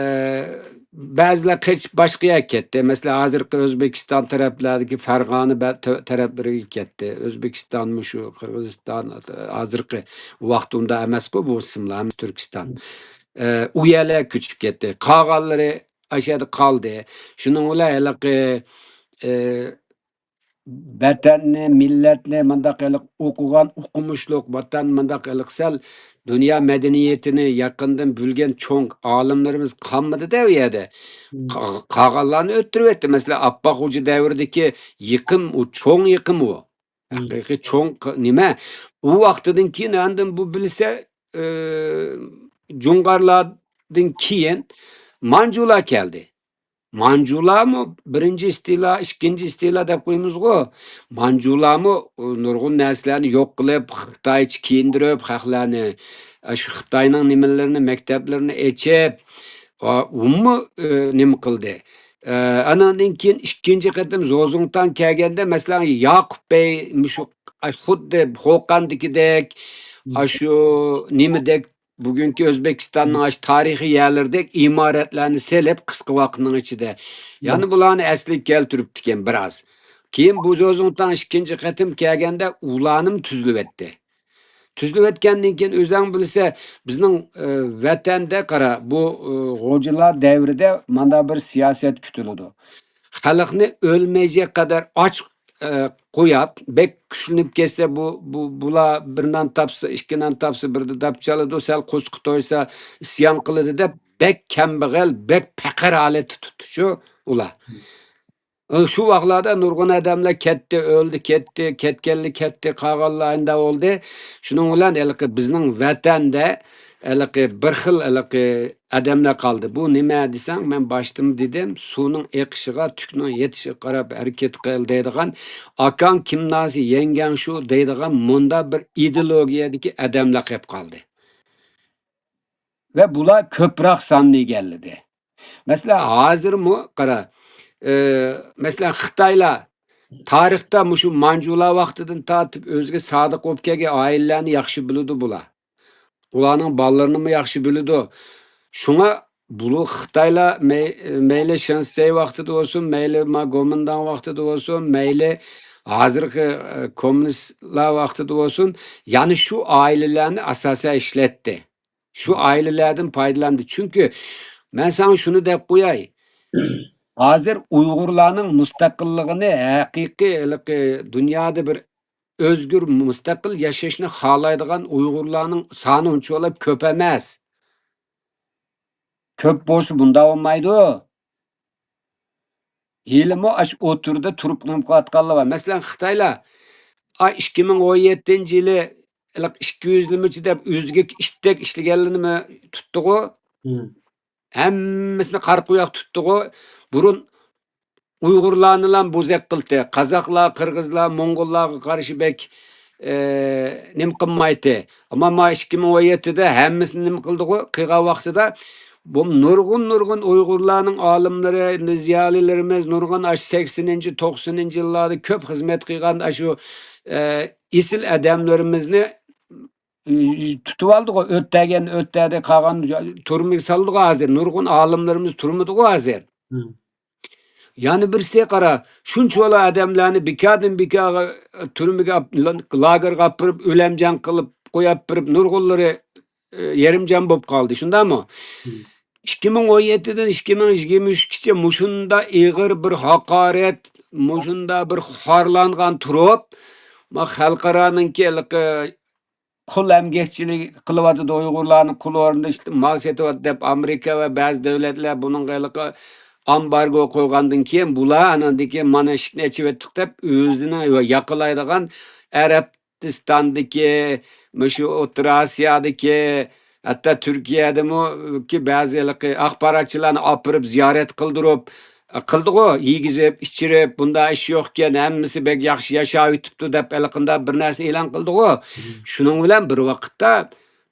بەزىلەر قېچىپ باشقا يەرگە كەتتى. مەسىلەن، ھازىرقى ئۆزبېكىستان تەرەپلەردىكى فەرغانە بە-، تە-، تەرەپلىرىگە كەتتى. ئۆزبېكىستان، مۇشۇ قىرغىزىستان، ھازىرقى ۋاقىت ئۇنداق ئەمەسقۇ، بۇ ئىسىملار ھەممىسى تۈركىستان. ئە، ئۇ يەرلەرگە كۆچۈپ كەتتى. قالغانلىرى ئاشۇ يەردە قالدى. شۇنىڭ بىلەن ھېلىقى، ئە، ۋەتەننى، مىللەتنى مۇنداق ھېلىقى ئوقۇغان، ئوقۇمۇشلۇق، ۋەتەن مۇنداق ھېلىقى سەل دۇنيا مەدەنىيىتىنى يېقىندىن بىلگەن چوڭ ئالىملىرىمىز قالمىدى-دە ئۇ يەردە. مم. قا-، قالغانلارنى ئۆلتۈرۈۋەتتى. مەسىلەن، ئاپپاق خوجا دەۋرىدىكى يېقىم، ئۇ چوڭ يېقىم ئۇ. مم. ھەقىقىي چوڭ ق-، نېمە؟ ئۇ ۋاقتىدىن كېيىن ئاندىن بۇ بىلسە، ئى، جۇڭغارلاردىن كېيىن مانجۇلار كەلدى. مانجۇلارمۇ بىرىنچى ئىستىلا، ئىككىنچى ئىستىلا دەپ قويىمىزغۇ. مانجۇلارمۇ، ئۇ، نۇرغۇن نەرسىلەرنى يوق قىلىپ، خىتايچە كىيىندۈرۈپ، خەقلەرنى، ئە، شۇ خىتاينىڭ نېمىلىرىنى، مەكتەپلىرىنى ئېچىپ، ئا، ئۇمۇ، ئە، نېمە قىلدى. ئە، ئاناندىن كېيىن ئىككىنچى قېتىم زوزۇڭتاڭ كەلگەندە، مەسىلەن، ياقۇپ بەي مۇشۇ، ئا، خۇددى خوقاندىكىدەك، مم. ئاشۇ نېمىدەك، بۈگۈنكى ئۆزبېكىستاننىڭ ئاشۇ تارىخىي يەرلىرىدەك ئىمارەتلەرنى سېلىپ، قىسقا ۋاقىتنىڭ ئىچىدە. يەنە بۇلارنى ئەسلىگە كەلتۈرۈپتىكەن بىراز. كېيىن بۇ زوزۇڭتاڭ ئىككىنچى قېتىم كەلگەندە ئۇلارنىمۇ تۈزلىۋەتتى. تۈزلىۋەتكەندىن كېيىن ئۆزەڭ بىلسە، بىزنىڭ، ئى، ۋەتەندە قارا، بۇ، ئى، غوجىلار دەۋرىدە مانا بىر سىياسەت كۈتۈلىدۇ. خەلقنى ئۆلمەيجەك قەدەر ئاچ، ئە، قوياپ، بەك كۈچلىنىپ كەتسە، بۇ، بۇ، بۇلار بىر نان تاپسا، ئىككى نان تاپسا، بىردە داپ چالىدۇ، سەل قورسىقى تويسا، ئىسيان قىلىدۇ دەپ، بەك كەمبەغەل، بەك پەقىر ھالەتتە تۇتتىچۇ ئۇلار. ئە، شۇ ۋاقىتلاردا نۇرغۇن ئادەملەر كەتتى، ئۆلدى، كەتتى، كەتكەنلەر كەتتى، قالغانلار ئەندە بولدى. شۇنىڭ بىلەن ھېلىقى بىزنىڭ ۋەتەندە ھېلىقى بىر خىل ھېلىقى ئادەملەر قالدى. بۇ نېمە دېسەڭ، مەن باشتىمۇ دېدىم، سۇنىڭ ئېقىشىغا، تۈكنىڭ يېتىشىگە قاراپ ھەرىكەت قىل دەيدىغان، ئاكاڭ كىم ناسى يەڭگەڭ شۇ دەيدىغان مۇندا بىر ئىدېئولوگىيەدىكى ئادەملەر قېلىپ قالدى. ۋە بۇلار كۆپرەك ساننى ئىگىلىدى. مەسىلەن، ھازىرمۇ قارا، ئى، مەسىلەن، خىتايلار تارىختا مۇشۇ مانجۇلار ۋاقتىدىن تارتىپ ئۆزىگە سادىق بولۇپ كەلگەن ئائىلىلەرنى ياخشى بىلىدۇ بۇلار. ئۇلارنىڭ بالىلىرىنىمۇ ياخشى بىلىدۇ. شۇڭا بۇلار خىتايلار مەي-، مەيلى شېنسەي ۋاقتىدا بولسۇن، مەيلى ما گومىنداڭ ۋاقتىدا بولسۇن، مەيلى ھازىرقى، ئە، كوممۇنىستلار ۋاقتىدا بولسۇن، يەنە شۇ ئائىلىلەرنى ئاساسەن ئىشلەتتى. شۇ ئائىلىلەردىن پايدىلاندى. چۈنكى مەن ساڭا شۇنى دەپ قوياي. ھازىر ئۇيغۇرلارنىڭ مۇستەقىللىقىنى ھەقىقىي ھېلىقى دۇنيادا بىر ئۆزگۈر، مۇستەقىل ياشاشنى خالايدىغان ئۇيغۇرلارنىڭ سانى ئۇنچىۋالا كۆپ ئەمەس. كۆپ بولسا بۇنداق بولمايدۇ. ھېلىمۇ ئاشۇ ئوتتۇرىدا تۇرۇپ نېمە قىلىۋاتقانلار بار. مەسىلەن، خىتايلار، ئا، ئىككى مىڭ ئون يەتتىنچى يىلى ھېلىقى ئىككى يۈز نېمىچە دەپ ئۆزىگە ئىتتەك ئىشلىگەنلىرىنىمۇ تۇتتىغۇ؟ مم. ھەممىسىنى قارا قوياق تۇتتىغۇ؟ بۇرۇن ئۇيغۇرلارنىلا بوزەك قىلتى. قازاقلار، قىرغىزلار، موڭغۇللارغا قارشى بەك، ئە، نېمە قىلمايتتى. ئەمما ما ئىككى مىڭ ئون يەتتىدە ھەممىسىنى نېمە قىلدىغۇ؟ قىلغان ۋاقتىدا بۇ نۇرغۇن، نۇرغۇن ئۇيغۇرلارنىڭ ئالىملىرى، زىيالىيلىرىمىز، نۇرغۇن ئاشۇ سەكسىنىنچى، توقسىنىنچى يىللاردا كۆپ خىزمەت قىلغان ئاشۇ، ئە، ئېسىل ئادەملىرىمىزنى ئى، تۇتۇۋالدىغۇ، ئۆتەگەن ئۆتەدى، قالغان تۈرمىگە سالدىغۇ ھازىر. نۇرغۇن ئالىملىرىمىز تۈرمىدىغۇ ھازىر. مم. يەنە بىرسى قارا، شۇنچىۋالا ئادەملەرنى بىكاردىن بىكارغا، تۈرمىگە ئاپ-، لاگېرغا ئاپىرىپ، ئۆلەمجان قىلىپ قويۇپ بېرىپ، نۇرغۇنلىرى، ئى، يېرىم جان بولۇپ قالدى، شۇنداقمۇ؟ مم. ئىككى مىڭ ئون يەتتىدىن ئىككى مىڭ يىگىرمە ئۈچكىچە مۇشۇنداق ئېغىر بىر ھاقارەت، مۇشۇنداق بىر خارلانغان تۇرۇپ، ما خەلقئارانىڭكى ھېلىقى قۇل ئەمگەكچىلىك قىلىۋاتىدۇ، ئۇيغۇرلارنى قۇل ئورنىدا ئىشلىتىپ مال سېتىۋاتىدۇ دەپ ئامېرىكا ۋە بەزى دۆلەتلەر بۇنىڭغا ھېلىقى ئامبارگو قويغاندىن كېيىن، بۇلار ئاناندىن كېيىن مانا ئىشىكنى ئېچىۋەتتۇق دەپ ئۆزىنى ياقىلايدىغان ئەرەب پاكىستاندىكى، مۇشۇ ئوتتۇرا ئاسىيادىكى، ھەتتا تۈركىيەدىمۇ كى بەزى ھېلىقى ئاخباراتچىلارنى ئاپىرىپ زىيارەت قىلدۇرۇپ، قىلدىغۇ، يېگۈزۈپ، ئىچۈرۈپ، بۇنداق ئىش يوقكەن، ھەممىسى بەك ياخشى ياشاۋېتىپتۇ دەپ ھېلىقىنداق بىر نەرسە ئېلان قىلدىغۇ. مم. شۇنىڭ بىلەن بىر ۋاقىتتا،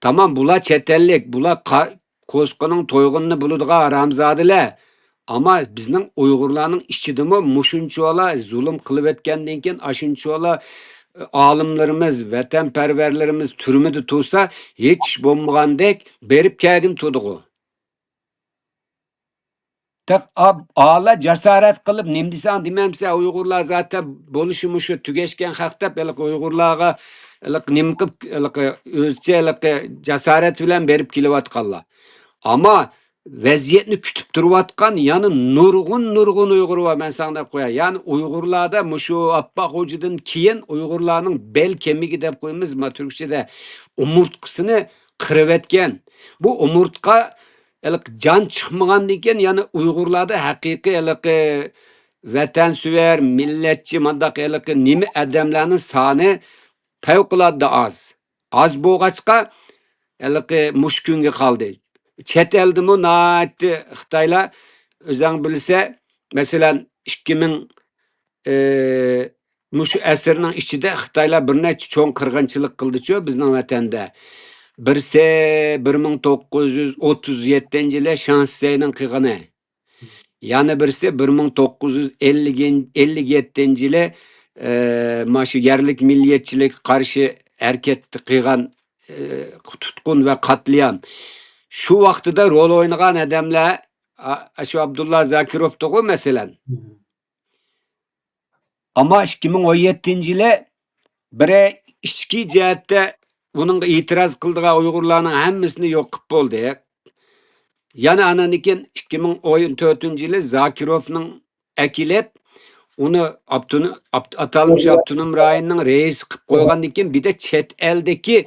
تامام، بۇلار چەت ئەللىك، بۇلار قا-، قوسقىنىڭ تويغىنىنى بىلىدىغان ھارامزادىلەر. ئەمما بىزنىڭ ئۇيغۇرلارنىڭ ئىچىدىمۇ مۇشۇنچىۋالا زۇلۇم قىلىۋەتكەندىن كېيىن، ئاشۇنچىۋالا، ئالىملىرىمىز، ۋەتەنپەرۋەرلىرىمىز تۈرمىدە تۇرسا، ھېچ ئىش بولمىغاندەك بېرىپ كەلگىن تۇردىغۇ. تېخى ئا-، ئالا جاسارەت قىلىپ، نېمە دېسەڭ دېمەمسە، ئۇيغۇرلار زاتەن بولۇشى مۇشۇ، تۈگەشكەن خەق دەپ، ھېلىقى ئۇيغۇرلارغا ھېلىقى نېمە قىلىپ، ھېلىقى ئۆزىچە ھېلىقى جاسارەت بىلەن بېرىپ كېلىۋاتقانلار. ئەمما ۋەزىيەتنى كۈتۈپ تۇرۇۋاتقان يەنە نۇرغۇن، نۇرغۇن ئۇيغۇر بار، مەن ساڭا دەپ قوياي. يەنى ئۇيغۇرلاردا مۇشۇ ئاپپاق خوجىدىن كېيىن ئۇيغۇرلارنىڭ بەل كېمىكى دەپ قويىمىز، ما، تۈركچىدە، ئومۇرتقىسىنى قىرىۋەتكەن. بۇ ئومۇرتقا ھېلىقى جان چىقمىغاندىن كېيىن يەنە ئۇيغۇرلاردا ھەقىقىي ھېلىقى ۋەتەنسۆيەر، مىللەتچى، مانداق ھېلىقى نېمە ئادەملەرنىڭ سانى پەۋقۇلئاددە ئاز. ئاز بولغاچقا، ھېلىقى مۇشۇ كۈنگە قالدى. چەت ئەلدىمۇ ناھايىتى خىتايلار، ئۆزەڭ بىلسە، مەسىلەن، ئىككى مىڭ، ئى، مۇشۇ ئەسىرنىڭ ئىچىدە خىتايلار بىر نەچچە چوڭ قىرغىنچىلىق قىلدىچۇ بىزنىڭ ۋەتەندە. بىرسى بىر مىڭ توققۇز يۈز ئوتتۇز يەتتىنچى يىلى شاڭشىسەينىڭ قىلغىنى. يەنە بىرسى بىر مىڭ توققۇز يۈز ئەللىك، ئەللىك يەتتىنچى يىلى، ئە، مانا شۇ يەرلىك مىللىيەتچىلىككە قارشى ھەرىكەت قىلغان، ئە، تۇتقۇن ۋە قەتلىئام. شۇ ۋاقتىدا رول ئوينىغان ئادەملەر، ئا-، شۇ ئابدۇللا زاكىروفتىغۇ، مەسىلەن. ئەمما ئىككى مىڭ ئون يەتتىنچى يىلى بىرى ئىچكى جەھەتتە بۇنىڭغا ئېتىراز قىلىدىغان ئۇيغۇرلارنىڭ ھەممىسىنى يوق قىلىپ بولدى. يەنە ئاندىن كېيىن ئىككى مىڭ ئون تۆتىنچى يىلى زاكىروفنىڭ ئەكېلىپ، ئۇنى ئاپتونوم، ئاپت-، ئاتالمىش ئاپتونوم رايوننىڭ رەئىسى قىلىپ قويغاندىن كېيىن، بىر دە چەت ئەلدىكى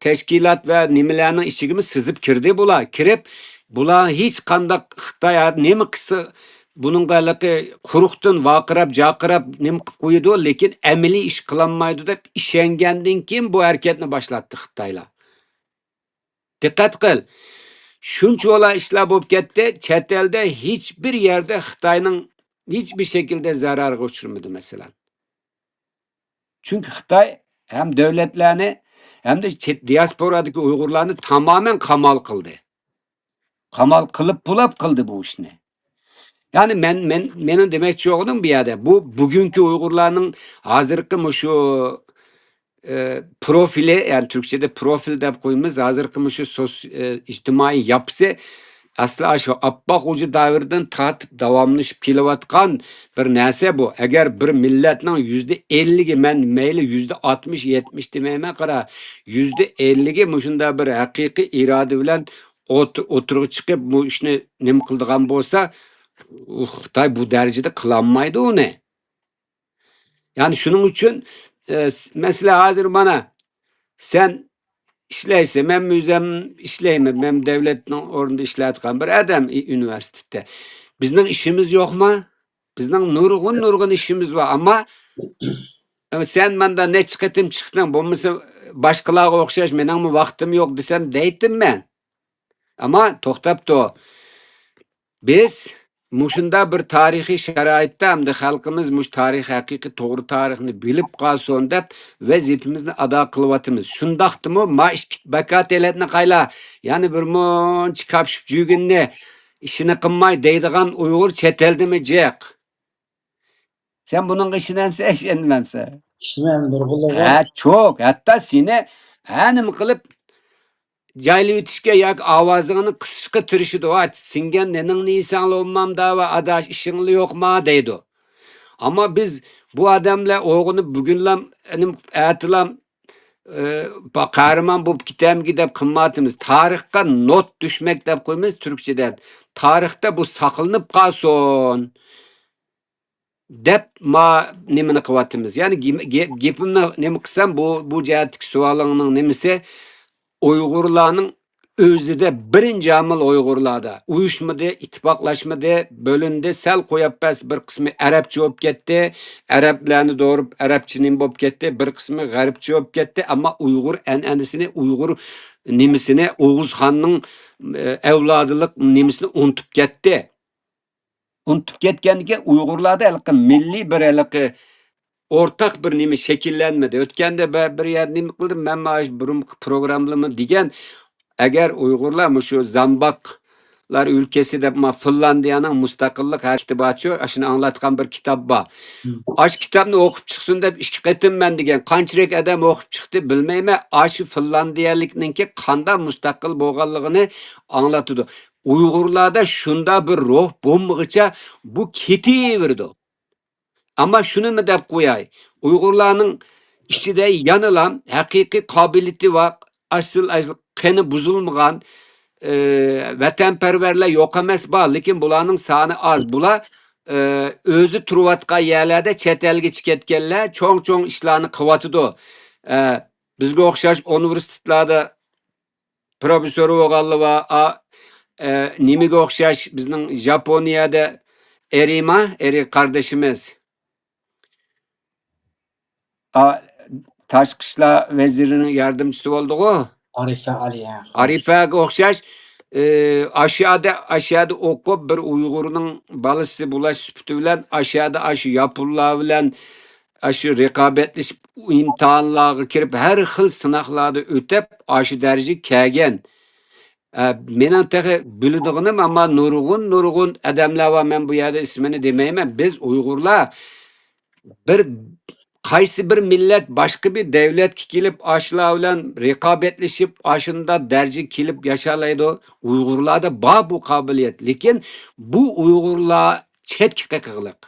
تەشكىلات ۋە نېمىلەرنىڭ ئىچىگىمۇ سىزىپ كىردى بۇلار. كىرىپ، بۇلار ھېچقانداق خىتاي ھە-، نېمە قىلسا، بۇنىڭغا ھېلىقى قۇرۇقتىن ۋارقىراپ، جارقىراپ نېمە قىلىپ قويىدۇ، لېكىن ئەمەلىي ئىش قىلالمايدۇ دەپ ئىشەنگەندىن كېيىن بۇ ھەرىكەتنى باشلاتتى خىتايلار. دىققەت قىل، شۇنچىۋالا ئىشلار بولۇپ كەتتى، چەت ئەلدە ھېچبىر يەردە خىتاينىڭ ھېچبىر شەكىلدە زەرەرگە ئۇچرىمىدى، مەسىلەن. چۈنكى خىتاي ھەم دۆلەتلەرنى، ھەمدە چەت، دىياسپورادىكى ئۇيغۇرلارنى تامامەن قامال قىلدى. قامال قىلىپ بولاپ قىلدى بۇ ئىشنى. يەنى مەن، مەن، مېنىڭ دېمەكچى بولغىنىم بۇ يەردە، بۇ بۈگۈنكى ئۇيغۇرلارنىڭ ھازىرقى مۇشۇ، ئى، پروفىلى، يەنى تۈركچىدە پروفىل دەپ قويىمىز، ھازىرقى مۇشۇ سوس-، ئى، ئىجتىمائىي ياپىسى ئەسلى ئاشۇ ئاپپاق خوجا دەۋرىدىن تارتىپ داۋاملىشىپ كېلىۋاتقان بىر نەرسە بۇ. ئەگەر بىر مىللەتنىڭ يۈزدە ئەللىكى، مەن مەيلى يۈزدە ئاتمىش، يەتمىش دېمەيمەن، قارا، يۈزدە ئەللىكى مۇشۇنداق بىر ھەقىقىي ئىرادە بىلەن ئوت-، ئوتتۇرىغا چىقىپ، بۇ ئىشنى نېمە قىلىدىغان بولسا، خىتاي بۇ دەرىجىدە قىلالمايدۇ ئۇنى. يەنى شۇنىڭ ئۈچۈن، ئە، س-، مەسىلەن، ھازىر مانا، سەن ئىشلەيسەن، مەن ئۆزۈم ئىشلەيمەن، مەن دۆلەتنىڭ ئورنىدا ئىشلەۋاتقان بىر ئادەم، ئى، ئۇنىۋېرسىتېتتا. بىزنىڭ ئىشىمىز يوقما؟ بىزنىڭ نۇرغۇن، نۇرغۇن ئىشىمىز بار، ئەمما، ئەمما سەن ماندا نەچچە قېتىم چىقتىڭ، بولمىسا باشقىلارغا ئوخشاش مېنىڭمۇ ۋاقتىم يوق دېسەم دەيتتىم مەن. ئەمما توختاپ تۇر. بىز مۇشۇنداق بىر تارىخىي شارائىتتا ھەمدە خەلقىمىز مۇشۇ تارىخ، ھەقىقىي توغرا تارىخنى بىلىپ قالسۇن دەپ ۋەزىپىمىزنى ئادا قىلىۋاتىمىز. شۇنداقتىمۇ ما ئىككى ۋاكالەتنى قايلا، يەنى بىر مۇنچە كاپشۇپ جۈگۈننى ئىشىنى قىلماي دەيدىغان ئۇيغۇر چەت ئەلدىمۇ جىق. سەن بۇنىڭغا ئىشىنەمسەن، ئىشەنمەمسەن؟ ئىشىنەم، نۇرغۇنلىرىغا. ھە، چوق. ھەتتا سېنى ھە، نېمە قىلىپ جايلىۋېتىشكە ياكى ئاۋازىڭنى قىسىشقا تىرىشىدۇ. «ۋاي، سىڭگەن نېنىڭنى يېسەڭلا ئوممام داۋا، ئاداش ئىشىڭلا يوقما؟» دەيدۇ. ئەمما بىز بۇ ئادەملەر ئويغىنىپ بۈگۈنلام، ئەتىلام، ئى، با-، قەھرىمان بولۇپ كېتەمگە دەپ قىمماتىمىز. تارىخقا نوت دۈشمەك دەپ قويىمىز تۈركچىدە. تارىختا بۇ ساقلىنىپ قالسۇن دەپ ما نېمىنى قىلىۋاتىمىز. يەنى گېم-، گېپ-، گېپىمنى نېمە قىلسام، بۇ، بۇ جەھەتتىكى سوئالىڭنىڭ نېمىسى، ئۇيغۇرلارنىڭ ئۆزىدە بىرىنچى ئامىل ئۇيغۇرلاردا ئۇيۇشمىدى، ئىتتىپاقلاشمىدى، بۆلۈندى، سەل قويۇپ بەرسە بىر قىسمى ئەرەبچە بولۇپ كەتتى، ئەرەبلەرنى دورۇپ ئەرەبچە نېمە بولۇپ كەتتى، بىر قىسمى غەربچە بولۇپ كەتتى، ئەمما ئۇيغۇر ئەنئەنىسىنى، ئۇيغۇر نېمىسىنى، ئوغۇز خاننىڭ، ئە، ئەۋلادىلىق نېمىسىنى ئۇنتۇپ كەتتى. ئۇنتۇپ كەتكەندىكىن ئۇيغۇرلاردا ھېلىقى مىللىي بىر ھېلىقى ئورتاق بىر نېمە شەكىللەنمىدى. ئۆتكەندە بە-، بىر يەردە نېمە قىلدىم، مەن مانا بۇرۇنقى پروگراممىلىمۇ دېگەن، ئەگەر ئۇيغۇرلار مۇشۇ زامباقلار ئۆلكىسى دەپ ما فىنلاندىيەنىڭ مۇستەقىللىق ھەرىكىتى بارچۇ، ئاشۇنى ئاڭلاتقان بىر كىتاب بار. مم. ئاشۇ كىتابنى ئوقۇپ چىقسۇن دەپ ئىككى قېتىم مەن دېگەن. قانچىلىك ئادەم ئوقۇپ چىقتى بىلمەيمەن. ئاشۇ فىنلاندىيەلىكنىڭكى قانداق مۇستەقىل بولغانلىقىنى ئاڭلىتىدۇ. ئۇيغۇرلاردا شۇنداق بىر روھ بولمىغىچە بۇ كېتىۋېرىدۇ. ئەمما شۇنىمۇ دەپ قوياي، ئۇيغۇرلارنىڭ ئىچىدە يەنىلا ھەقىقىي قابىلىيىتى بار، ئەسلى قېنى بۇزۇلمىغان، ئى، ۋەتەنپەرۋەرلەر يوق ئەمەس، بار، لېكىن بۇلارنىڭ سانى ئاز. بۇلار، ئى، ئۆزى تۇرۇۋاتقان يەرلەردە چەت ئەلگىچە كەتكەنلەر چوڭ-چوڭ ئىشلارنى قىلىۋاتىدۇ. ئە، بىزگە ئوخشاش ئۇنىۋېرسىتېتلاردا پروفېسسور بولغانلار بار. ئا، ئە، نېمىگە ئوخشاش بىزنىڭ ياپونىيەدە ئېرىما، ئېرى قاردىشىمىز. ئا، تاشقى ئىشلار ۋەزىرىنىڭ ياردەمچىسى بولدىغۇ. ئارىفە ئالىيە. ئارىفەگە ئوخشاش، ئى، ئاشۇ يەردە، ئاشۇ يەردە ئوقۇپ، بىر ئۇيغۇرنىڭ بالىسى بولاش سۈپىتى بىلەن ئاشۇ يەردە ئاشۇ ياپونلار بىلەن ئاشۇ رىقابەتلىشىپ، ئىمتىھانلارغا كىرىپ، ھەر خىل سىناقلاردا ئۆتۈپ، ئاشۇ دەرىجىگە كەلگەن. ئە، مېنىڭ تېخى بىلىدىغىنىم، ئەمما نۇرغۇن، نۇرغۇن ئادەملەر بار، مەن بۇ يەردە ئىسمىنى دېمەيمەن. بىز ئۇيغۇرلار بىر، قايسى بىر مىللەت باشقا بىر دەۋلەتكە كېلىپ، ئاشۇلار بىلەن رىقابەتلىشىپ، ئاشۇنداق دەرىجىگە كېلىپ ياشالايدۇ؟ ئۇيغۇرلاردا بار بۇ قابىلىيەت، لېكىن بۇ ئۇيغۇرلار چەتكە قېقىغلىق.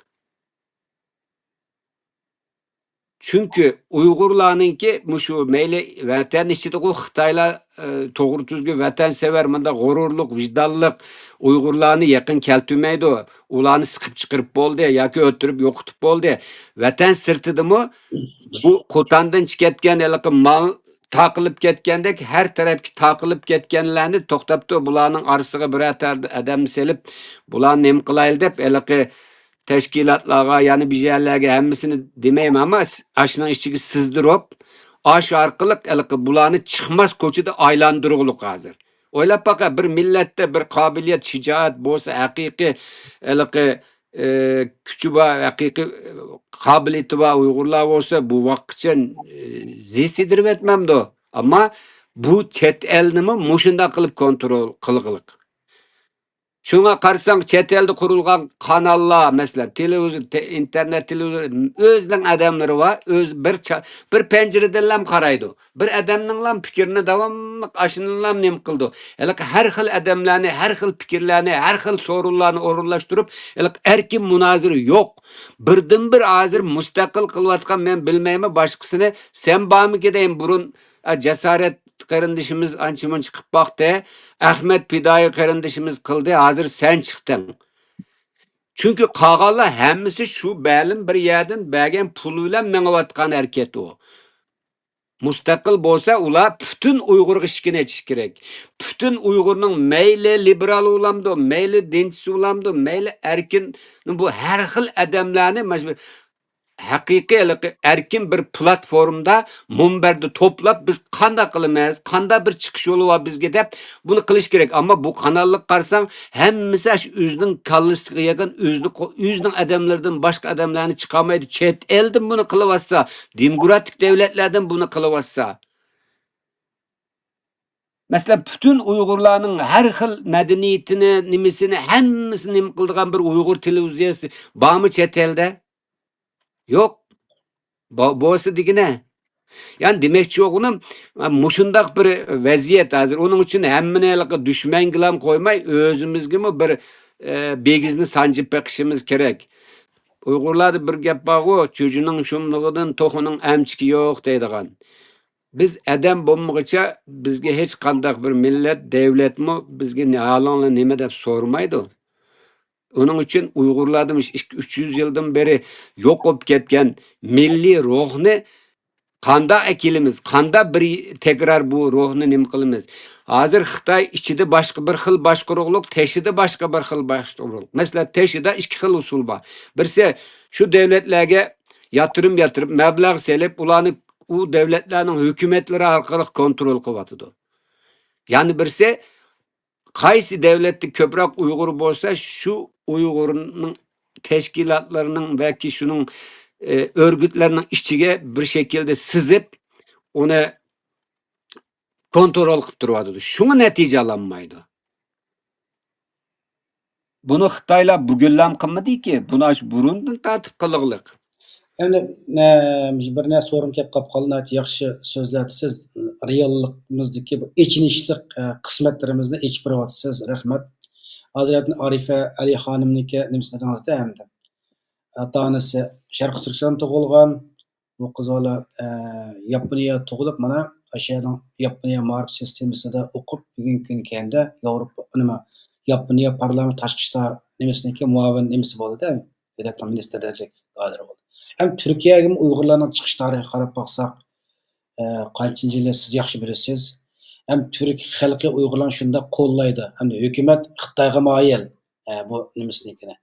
چۈنكى ئۇيغۇرلارنىڭكى مۇشۇ مەيلى ۋەتەن ئىچىدىغۇ خىتايلار، ئى، توغرا تۈزگۈن ۋەتەنسەۋەر، مۇنداق غۇرۇرلۇق، ۋىجدانلىق، ئۇيغۇرلارنى يېقىن كەلتۈرمەيدۇ. ئۇلارنى سىقىپ چىقىرىپ بولدى ياكى ئۆلتۈرۈپ يوقىتىپ بولدى. ۋەتەن سىرتىدىمۇ بۇ قوتاندىن چىقىۋەتكەن ھېلىقى مال تاقىلىپ كەتكەندەك، ھەر تەرەپكە تاقىلىپ كەتكەنلەرنى توختاپ تۇر، بۇلارنىڭ ئارىسىغا بىرەر تەر-، ئادەمنى سېلىپ، بۇلارنى نېمە قىلايلى دەپ، ھېلىقى تەشكىلاتلارغا، يەنە بىر يەرلەرگە ھەممىسىنى دېمەيمەن، ئەمما س-، ئاشۇنىڭ ئىچىگە سىزدۇرۇپ، ئاشۇ ئارقىلىق ھېلىقى بۇلارنى چىقماس كوچىدا ئايلاندۇرغۇلۇق ھازىر. ئويلاپ باقە، بىر مىللەتتە بىر قابىلىيەت، شىجائەت بولسا، ھەقىقىي ھېلىقى، ئى، كۈچى بار، ھەقىقىي، ئى، قابىلىيىتى بار ئۇيغۇرلار بولسا، بۇ ۋاقىتقىچە، ئى، زىي سىيدىرىۋەتمەمدۇ؟ ئەمما بۇ چەت ئەلنىمۇ مۇشۇنداق قىلىپ كونترول قىلغىلىق. شۇڭا قارىساڭ، چەت ئەلدە قۇرۇلغان قاناللار، مەسىلەن، تېلېۋىزور، تې-، ئىنتېرنېت تېلېۋىزور، ئۆزىنىڭ ئادەملىرى بار، ئۆزى بىر چا-، بىر پەنجىرىدىنلا قارايدۇ. بىر ئادەمنىڭلا پىكرىنى داۋاملىق ئاشۇنىلا نېمە قىلىدۇ. ھېلىقى ھەر خىل ئادەملەرنى، ھەر خىل پىكىرلەرنى، ھەر خىل سورۇنلارنى ئورۇنلاشتۇرۇپ، ھېلىقى ئەركىن مۇنازىرە يوق. بىردىنبىر ھازىر مۇستەقىل قىلىۋاتقان، مەن بىلمەيمەن باشقىسىنى، سەن بارمىكىن دەيمەن بۇرۇن، ئا، جاسارەت قېرىندىشىمىز ئانچە مۇنچە قىلىپ باقتى. ئەخمەت پىدائىي قېرىندىشىمىز قىلدى، ھازىر سەن چىقتىڭ. چۈنكى قالغانلار ھەممىسى شۇ مەلۇم بىر يەردىن بەرگەن پۇل بىلەن مېڭىۋاتقان ھەرىكەت ئۇ. مۇستەقىل بولسا، ئۇلار پۈتۈن ئۇيغۇرغا ئىشىكىنى ئېچىشى كېرەك. پۈتۈن ئۇيغۇرنىڭ مەيلى لىبېرال بولامدۇ، مەيلى دىنچىسى بولامدۇ، مەيلى ئەركىن، بۇ ھەر خىل ئادەملەرنى مانا شۇ ھەقىقىي ھېلىقى ئەركىن بىر پلاتفورمىدا، مۇنبەردە توپلاپ، بىز قانداق قىلىمىز، قانداق بىر چىقىش يولى بار بىزگە دەپ، بۇنى قىلىش كېرەك. ئەمما بۇ قاناللىققا قارىساڭ، ھەممىسى ئاشۇ ئۆزىنىڭ كاللىسىغا يېقىن، ئۆزىنى قو-، ئۆزىنىڭ ئادەملىرىدىن باشقا ئادەملەرنى چىقارمايدۇ. چەت ئەلدىن بۇنى قىلىۋاتسا، دېموكراتىك دەۋلەتلەردىن بۇنى قىلىۋاتسا. مەسىلەن، پۈتۈن ئۇيغۇرلارنىڭ ھەر خىل مەدەنىيىتىنى، نېمىسىنى، ھەممىسىنى نېمە قىلىدىغان بىر ئۇيغۇر تېلېۋىزىيەسى بارمۇ چەت ئەلدە؟ يوق. بو-، بولسا دېگىنە. يەنى دېمەكچى بولغىنىم، مۇشۇنداق بىر ۋەزىيەت ھازىر. ئۇنىڭ ئۈچۈن ھەممىنى ھېلىقى دۈشمەنگىلا قويماي، ئۆزىمىزگىمۇ بىر، ئە، بېگىزنى سانجىپ بېقىشىمىز كېرەك. ئۇيغۇرلاردا بىر گەپ بارغۇ، «چۈجىنىڭ شۇملۇقىدىن توخۇنىڭ ئەمچىكى يوق» دەيدىغان. بىز ئادەم بولمىغۇچە بىزگە ھېچقانداق بىر مىللەت، دەۋلەتمۇ بىزگە ھالىڭلار نېمە دەپ سورىمايدۇ. ئۇنىڭ ئۈچۈن ئۇيغۇرلاردا مۇشۇ ئىككى، ئۈچ يۈز يىلدىن بېرى يوق بولۇپ كەتكەن مىللىي روھنى قانداق ئەكېلىمىز؟ قانداق بىر تەكرار بۇ روھنى نېمە قىلىمىز؟ ھازىر خىتاي ئىچىدە باشقا بىر خىل باشقۇرۇقلۇق، تېشىدا باشقا بىر خىل باشقۇرۇقلۇق. مەسىلەن، تېشىدا ئىككى خىل ئۇسۇل بار. بىرسى شۇ دۆلەتلەرگە ياتۇرۇم ياتۇرۇپ، مەبلەغ سېلىپ، ئۇلارنى ئۇ دۆلەتلەرنىڭ ھۆكۈمەتلىرى ئارقىلىق كونترول قىلىۋاتىدۇ. يەنە بىرسى قايسى دۆلەتتە كۆپرەك ئۇيغۇر بولسا، شۇ ئۇيغۇرنىڭ تەشكىلاتلىرىنىڭ ۋەكى شۇنىڭ، ئە، ئۆرگۈتلەرنىڭ ئىچىگە بىر شەكىلدە سىزىپ، ئۇنى كونترول قىلىپ تۇرۇۋاتىدۇ. شۇڭا نەتىجە ئالالمايدۇ. بۇنى خىتايلار بۈگۈنلەم قىلمىدىكى، بۇنى ئاشۇ بۇرۇندىن تارتىپ قىلغۇلۇق. ئەمدى، ئە، بىر نەرسە سورۇم كەپ قاپ قالدى، ناھايىتى ياخشى سۆزلەۋاتىسىز. رېئاللىقىمىزدىكى بۇ ئېچىنىشلىق، ئە، قىسمەتلىرىمىزنى ئېچىپ بېرىۋاتىسىز. رەھمەت. ھازىر ئارىفە ئەلى خانىمنىڭكى نېمىسىنى دېدىڭىزدە ئەمدى. ئاتا-ئانىسى شەرقىي تۈركىستاندا تۇغۇلغان. بۇ قىز بالا، ئە، ياپونىيە تۇغۇلۇپ، مانا، ئاشۇ يەرنىڭ ياپونىيە مائارىپ سىستېمىسىدا ئوقۇپ، بۈگۈنكى كۈنگە كەلگەندە ياۋروپا، نېمە، ياپونىيە پارلامېنت تاشقى ئىشلار نېمىسىنىڭكى مۇئاۋىن نېمىسى بولدى-دە، دۆلەتنىڭ مىنىستىرى دەرىجىلىك دائىرە بولدى. ھەم تۈركىيەگىمۇ ئۇيغۇرلارنىڭ چىقىش تارىخىغا قاراپ باقساق، ئە، قانچىنچى يىلى سىز ياخشى بىلىسىز. ھەم تۈرك خەلقى ئۇيغۇرلارنى شۇنداق قوللايدۇ. ھەمدە ھۆكۈمەت خىتايغا مايىل. ئە، بۇ نېمىسىنىڭكىنى.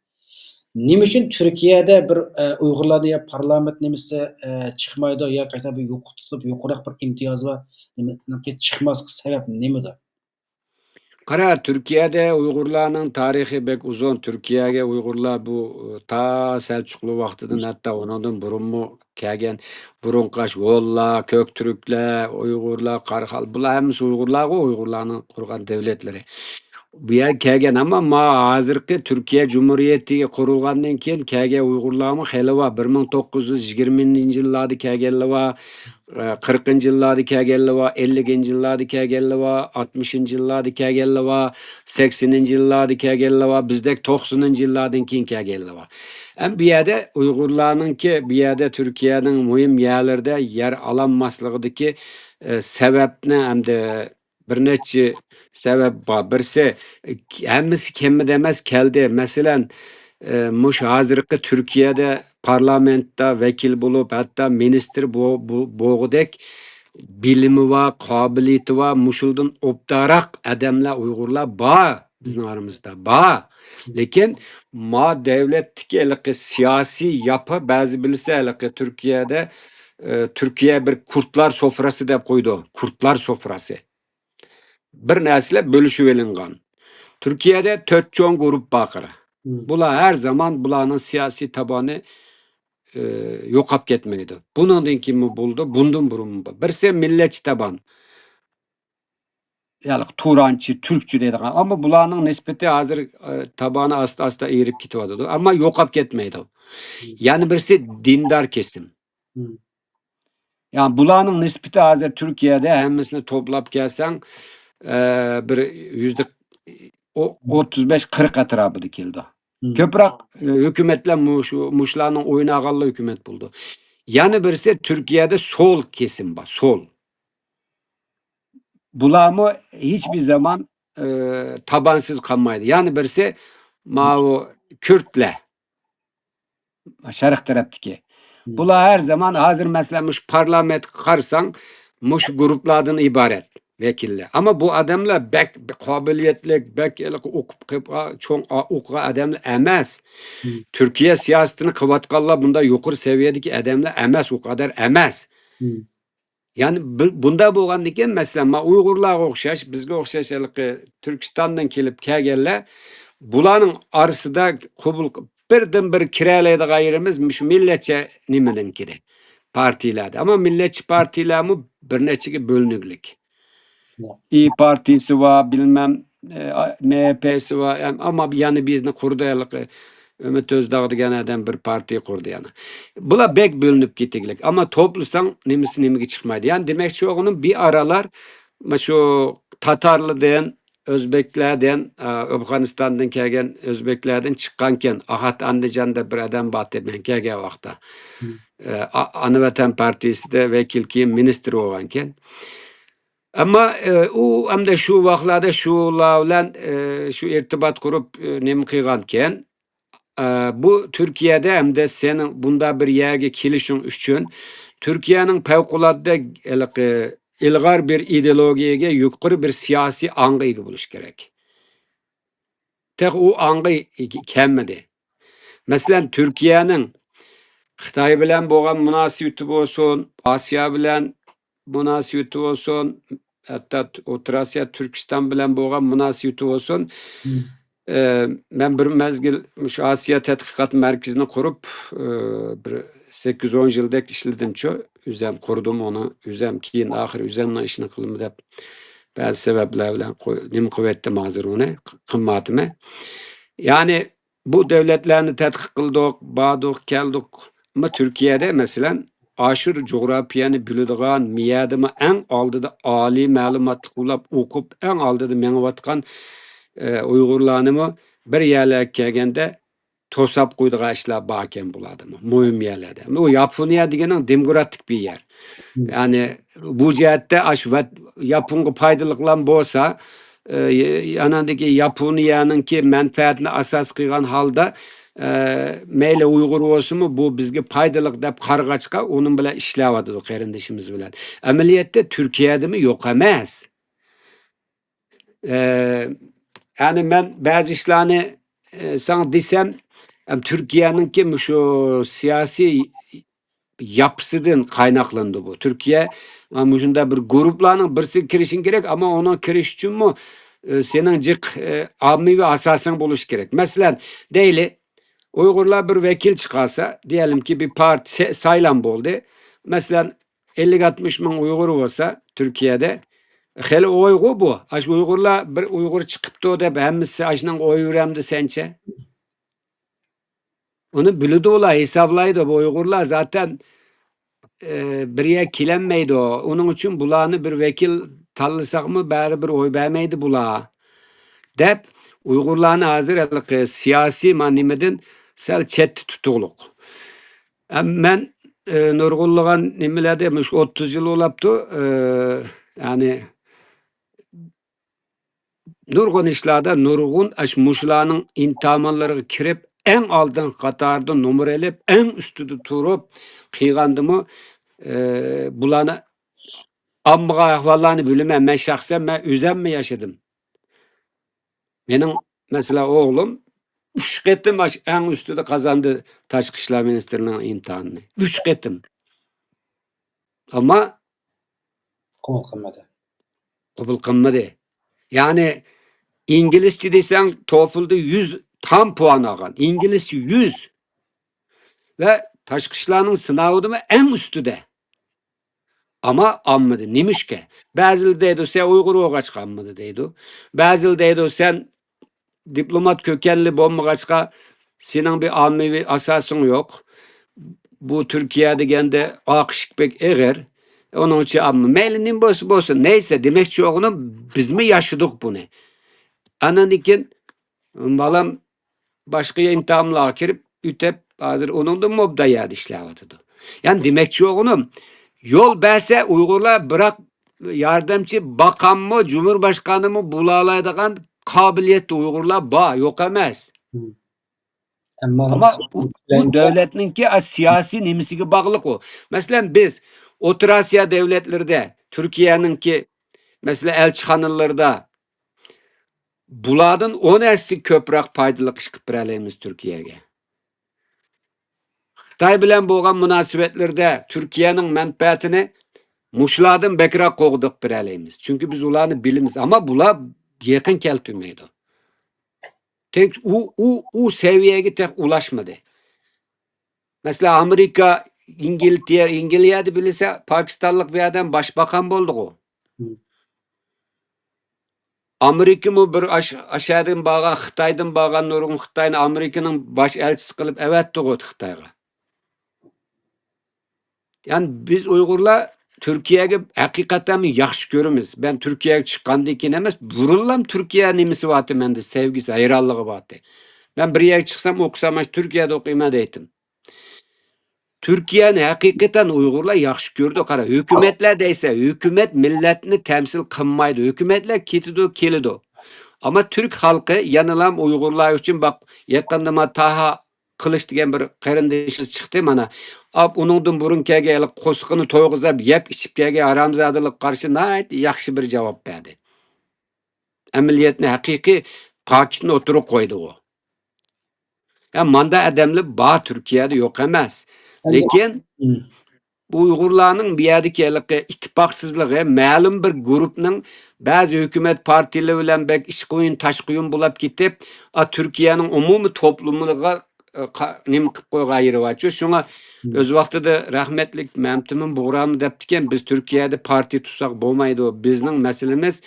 نېمە ئۈچۈن تۈركىيەدە بىر، ئە، ئۇيغۇرلارنى يا پارلامېنت نېمىسى، ئە، چىقمايدۇ ياكى ئاشۇنداق بىر يوققا تۇتۇپ، يۇقىرىراق بىر ئىمتىيازى بار نېمىنىڭكى چىقماسلىق سەۋەب نېمىدۇ؟ قارا، تۈركىيەدە ئۇيغۇرلارنىڭ تارىخى بەك ئۇزۇن. تۈركىيەگە ئۇيغۇرلار بۇ، ئە، تا سەلچۇقلۇ ۋاقتىدىن، ھەتتا ئۇنىڭدىن بۇرۇنمۇ كەلگەن. بۇرۇنقى ئاشۇ ھونلار، كۆكتۈركلەر، ئۇيغۇرلار، قاراخال، بۇلار ھەممىسى ئۇيغۇرلارغۇ، ئۇيغۇرلارنىڭ قۇرغان دۆلەتلىرى. بۇ يەرگە كەلگەن، ئەمما ما ھازىرقى تۈركىيە جۇمھۇرىيىتى قۇرۇلغاندىن كېيىن كەلگەن ئۇيغۇرلارمۇ خېلى بار. بىر مىڭ توققۇز يۈز يىگىرمىنچى يىللاردا كەلگەنلەر بار، ئە، قىرىقىنچى يىللاردا كەلگەنلەر بار، ئەللىكىنچى يىللاردا كەلگەنلەر بار، ئاتمىشىنچى يىللاردا كەلگەنلەر بار، سەكسىنىنچى يىللاردا كەلگەنلەر بار، بىزدەك توقسىنىنچى يىللاردىن كېيىن كەلگەنلەر بار. ھەم بۇ يەردە ئۇيغۇرلارنىڭكى، بۇ يەردە تۈركىيەنىڭ مۇھىم يەرلىرىدە يەر ئالالماسلىقىدىكى، ئە، سەۋەبنى ھەمدە بىر نەچچە سەۋەب بار. بىرسى، ھەممىسى كەممىدى ئەمەس، كەلدى. مەسىلەن، ئە، مۇشۇ ھازىرقى تۈركىيەدە پارلامېنتتا ۋەكىل بولۇپ، ھەتتا مىنىستىر بو-، بو-، بولغۇدەك بىلىمى بار، قابىلىيىتى بار، مۇشۇلدىن ئوبدانراق ئادەملەر، ئۇيغۇرلار بار بىزنىڭ ئارىمىزدا، بار. لېكىن ما دۆلەتتىكى ھېلىقى سىياسىي ياپا بەزى بىلسە، ھېلىقى تۈركىيەدە، ئە، تۈركىيە بىر كۇرتلار سوفراسى دەپ قويىدۇ. كۇرتلار سوفراسى. بىر نەرسىلەر بۆلۈشۈۋېلىنغان. تۈركىيەدە تۆت چوڭ گۇرۇپ بار قارا. مم. بۇلار ھەر زامان بۇلارنىڭ سىياسىي تابانى، ئى، يوقاپ كەتمەيدۇ. بۇنىڭدىن كېيىنمۇ بولىدۇ، بۇندىن بۇرۇنمۇ بار. بىرسى مىللەتچى تابان. يەنى تۇرانچى، تۈركچى دەيدىغان. ئەمما بۇلارنىڭ نىسبىتى ھازىر، ئى، تابانى ئاستا-ئاستا ئېرىپ كېتىۋاتىدۇ. ئەمما يوقاپ كەتمەيدۇ. مم. يەنە بىرسى دىندار كېسىم. مم. يەنى بۇلارنىڭ نىسبىتى ھازىر تۈركىيەدە ھەممىسىنى توپلاپ كەلسەڭ، ئە، بىر يۈزدە ئو-، ئوتتۇز بەش، قىرىق ئەتراپىدا كېلىدۇ. مم. كۆپرەك، ئە، ھۆكۈمەتلەر مۇشۇ، مۇشۇلارنىڭ ئوينىغانلا ھۆكۈمەت بولىدۇ. يەنە بىرسى تۈركىيەدە سول كېسىم بار، سول. بۇلارمۇ ھېچبىر زامان، ئە، تابانسىز قالمايدۇ. يەنە بىرسى ماۋۇ كۈردلەر. شەرق تەرەپتىكى. مم. بۇلار ھەر زامان، ھازىر مەسىلەن، مۇشۇ پارلامېنتقا قارىساڭ، مۇشۇ گۇرۇپلاردىن ئىبارەت ۋەكىللەر. ئەمما بۇ ئادەملەر بەك قابىلىيەتلىك، بەك ھېلىقى ئوقۇپ، چوڭ ئوقۇغان ئادەملەر ئەمەس. مم. تۈركىيە سىياسىتىنى قىلىۋاتقانلار بۇنداق يۇقىرى سەۋىيەدىكى ئادەملەر ئەمەس، ئۇ قەدەر ئەمەس. مم. يەنى بۇ-، بۇنداق بولغاندىكىن، مەسىلەن، ما ئۇيغۇرلارغا ئوخشاش، بىزگە ئوخشاش ھېلىقى تۈركىستاندىن كېلىپ كەلگەنلەر، بۇلارنىڭ ئارىسىدا قوبۇل ق-، بىردىنبىر كىرەلەيدىغان يېرىمىز مۇشۇ مىللەتچى نېمىنىڭكىدە، پارتىيىلەردە. ئەمما مىللەتچى پارتىيىلەرمۇ بىر نەچچىگە بۆلۈنۈكلۈك. ياق. ئى پارتىيىسى بار، بىلمەم، ئە، مەيەپەيسى بار، ئەم-، ئەمما يەنە بىرنى قۇردى ھېلىقى، ئۈمىد ئۆزداغ دېگەن ئادەم بىر پارتىيە قۇردى يەنە. بۇلار بەك بۆلۈنۈپ كېتىگلىك. ئەمما توپلىساڭ نېمىسى نېمىگە چىقمايدۇ. يەنى دېمەكچى بولغىنىم بىر ئارالار مۇشۇ تاتارلاردىن، ئۆزبەكلەردىن، ئە، ئافغانىستاندىن كەلگەن ئۆزبەكلەردىن چىققانكەن. ئاخات ئاندىجاندا بىر ئادەم بارتى مەن كەلگەن ۋاقىتتا. ئە، ئا-، ئانا ۋەتەن پارتىيىسىدە ۋەكىل، كېيىن مىنىستىر بولغانكەن. ئەمما، ئە، ئۇ ئەمدى شۇ ۋاقىتلاردا شۇلار بىلەن، ئە، شۇ ئىرتىبات قۇرۇپ، ئە، نېمە قىلغانكەن. ئە، بۇ تۈركىيەدە ئەمدى سېنىڭ بۇنداق بىر يەرگە كېلىشىڭ ئۈچۈن تۈركىيەنىڭ پەۋقۇلئاددە ھېلىقى ئىلغار بىر ئىدېئولوگىيەگە، يۇقىرى بىر سىياسىي ئاڭغا ئىگە بولۇش كېرەك. تېخى ئۇ ئاڭغا ئىگە كەلمىدى. مەسىلەن، تۈركىيەنىڭ خىتاي بىلەن بولغان مۇناسىۋىتى بولسۇن، ئاسىيا بىلەن مۇناسىۋىتى بولسۇن، ھەتتا ئوتتۇرا ئاسىيا، تۈركىستان بىلەن بولغان مۇناسىۋىتى بولسۇن. ئە، مەن بىر مەزگىل مۇشۇ ئاسىيا تەتقىقات مەركىزىنى قۇرۇپ، ئە، بىر سەككىز ئون يىلدەك ئىشلىدىمچۇ. ئۆزەم قۇردۇم ئۇنى، ئۆزەم كېيىن ئاخىرى ئۆزەمنىڭ ئىشىنى قىلىمەن دەپ بەزى سەۋەبلەر بىلەن قوي-، نېمە قىلىۋەتتىم ھازىر ئۇنى، ق-، قىلمايتتىم. يەنى بۇ دۆلەتلەرنى تەتقىق قىلدۇق، باردۇق، كەلدۇق. ئەمما تۈركىيەدە، مەسىلەن، ئاشۇ جۇغراپىيەنى بىلىدىغان، مىيەدىمۇ ئەڭ ئالدىدا ئالىي مەلۇماتلىق بولاپ ئوقۇپ، ئەڭ ئالدىدا مېڭىۋاتقان، ئە، ئۇيغۇرلارنىمۇ بىر يەرلەرگە كەلگەندە توساپ قويىدىغان ئىشلار باركەن بۇلاردىمۇ، مۇھىم يەرلەردە. ئۇ ياپونىيە دېگىنىڭ دېموكراتىك بىر يەر. يەنى بۇ جەھەتتە ئاشۇ ۋەت-، ياپونغا پايدىلىقلام بولسا، ئە، ئاناندىكى ياپونىيەنىڭكى مەنپەئەتىنى ئاساس قىلغان ھالدا، ئە، مەيلى ئۇيغۇر بولسىمۇ، بۇ بىزگە پايدىلىق دەپ قارىغاچقا، ئۇنىڭ بىلەن ئىشلەۋاتىدۇ قېرىندىشىمىز بىلەن. ئەمەلىيەتتە تۈركىيەدىمۇ يوق ئەمەس. ئە، يەنى مەن بەزى ئىشلارنى، ئە، ساڭا دېسەم، ئەم، تۈركىيەنىڭكى مۇشۇ سىياسىي ياپىسىدىن قايناقلىنىدۇ بۇ. تۈركىيە، ئە، مۇشۇنداق بىر گۇرۇپلارنىڭ بىرسىگە كىرىشىڭ كېرەك، ئەمما ئۇنىڭ كىرىش ئۈچۈنمۇ، ئە، سېنىڭ جىق، ئە، ئاممىۋى ئاساسىڭ بولۇشى كېرەك. مەسىلەن، دەيلى، ئۇيغۇرلار بىر ۋەكىل چىقارسا، دېيەلىمكى، بىر پارتىيە سايلام بولدى. مەسىلەن، ئەللىك ئاتمىش مىڭ ئۇيغۇر بولسا تۈركىيەدە، خېلى ئويغۇ بۇ. ئاشۇ ئۇيغۇرلار، بىر ئۇيغۇر چىقىپتۇ دەپ ھەممىسى ئاشۇنىڭغا ئوي بېرەمدۇ سەنچە؟ ئۇنى بىلىدۇ ئۇلار، ھېسابلايدۇ. بۇ ئۇيغۇرلار زاتەن، ئى، بىر يەرگە كېلەلمەيدۇ. ئۇنىڭ ئۈچۈن بۇلارنى بىر ۋەكىل تاللىساقمۇ بەرىبىر ئوي بەرمەيدۇ بۇلار، دەپ ئۇيغۇرلارنى ھازىر ھېلىقى سىياسىي ما نېمىدىن سەل چەتتە تۇتۇقلۇق. ئەم، مەن، ئى، نۇرغۇنلىغان نېمىلەردە مۇشۇ ئوتتۇز يىل بولاپتۇ، ئى، يەنى نۇرغۇن ئىشلاردا نۇرغۇن ئاش-، مۇشۇلارنىڭ ئىمتىھانلىرىغا كىرىپ، ئەڭ ئالدىنقى قاتاردا نومۇر ئېلىپ، ئەڭ ئۈستىدە تۇرۇپ قىلغاندىمۇ، ئى، بۇلارنى ئاممىغا ئەھۋاللارنى بىلىمەن. مەن شەخسەن، مەن ئۆزەممۇ ياشىدىم. مېنىڭ، مەسىلەن، ئوغلۇم ئۈچ قېتىم ئاش-، ئەڭ ئۈستىدە قازاندى تاشقى ئىشلار مىنىستىرىنىڭ ئىمتىھانىنى. ئۈچ قېتىم. ئەمما قوبۇل قىلمىدى. قوبۇل قىلمىدى. يەنى ئىنگلىزچە دېسەڭ، توفلدا يۈز تام پوئان ئالغان. ئىنگلىزچە يۈز. ۋە تاشقى ئىشلارنىڭ سىناۋىدىمۇ ئەڭ ئۈستىدە. ئەمما ئالمىدى. نېمىشقا؟ بەزىلەر دەيدۇ، سەن ئۇيغۇر بولغاچقا ئالمىدى دەيدۇ. بەزىلەر دەيدۇ، سەن دىپلومات كۆكەنلىك بولمىغاچقا، سېنىڭ بىر ئاممىۋى ئاساسىڭ يوق. بۇ تۈركىيە دېگەندە ئاق ئىشىك بەك ئېغىر. ئۇنىڭ ئۈچۈن ئامما، مەيلى نېمە بولسا بولسۇن، نەيسە، دېمەكچى بولغىنىم، بىزمۇ ياشىدۇق بۇنى. ئاندىن كېيىن بالام باشقا ئىمتىھانلارغا كىرىپ، ئۆتۈپ، ھازىر ئۇنىڭدىنمۇ ئوبدان يەردە ئىشلەۋاتىدۇ. يەنى دېمەكچى بولغىنىم، يول بەرسە ئۇيغۇرلار، بىراق ياردەمچى باقانمۇ، جۇمھۇرباشقانىمۇ بولالايدىغان قابىلىيەتتە ئۇيغۇرلار بار، يوق ئەمەس. ئەمما ئەمما بۇ، بۇ دۆلەتنىڭكى، ئە، سىياسىي نېمىسىگە باغلىق ئۇ. مەسىلەن، بىز ئوتتۇرا ئاسىيا دۆلەتلىرىدە، تۈركىيەنىڭكى، مەسىلەن، ئەلچىخانىلىرىدا بۇلاردىن ئون ھەسسە كۆپرەك پايدىلىق ئىش قىلىپ بېرەلەيمىز تۈركىيەگە. خىتاي بىلەن بولغان مۇناسىۋەتلىرىدە تۈركىيەنىڭ مەنپەئەتىنى مۇشۇلاردىن بەكرەك قوغداپ بېرەلەيمىز. چۈنكى بىز ئۇلارنى بىلىمىز. ئەمما بۇلار يېقىن كەلتۈرمەيدۇ. تېخى ئۇ، ئۇ، ئۇ سەۋىيەگە تېخى ئۇلاشمىدى. مەسىلەن، ئامېرىكا، ئىنگلىتېر-، ئىنگلىيەدە بىلسە، پاكىستانلىق بىر ئادەم باشباقان بولدىغۇ. مم. ئامېرىكىمۇ بىر ئاش-، ئاشەدىن بارغان، خىتايدىن بارغان نۇرغۇن خىتاينى ئامېرىكىنىڭ باش ئەلچىسى قىلىپ ئەۋەتتىغۇ خىتايغا. يەنى بىز ئۇيغۇرلار تۈركىيەگە ھەقىقەتەن ياخشى كۆرىمىز. مەن تۈركىيەگە چىققاندىن كېيىن ئەمەس، بۇرۇنلام تۈركىيە نېمىسى بارتى مەندە، سەۋگىسى، ھەيرانلىقى بارتى. مەن بىر يەرگە چىقسام، ئوقۇسام، مانا تۈركىيەدە ئوقۇيمەن دەيتتىم. تۈركىيەنى ھەقىقەتەن ئۇيغۇرلار ياخشى كۆرىدۇ. قارا، ھۆكۈمەتلەر دەيسە، ھۆكۈمەت مىللەتنى تەمسىل قىلمايدۇ. ھۆكۈمەتلەر كېتىدۇ، كېلىدۇ. ئەمما تۈرك خەلقى يەنىلا ئۇيغۇرلار ئۈچۈن، باق، يېقىندا ما تاھا قىلىچ دېگەن بىر قېرىندىشىمىز چىقتى مانا. ئاپ، ئۇنىڭدىن بۇرۇن كەلگەن ھېلىقى قورسىقىنى تويغۇزۇپ يەپ ئىچىپ كەلگەن ھارامزادىلىققا قارشى ناھايىتى ياخشى بىر جاۋاب بەردى. ئەمەلىيەتنى، ھەقىقىي پاكىتنى ئوتتۇرىغا قويدى ئۇ. يا، ماندا ئادەملەر بار تۈركىيەدە، يوق ئەمەس. ئەمدى لېكىن ئۇيغۇرلارنىڭ بۇ يەردىكى ھېلىقى ئىتتىپاقسىزلىقى، مەلۇم بىر گۇرۇپنىڭ بەزى ھۆكۈمەت پارتىيىلىرى بىلەن بەك ئىچ قويۇن، تاش قويۇن بولاپ كېتىپ، ئا، تۈركىيەنىڭ ئومۇمىي توپلۇمىغا، ئا، قا-، نېمە قىلىپ قويغان يېرى بارچۇ. شۇڭا ئۆز ۋاقتىدا رەھمەتلىك مەمتىمىن بۇغرامى دەپتىكەن، بىز تۈركىيەدە پارتىيە تۇتساق بولمايدۇ. بىزنىڭ مەسىلىمىز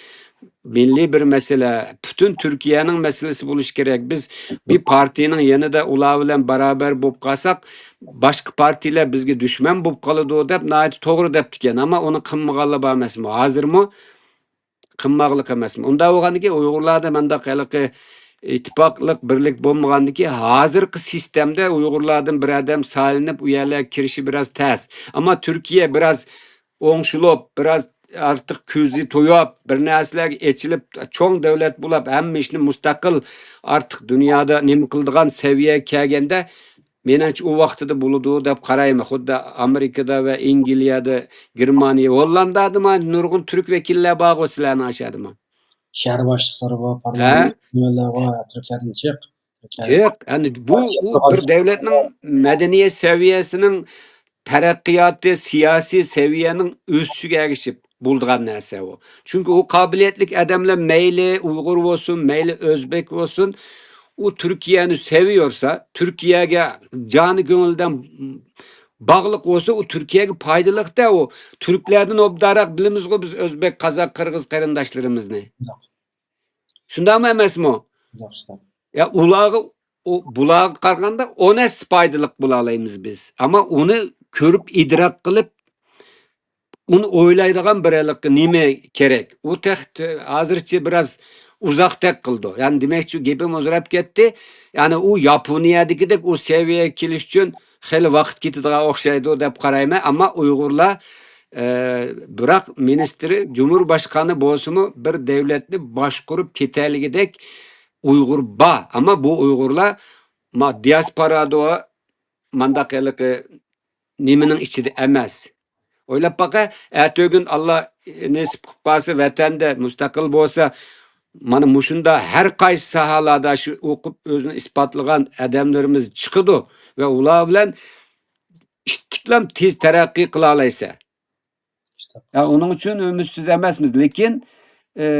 مىللىي بىر مەسىلە، پۈتۈن تۈركىيەنىڭ مەسىلىسى بولۇشى كېرەك. بىز بىر پارتىيىنىڭ يېنىدا ئۇلار بىلەن باراۋەر بولۇپ قالساق، باشقا پارتىيىلەر بىزگە دۈشمەن بولۇپ قالىدۇ دەپ ناھايىتى توغرا دەپتىكەن. ئەمما ئۇنى قىلمىغانلار بار ئەمەسمۇ؟ ھازىرمۇ قىلماقلىق ئەمەسمۇ؟ ئۇنداق بولغاندىكىن ئۇيغۇرلاردا مۇنداق ھېلىقى ئىتتىپاقلىق، بىرلىك بولمىغاندىكىن، ھازىرقى سىستېمىدە ئۇيغۇرلاردىن بىر ئادەم سايلىنىپ ئۇ يەرلەرگە كىرىشى بىراز تەس. ئەمما تۈركىيە بىراز ئوڭشىلىپ، بىراز ئارتۇق كۆزى تويۇپ، بىر نەرسىلەرگە ئېچىلىپ، چوڭ دۆلەت بولۇپ، ھەممە ئىشنى مۇستەقىل، ئارتۇق دۇنيادا نېمە قىلىدىغان سەۋىيەگە كەلگەندە، مېنىڭچە ئۇ ۋاقتىدا بولىدۇ دەپ قارايمەن. خۇددى ئامېرىكىدا ۋە ئەنگلىيەدە، گېرمانىيە، ھوللاندادىمۇ نۇرغۇن تۈرك ۋەكىللەر بارغۇ سىلەرنىڭ ئاشادىمۇ. شەھەر باشلىقلىرى بار، ھە؟ پارلامېنت ئەمەللەر بار، تۈركلەردىن جىق. جىق. يەنى بۇ، ئۇ بىر دۆلەتنىڭ مەدەنىيەت سەۋىيەسىنىڭ تەرەققىياتى، سىياسىي سەۋىيەنىڭ ئۆسۈشىگە ئەگىشىپ بولىدىغان نەرسە ئۇ. چۈنكى ئۇ قابىلىيەتلىك ئادەملەر مەيلى ئۇيغۇر بولسۇن، مەيلى ئۆزبېك بولسۇن، ئۇ تۈركىيەنى سېۋىيورسا، تۈركىيەگە جانى كۆڭلىدىن باغلىق بولسا، ئۇ تۈركىيەگە پايدىلىق-دە ئۇ. تۈركلەردىن ئوبدانراق بىلىمىزغۇ بىز ئۆزبېك، قازاق، قىرغىز قېرىنداشلىرىمىزنى. شۇنداقمۇ ئەمەسمۇ؟ يا، ئۇلارغا، ئۇ، بۇلارغا قارىغاندا ئون ھەسسە پايدىلىق بولالايمىز بىز. ئەمما ئۇنى كۆرۈپ، ئىدراك قىلىپ، ئۇنى ئويلايدىغان بىر ھېلىقى نېمە كېرەك. ئۇ تېخى ھازىرچە بىراز ئۇزاقتەك قىلىدۇ. يەنى دېمەكچى، گېپىم ئۇزىراپ كەتتى. يەنى ئۇ ياپونىيەدىكىدەك ئۇ سەۋىيەگە كېلىش ئۈچۈن خېلى ۋاقىت كېتىدىغان ئوخشايدۇ دەپ قارايمەن. ئەمما ئۇيغۇرلار، ئە، بىراق مىنىستىرى، جۇمھۇرباشقانى بولسىمۇ، بىر دۆلەتنى باشقۇرۇپ كېتەلىگۈدەك ئۇيغۇر بار. ئەمما بۇ ئۇيغۇرلار ما-، دىياسپورادىمۇ مانداق ھېلىقى نېمىنىڭ ئىچىدە ئەمەس. ئويلاپ باقە، ئەتىگۈن ئاللا نېسىپ قىلىپ قالسا، ۋەتەندە مۇستەقىل بولسا، مانا مۇشۇنداق ھەر قايسى ساھەلەردە شۇ ئوقۇپ ئۆزىنى ئىسپاتلىغان ئادەملىرىمىز چىقىدۇ ۋە ئۇلار بىلەن ئىتتىكلەم تېز تەرەققىي قىلالايسەن. يا، ئۇنىڭ ئۈچۈن ئۈمىدسىز ئەمەسمىز، لېكىن، ئى،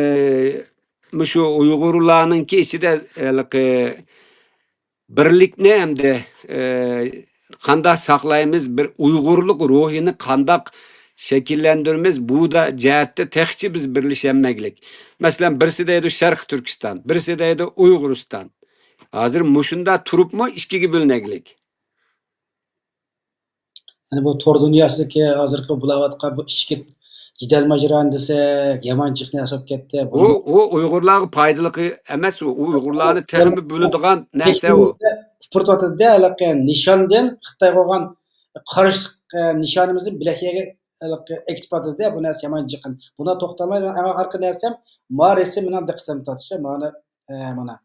مۇشۇ ئۇيغۇرلارنىڭكى ئىچىدە ھېلىقى بىرلىكنى ھەمدە، ئى، قانداق ساقلايمىز، بىر ئۇيغۇرلۇق روھىنى قانداق شەكىللەندۈرىمىز، بۇ دا جەھەتتە تېخىچە بىز بىرلىشەلمەگلىك. مەسىلەن، بىرسى دەيدۇ شەرقىي تۈركىستان، بىرسى دەيدۇ ئۇيغۇرىستان. ھازىر مۇشۇنداق تۇرۇپمۇ ئىككىگە بۆلۈنەگلىك. يەنى بۇ تور دۇنياسىدىكى ھازىرقى بولاۋاتقان بۇ ئىچكى جېدەل ماجىرانى دېسەك، يامان جىق نەرسە بولۇپ كەتتى. ئۇ، ئۇ ئۇيغۇرلارغا پايدىلىق ئەمەس، ئۇ ئۇيغۇرلارنى تېخىمۇ بۆلىدىغان نەرسە ئۇ. ئۇپرىتىۋاتىدۇ-دە، ھېلىقى نىشاندىن خىتايغا بولغان قارشىلىق، ئە، نىشانىمىزنى بىلەك يەرگە ھېلىقى ئەكېتىۋاتىدۇ-دە، بۇ نەرسە يامان جىق. بۇنى توختالماي، ئەڭ ئاخىرقى نەرسەم، مانا رەسىم مېنىڭ دىققىتىمنى تارتىشى، مانا، ئە، مانا.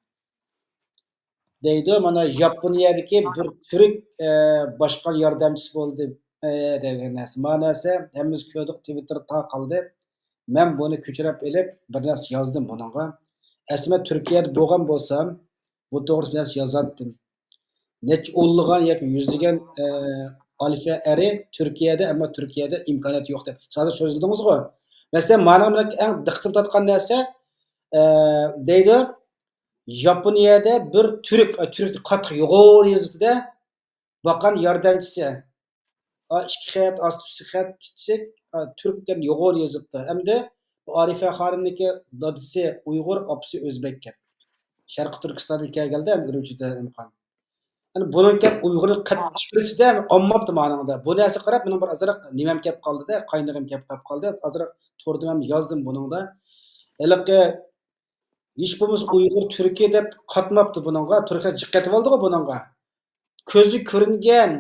دەيدۇ، مانا ياپونىيەدىكى بىر تۈرك، ئە، باشقا ياردەمچىسى بولدى، ئە، دېگەن نەرسە. مانا نەرسە ھەممىمىز كۆردۇق، تىۋىتتېردا تارقالدى. مەن بۇنى كۆچۈرۈپ ئېلىپ، بىر نەرسە يازدىم بۇنىڭغا. ئەسلىمە تۈركىيەدە بولغان بولسام، بۇ توغرىسىدا بىر نەرسە يازاتتىم. نەچچە ئونلىغان ياكى يۈزلىگەن، ئە، ئالىپە ئەرى تۈركىيەدە، ئەمما تۈركىيەدە ئىمكانىيەت يوق دەپ. سىز ھازىر سۆزلىدىڭىزغۇ؟ مەسىلەن، مانا مېنىڭ ئەڭ دىققىتىمنى تارتقان نەرسە، ئە، دەيدۇ، ياپونىيەدە بىر تۈرك، ئە، تۈركچە قاتتىق يۇغۇر يېزىپتۇ-دە، باققان ياردەمچىسى. ئا، ئىككى خەت، ئاستى ئۈستى خەت، كىچىك، ئا، تۈرك دەپ يۇغۇر يېزىپتۇ. ئەمدى ئارىفە خانىمنىڭكى دادىسى ئۇيغۇر، ئاپىسى ئۆزبەككەن. شەرقىي تۈركىستاندىن كەلگەندە ئۈرۈمچىدە ئىمكان. يەنى بۇنىڭ گەپ ئۇيغۇرنى قەتئىي چىقىرىشىدە ئامماپتۇ مانىڭدا. بۇ نەرسە قاراپ مېنىڭ بىر ئازراق نېمەم كەپ قالدىدا، قاينىغىم كەپ قالىپ قالدى. ئازراق توردىمۇ يازدىم بۇنىڭدا. ھېلىقى ھېچ بولمىسا ئۇيغۇر تۈركى دەپ قاتماپتۇ بۇنىڭغا. تۈركلەر جىق قېتىۋالدىغۇ بۇنىڭغا. كۆزى كۆرۈنگەن،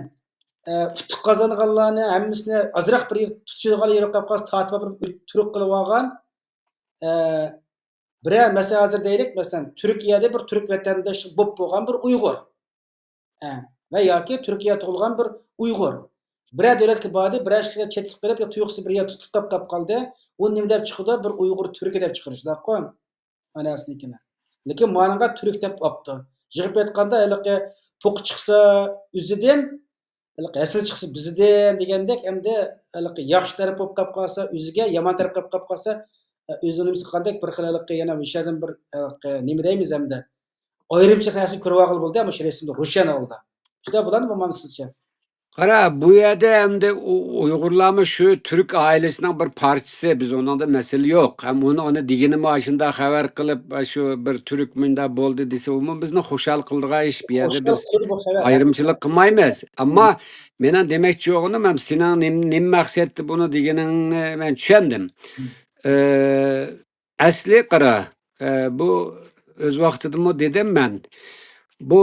ئە، ئۇتۇق قازانغانلارنى ھەممىسىنى ئازراق بىر يېرى تۇتۇشىدىغان يېرى قاپ قالسا تارتىپ بىر تۈرك قىلىۋالغان، ئە، بىرەر، مەسىلەن، ھازىر دەيلىك، مەسىلەن، تۈركىيەدە بىر تۈرك ۋەتەنداشى بولۇپ بولغان بىر ئۇيغۇر. ئە، ۋە ياكى تۈركىيە تۇغۇلغان بىر ئۇيغۇر. بىرەر دۆلەتكە باردى، بىرەر كىشىلەر چەتلىك قىلىپ يا تۇيۇقسىز بىر يەر تۇتۇپ قاپ، قاپ قالدى. ئۇ نېمە دەپ چىقىدۇ؟ بىر ئۇيغۇر تۈركى دەپ چىقىرىشىدۇ. ئانىسىنىڭكىنى. لېكىن مانىڭغا تۈرك دەپ ئاپتۇ. يىغىپ ئېيتقاندا، ھېلىقى پوقى چىقسا ئۆزىدىن، ھېلىقى ھەسىل چىقسا بىزىدىن دېگەندەك، ئەمدى ھېلىقى ياخشى تەرەپ بولۇپ قاپ قالسا ئۆزىگە، يامان تەرەپ قاپ، قاپ قالسا، ئۆزىنىڭ نېمىسى قىلغاندەك بىر خىل ھېلىقى يەنە مۇشۇ يەردىن بىر ھېلىقى نېمە دەيمىز ئەمدى؟ ئايرىمچىلىق نەرسىنى كۆرۈۋالغىلى بولدى، مۇشۇ رەسىمدە روشەن ھالدا. شۇنداق بولامدۇ، بولمامدۇ سىزچە؟ قارا، بۇ يەردە ئەمدى ئۇ-، ئۇيغۇرلارمۇ شۇ تۈرك ئائىلىسىنىڭ بىر پارچىسى، بىز ئۇنىڭدا مەسىلە يوق. ھەم ئۇنى، ئۇنى دېگىنىمۇ ئاشۇنداق خەۋەر قىلىپ، شۇ بىر تۈرك مۇنداق بولدى دېسە، ئۇمۇ بىزنى خۇشال قىلىدىغان ئىش. بۇ يەردە خۇشال بىز قىلىدۇ بۇ خەۋەر. ئايرىمچىلىق قىلمايمىز. ئەمما مم. مېنىڭ دېمەكچى بولغىنىم، ھەم سېنىڭ نېم-، نېمە مەقسەتتە بۇنى دېگىنىڭنى مەن چۈشەندىم. مم. ئە، ئەسلى قارا، ئە، بۇ ئۆز ۋاقتىدىمۇ دېدىم مەن. بۇ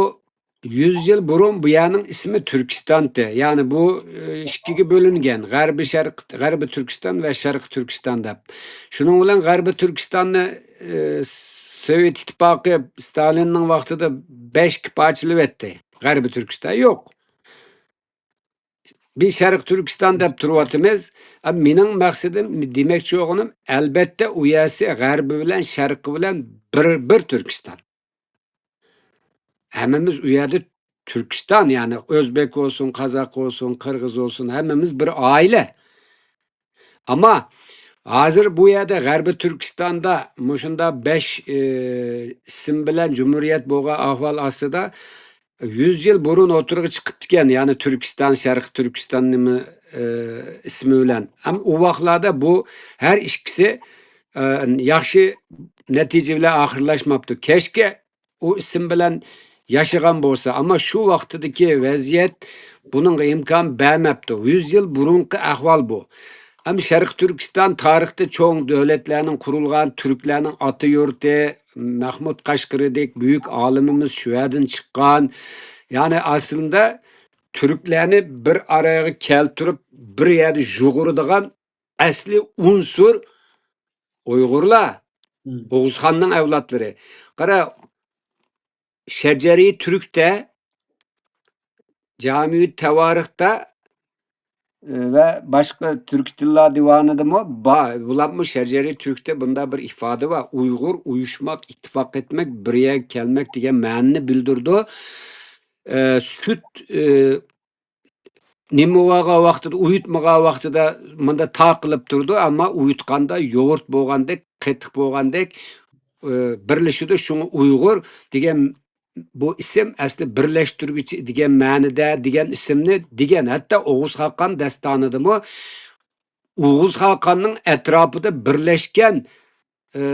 يۈز يىل بۇرۇن بۇ يەرنىڭ ئىسمى تۈركىستانتى. يەنى بۇ، ئە، ئىككىگە بۆلۈنگەن. غەربىي شەرق، غەربىي تۈركىستان ۋە شەرقىي تۈركىستان دەپ. شۇنىڭ بىلەن غەربىي تۈركىستاننى، ئە، سوۋېت ئىتتىپاقى ستالىننىڭ ۋاقتىدا بەشكە پارچىلىۋەتتى. غەربىي تۈركىستان يوق. بىز شەرقىي تۈركىستان دەپ تۇرۇۋاتىمىز. ئە، مېنىڭ مەقسىتىم، دېمەكچى بولغىنىم، ئەلبەتتە، ئۇ يەرسى غەربى بىلەن شەرقى بىلەن بىر، بىر تۈركىستان. ھەممىمىز ئۇ يەردە تۈركىستان، يەنى ئۆزبېك بولسۇن، قازاق بولسۇن، قىرغىز بولسۇن، ھەممىمىز بىر ئائىلە. ئەمما ھازىر بۇ يەردە غەربىي تۈركىستاندا مۇشۇنداق بەش، ئى، ئىسىم بىلەن جۇمھۇرىيەت بولغان ئەھۋال ئاستىدا يۈز يىل بۇرۇن ئوتتۇرىغا چىقىپتىكەن، يەنى تۈركىستان، شەرقىي تۈركىستان نېمە، ئى، ئىسمى بىلەن. ئەمما ئۇ ۋاقىتلاردا بۇ ھەر ئىككىسى، ئى، ياخشى نەتىجە بىلەن ئاخىرلاشماپتۇ. كەچكە ئۇ ئىسىم بىلەن ياشىغان بولسا، ئەمما شۇ ۋاقتىدىكى ۋەزىيەت بۇنىڭغا ئىمكان بەرمەپتۇ. يۈز يىل بۇرۇنقى ئەھۋال بۇ. ئەمما شەرقىي تۈركىستان تارىختا چوڭ دۆلەتلەرنىڭ قۇرۇلغان، تۈركلەرنىڭ ئاتا يۇرتى، مەھمۇد قەشقىرىدەك بۈيۈك ئالىمىمىز شۇ يەردىن چىققان. يەنى ئەسلىدە تۈركلەرنى بىر ئارىغا كەلتۈرۈپ، بىر يەردە يۇغۇرىدىغان ئەسلى ئۇنسۇر ئۇيغۇرلار، مم. ئوغۇزخاننىڭ ئەۋلادلىرى. قارا، شەجەرىي تۈركتە، جامىئۇ تەۋارىختا، ئە، ۋە باشقا تۈركىي تىللار دىۋانىدىمۇ بار. بۇلارمۇ شەجەرىي تۈركتە بۇنداق بىر ئىپادە بار. ئۇيغۇر، ئۇيۇشماق، ئىتتىپاق ئەتمەك، بىر يەرگە كەلمەك دېگەن مەنىنى بىلدۈرىدۇ. ئە، سۈت، ئە، نېمە بولغان ۋاقتىدا، ئۇيۇتمىغان ۋاقتىدا مۇندا تاقىلىپ تۇرىدۇ، ئەمما ئۇيۇتقاندا يوغۇرت بولغاندەك، قېتىق بولغاندەك، ئى، بىرلىشىدۇ. شۇڭا ئۇيغۇر دېگەن بۇ ئىسىم ئەسلى بىرلەشتۈرگۈچى دېگەن مەنىدە دېگەن ئىسىمنى دېگەن. ھەتتا ئوغۇز خاقان داستانىدىمۇ ئوغۇز خاقاننىڭ ئەتراپىدا بىرلەشكەن، ئى،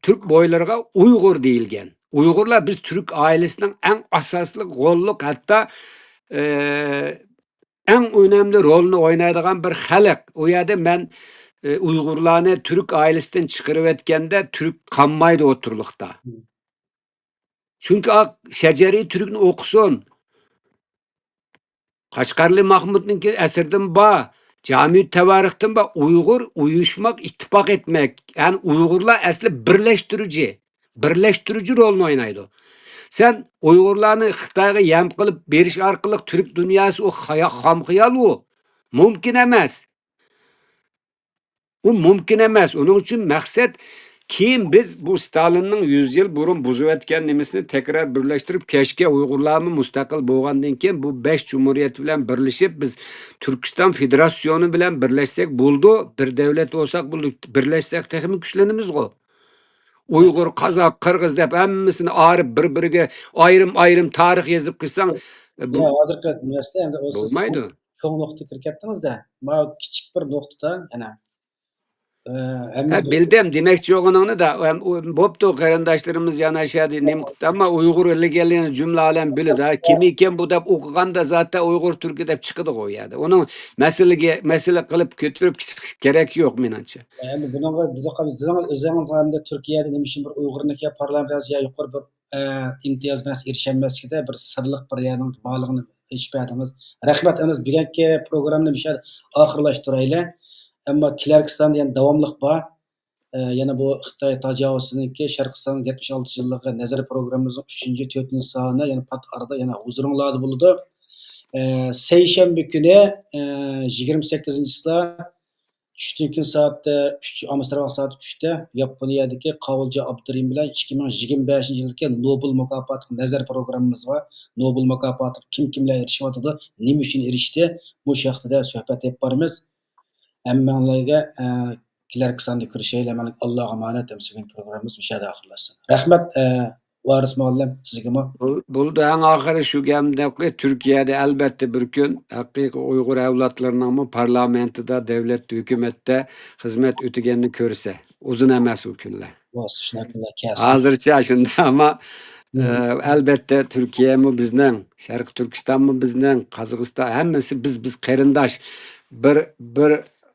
تۈرك بويلىرىغا ئۇيغۇر دېيىلگەن. ئۇيغۇرلار بىز تۈرك ئائىلىسىنىڭ ئەڭ ئاساسلىق غوللۇق، ھەتتا، ئى، ئەڭ ئۈنەملىك رولنى ئوينايدىغان بىر خەلق. ئۇ يەردە مەن، ئى، ئۇيغۇرلارنى تۈرك ئائىلىسىدىن چىقىرىۋەتكەندە تۈرك قالمايدۇ ئوتتۇرىلىقتا. چۈنكى ئا، شەجەرىي تۈركنى ئوقۇسۇن. قەشقەرلى مەخمۇتنىڭكى ئەسىرىدىن بار، جامىئۇ تەۋارىختىن بار، ئۇيغۇر ئۇيۇشماق، ئىتتىپاق ئەتمەك. يەنى ئۇيغۇرلار ئەسلى بىرلەشتۈرۈجى، بىرلەشتۈرۈجى رولىنى ئوينايدۇ. سەن ئۇيغۇرلارنى خىتايغا يەم قىلىپ بېرىش ئارقىلىق تۈرك دۇنياسى ئۇ خايا-، خام خىيال ئۇ. مۇمكىن ئەمەس. ئۇ مۇمكىن ئەمەس. ئۇنىڭ ئۈچۈن مەقسەت، كېيىن بىز بۇ ستالىننىڭ يۈز يىل بۇرۇن بۇزۇۋەتكەن نېمىسىنى تەكرار بىرلەشتۈرۈپ، كەچكە ئۇيغۇرلارمۇ مۇستەقىل بولغاندىن كېيىن، بۇ بەش جۇمھۇرىيەت بىلەن بىرلىشىپ، بىز تۈركىستان فېدېراتسىيونى بىلەن بىرلەشسەك بولىدۇ، بىر دەۋلەت بولساق بولىدۇ، بىرلەشسەك تېخىمۇ كۈچلىنىمىزغۇ. ئۇيغۇر، قازاق، قىرغىز دەپ ھەممىسىنى ئايرىپ، بىر-بىرىگە ئايرىم-ئايرىم تارىخ يېزىپ قىلساڭ، بۇ يا، ھازىرقى نەرسىدە ئەمدى ئۇ سىز بولمايدۇ. چوڭ، چوڭ نۇقتىغا كىرىپ كەتتىڭىز-دە. ماۋۇ كىچىك بىر نۇقتا يەنە. ئە، ھەممىمىز ھە، بىلدىم، دېمەكچى بولغىنىڭنى دە، ئەم، ئۇ، بوپتۇ، قېرىنداشلىرىمىز يەنە ئاشۇ يەردە نېمە قىپتۇ، ئەمما ئۇيغۇر دېگەنلەرنى جۈملە ئالەم بىلىدۇ. ھە، كىم ئىكەن بۇ دەپ ئوقۇغاندا زاتەن ئۇيغۇر تۈركى دەپ چىقىدىغۇ ئۇ يەردە. ئۇنىڭ مەسىلىگە، مەسىلە قىلىپ كۆتۈرۈپ كېتىش كېرەك يوق مېنىڭچە. ئەمدى بۇنىڭغا دېدۇق، ئۆزىڭىز، ئۆزىڭىز ئەمدى تۈركىيەدە نېمە ئۈچۈن بىر ئۇيغۇرنىڭكى پارلامېنت يا يۇقىرى بىر، ئە، ئىمتىياز بىلەن ئېرىشەلمەسلىكىدە بىر سىرلىق بىر يەرنىڭ بارلىقىنى ئېچىپ بەردىڭىز. رەھمەت، ئەمىسە بۈگۈنكى پروگراممىنى مۇشۇ يەردە ئاخىرلاشتۇرايلى. ئەمما كېلەركى ساندا يەنە داۋاملىق بار. ئە، يەنە بۇ خىتاي تاجاۋۇزچىسىنىڭكى شەرقىي سان يەتمىش ئالتە يىللىقى نەزەر پروگراممىمىزنىڭ ئۈچىنچى، تۆتىنچى سانى يەنە پات ئارىدا يەنە ھۇزۇرۇڭلاردا بولىدۇ. ئە، سەيشەنبە كۈنى، ئە، يىگىرمە سەككىزىنچى چىسلا چۈشتىن كېيىن سائەت ئۈچ، ئامستېردام سائەت ئۈچتە ياپونىيەدىكى قاۋۇلجى ئابدۇرېھىم بىلەن ئىككى مىڭ يىگىرمە بەشىنچى يىلدىكى نوبېل مۇكاپاتىغا نەزەر پروگراممىمىز بار. نوبېل مۇكاپاتىغا كىم كىملەر ئېرىشىۋاتىدۇ، نېمە ئۈچۈن ئېرىشتى، مۇشۇ ھەققىدە سۆھبەت ئېلىپ بارىمىز. ھەممەڭلارگە، ئە، كېلەركى ساندا كۆرۈشەيلى. ئاللاغا ئامانەت، ھەم سىزنىڭ پروگراممىڭىز مۇشۇ يەردە ئاخىرلاشسۇن. رەھمەت، ئە، ۋارىس مۇئەللىم، سىزگىمۇ. بول-، بولدى، ئەڭ ئاخىرى شۇ گەپنى، تۈركىيەدە ئەلبەتتە بىر كۈن ھەقىقىي ئۇيغۇر ئەۋلادلىرىنىڭمۇ پارلامېنتىدا، دۆلەتتە، ھۆكۈمەتتە خىزمەت ئۆتىگەننى كۆرسە. ئۇزۇن ئەمەس ئۇ كۈنلەر. بولسا، شۇنداق كۈنلەر كەلسۇن. ھازىرچە شۇنداق، ئەمما، مم. ئە، ئەلبەتتە تۈركىيەمۇ بىزنىڭ، شەرقىي تۈركىستانمۇ بىزنىڭ، قازاقىستان، ھەممىسى بىز، بىز قېرىنداش. بىر، بىر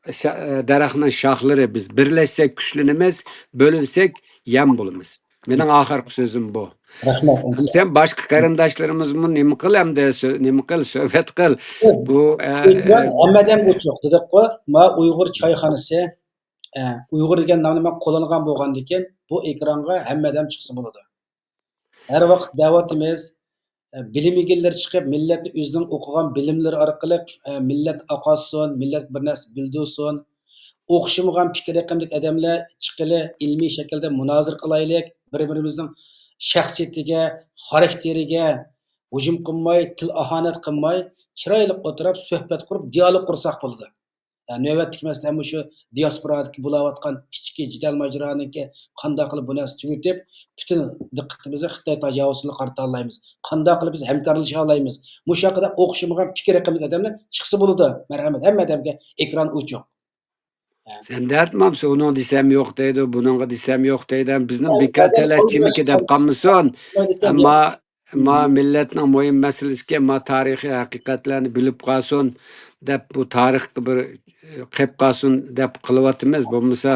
شا-، ئە، دەرەخنىڭ شاخلىرى بىز. بىرلەشسەك كۈچلىنىمىز، بۆلۈنسەك يەم بولىمىز. مېنىڭ ئاخىرقى سۆزۈم بۇ. رەھمەت، ئەمىسە. سەن باشقا قېرىنداشلىرىمىزمۇ نېمە قىل ئەمدى، سۆ-، نېمە قىل، سۆھبەت قىل. بۇ، ئە، ئە، ھەممە ئادەم ئوچۇق دېدۇققۇ، ما ئۇيغۇر چايخانىسى، ئە، ئۇيغۇر دېگەن نامنى مەن قوللانغان بولغاندىكىن، بۇ ئېكرانغا ھەممە ئادەم چىقسا بولىدۇ. ھەر ۋاقىت دەۋاتىمىز، ئە، بىلىم ئىگىلىرى چىقىپ، مىللەتنى ئۆزىنىڭ ئوقۇغان بىلىملىرى ئارقىلىق، ئە، مىللەت ئاقارسۇن، مىللەت بىر نەرسە بىلدۈرسۇن. ئوخشىمىغان پىكىر ئېقىمدىكى ئادەملەر چىقىلى، ئىلمىي شەكىلدە مۇنازىرە قىلايلىق، بىر-بىرىمىزنىڭ شەخسىيىتىگە، خاراكتېرىگە ھۇجۇم قىلماي، تىل ئاھانەت قىلماي، چىرايلىق ئولتۇرۇپ، سۆھبەت قۇرۇپ، دىئالوگ قۇرساق بولىدۇ. يا، نۆۋەتتىكى مەسىلە مۇشۇ دىياسپورادىكى بولاۋاتقان ئىچكى جېدەل ماجىرانىڭكى قانداق قىلىپ بۇ نەرسە تۈگىتىپ، پۈتۈن دىققىتىمىزنى خىتاي تاجاۋۇزچىلىقىغا قارىتالايمىز. قانداق قىلىپ بىز ھەمكارلىشالايمىز؟ مۇشۇ ھەققىدە ئوخشىمىغان پىكىر ئېقىمدىكى ئادەملەر چىقسا بولىدۇ. مەرھەمەت، ھەممە ئادەمگە ئېكران ئوچۇق. سەن دەتمامسەن، ئۇنىڭ دېسەم يوق دەيدۇ، بۇنىڭغا دېسەم يوق دەيدۇ. بىزنىڭ بىكار تەلەتچىمىكى دەپ قالمىسۇن. ئەمما ما مىللەتنىڭ مۇھىم مەسىلىسىكەن، ما تارىخىي ھەقىقەتلەرنى بىلىپ قالسۇن دەپ، بۇ تارىخقا بىر، ئە، قېلىپ قالسۇن دەپ قىلىۋاتىمىز. بولمىسا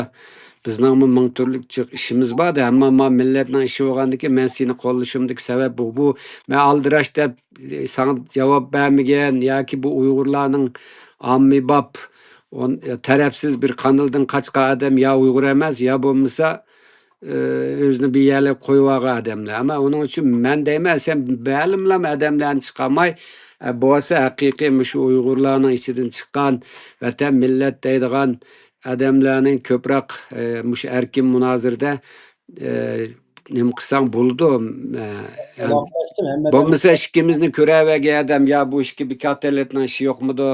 بىزنىڭمۇ مىڭ تۈرلۈك جىق ئىشىمىز بار-دە. ئەمما ما مىللەتنىڭ ئىشى بولغاندىكىن مەن سېنى قوللىشىمدىكى سەۋەب بۇ. بۇ مەن ئالدىراش دەپ، ئە، ساڭا جاۋاب بەرمىگەن ياكى بۇ ئۇيغۇرلارنىڭ ئاممىباب، ئون-، تەرەپسىز بىر قانالدىن قاچقان ئادەم يا ئۇيغۇر ئەمەس، يا بولمىسا ئۆزىنى بىر يەرلەرگە قويۇۋالغان ئادەملەر. ئەمما ئۇنىڭ ئۈچۈن مەن دەيمەن، سەن مەلۇملام ئادەملەرنى چىقارماي، ئە، بولسا ھەقىقىي مۇشۇ ئۇيغۇرلارنىڭ ئىچىدىن چىققان ۋەتەن، مىللەت دەيدىغان ئادەملەرنى كۆپرەك، ئە، مۇشۇ ئەركىن مۇنازىرىدە، ئە، نېمە قىلساڭ بولىدۇ. ئە، بولمىسا ئىككىمىزنى كۆرەۋەرگەن ئادەم، يا بۇ ئىككى بىكار تەلەتنىڭ ئىشى يوقمىدۇ؟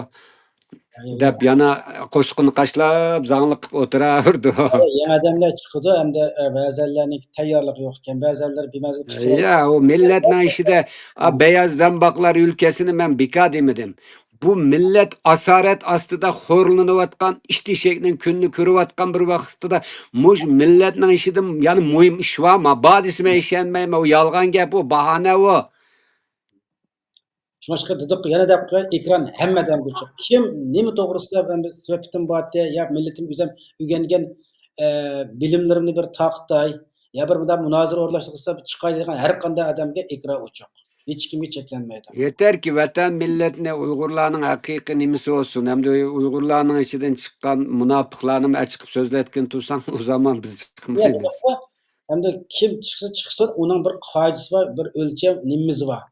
دەپ يەنە قوشۇقىنى قاشلاپ، زاڭلىق قىلىپ ئولتۇراۋېرىدۇ. يېڭى ئادەملەر چىقىدۇ، ئەمدى، ئە، بەزەنلەرنىڭ تەييارلىقى يوق ئىكەن، بەزەنلەر بىمەزە تۇتۇلۇپ. يا، ئۇ مىللەتنىڭ ئىچىدە، ئا، بەياز زەمباقلار ئۆلكىسىنى مەن بىكار دېمىدىم. بۇ مىللەت ئاسارەت ئاستىدا خورلىنىۋاتقان، ئىت ئېشەكنىڭ كۈنىنى كۆرۈۋاتقان بىر ۋاقىتتا مۇشۇ مىللەتنىڭ ئىچىدە يەنە مۇھىم ئىش بارمۇ؟ بار دېسە مەن ئىشەنمەيمەن، ئۇ يالغان گەپ، ئۇ باھانە ئۇ. شۇڭلاشقا دېدۇق، يەنە دەپ قوياي، ئېكران ھەممە ئادەمگە ئوچۇق. كىم نېمە توغرىسىدا سۆھبىتىم بارتى، يا مىللىتىم ئۆزۈم ئۆگەنگەن، ئە، بىلىملىرىمنى بىر تارقىتاي، يا بىر مۇنداق مۇنازىرە ئورۇنلاشتۇرسا چىقاي دېگەن ھەر قانداق ئادەمگە ئېكران ئوچۇق. ھېچكىمگە چەكلەنمەيدۇ. يېتەركى، ۋەتەن مىللەتنى، ئۇيغۇرلارنىڭ ھەقىقىي نېمىسى بولسۇن، ھەمدە ئۇيغۇرلارنىڭ ئىچىدىن چىققان مۇناپىقلارنىمۇ ئەچىقىپ سۆزلەتكىلى تۇرساڭ، ئۇ زامان بىز چىقمايمىز. ھەمدە كىم چىقسا چىقسۇن، ئۇنىڭ بىر قائىدىسى بار، بىر ئۆلچەم نېمىمىز بار.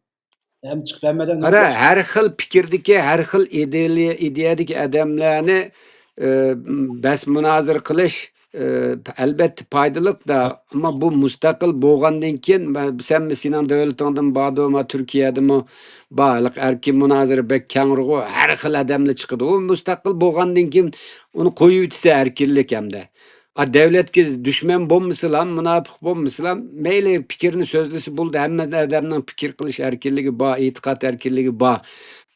ھەم چىقىپ ھەممىدىن قارا، ھەر خىل پىكىردىكى، ھەر خىل ئىدىيە-، ئىدىيەدىكى ئادەملەرنى، ئە، بەس مۇنازىرە قىلىش، ئە، ئەلبەتتە پايدىلىق-دا، ئەمما بۇ مۇستەقىل بولغاندىن كېيىن، مە-، سەن، سېنىڭ دۆلىتىڭدىمۇ باردۇ، ما تۈركىيەدىمۇ بار، ھېلىقى ئەركىن مۇنازىرە بەك كەڭرىغۇ، ھەر خىل ئادەملەر چىقىدۇ. ئۇ مۇستەقىل بولغاندىن كېيىن ئۇنى قويۇۋېتىسە ئەركىنلىك ئەمدى. ئا، دۆلەتكە دۈشمەن بولمىسىلا، مۇناپىق بولمىسىلا، مەيلى پىكرىنى سۆزلىسە بولدى، ھەممە ئادەمنىڭ پىكىر قىلىش ئەركىنلىكى بار، ئېتىقاد ئەركىنلىكى بار.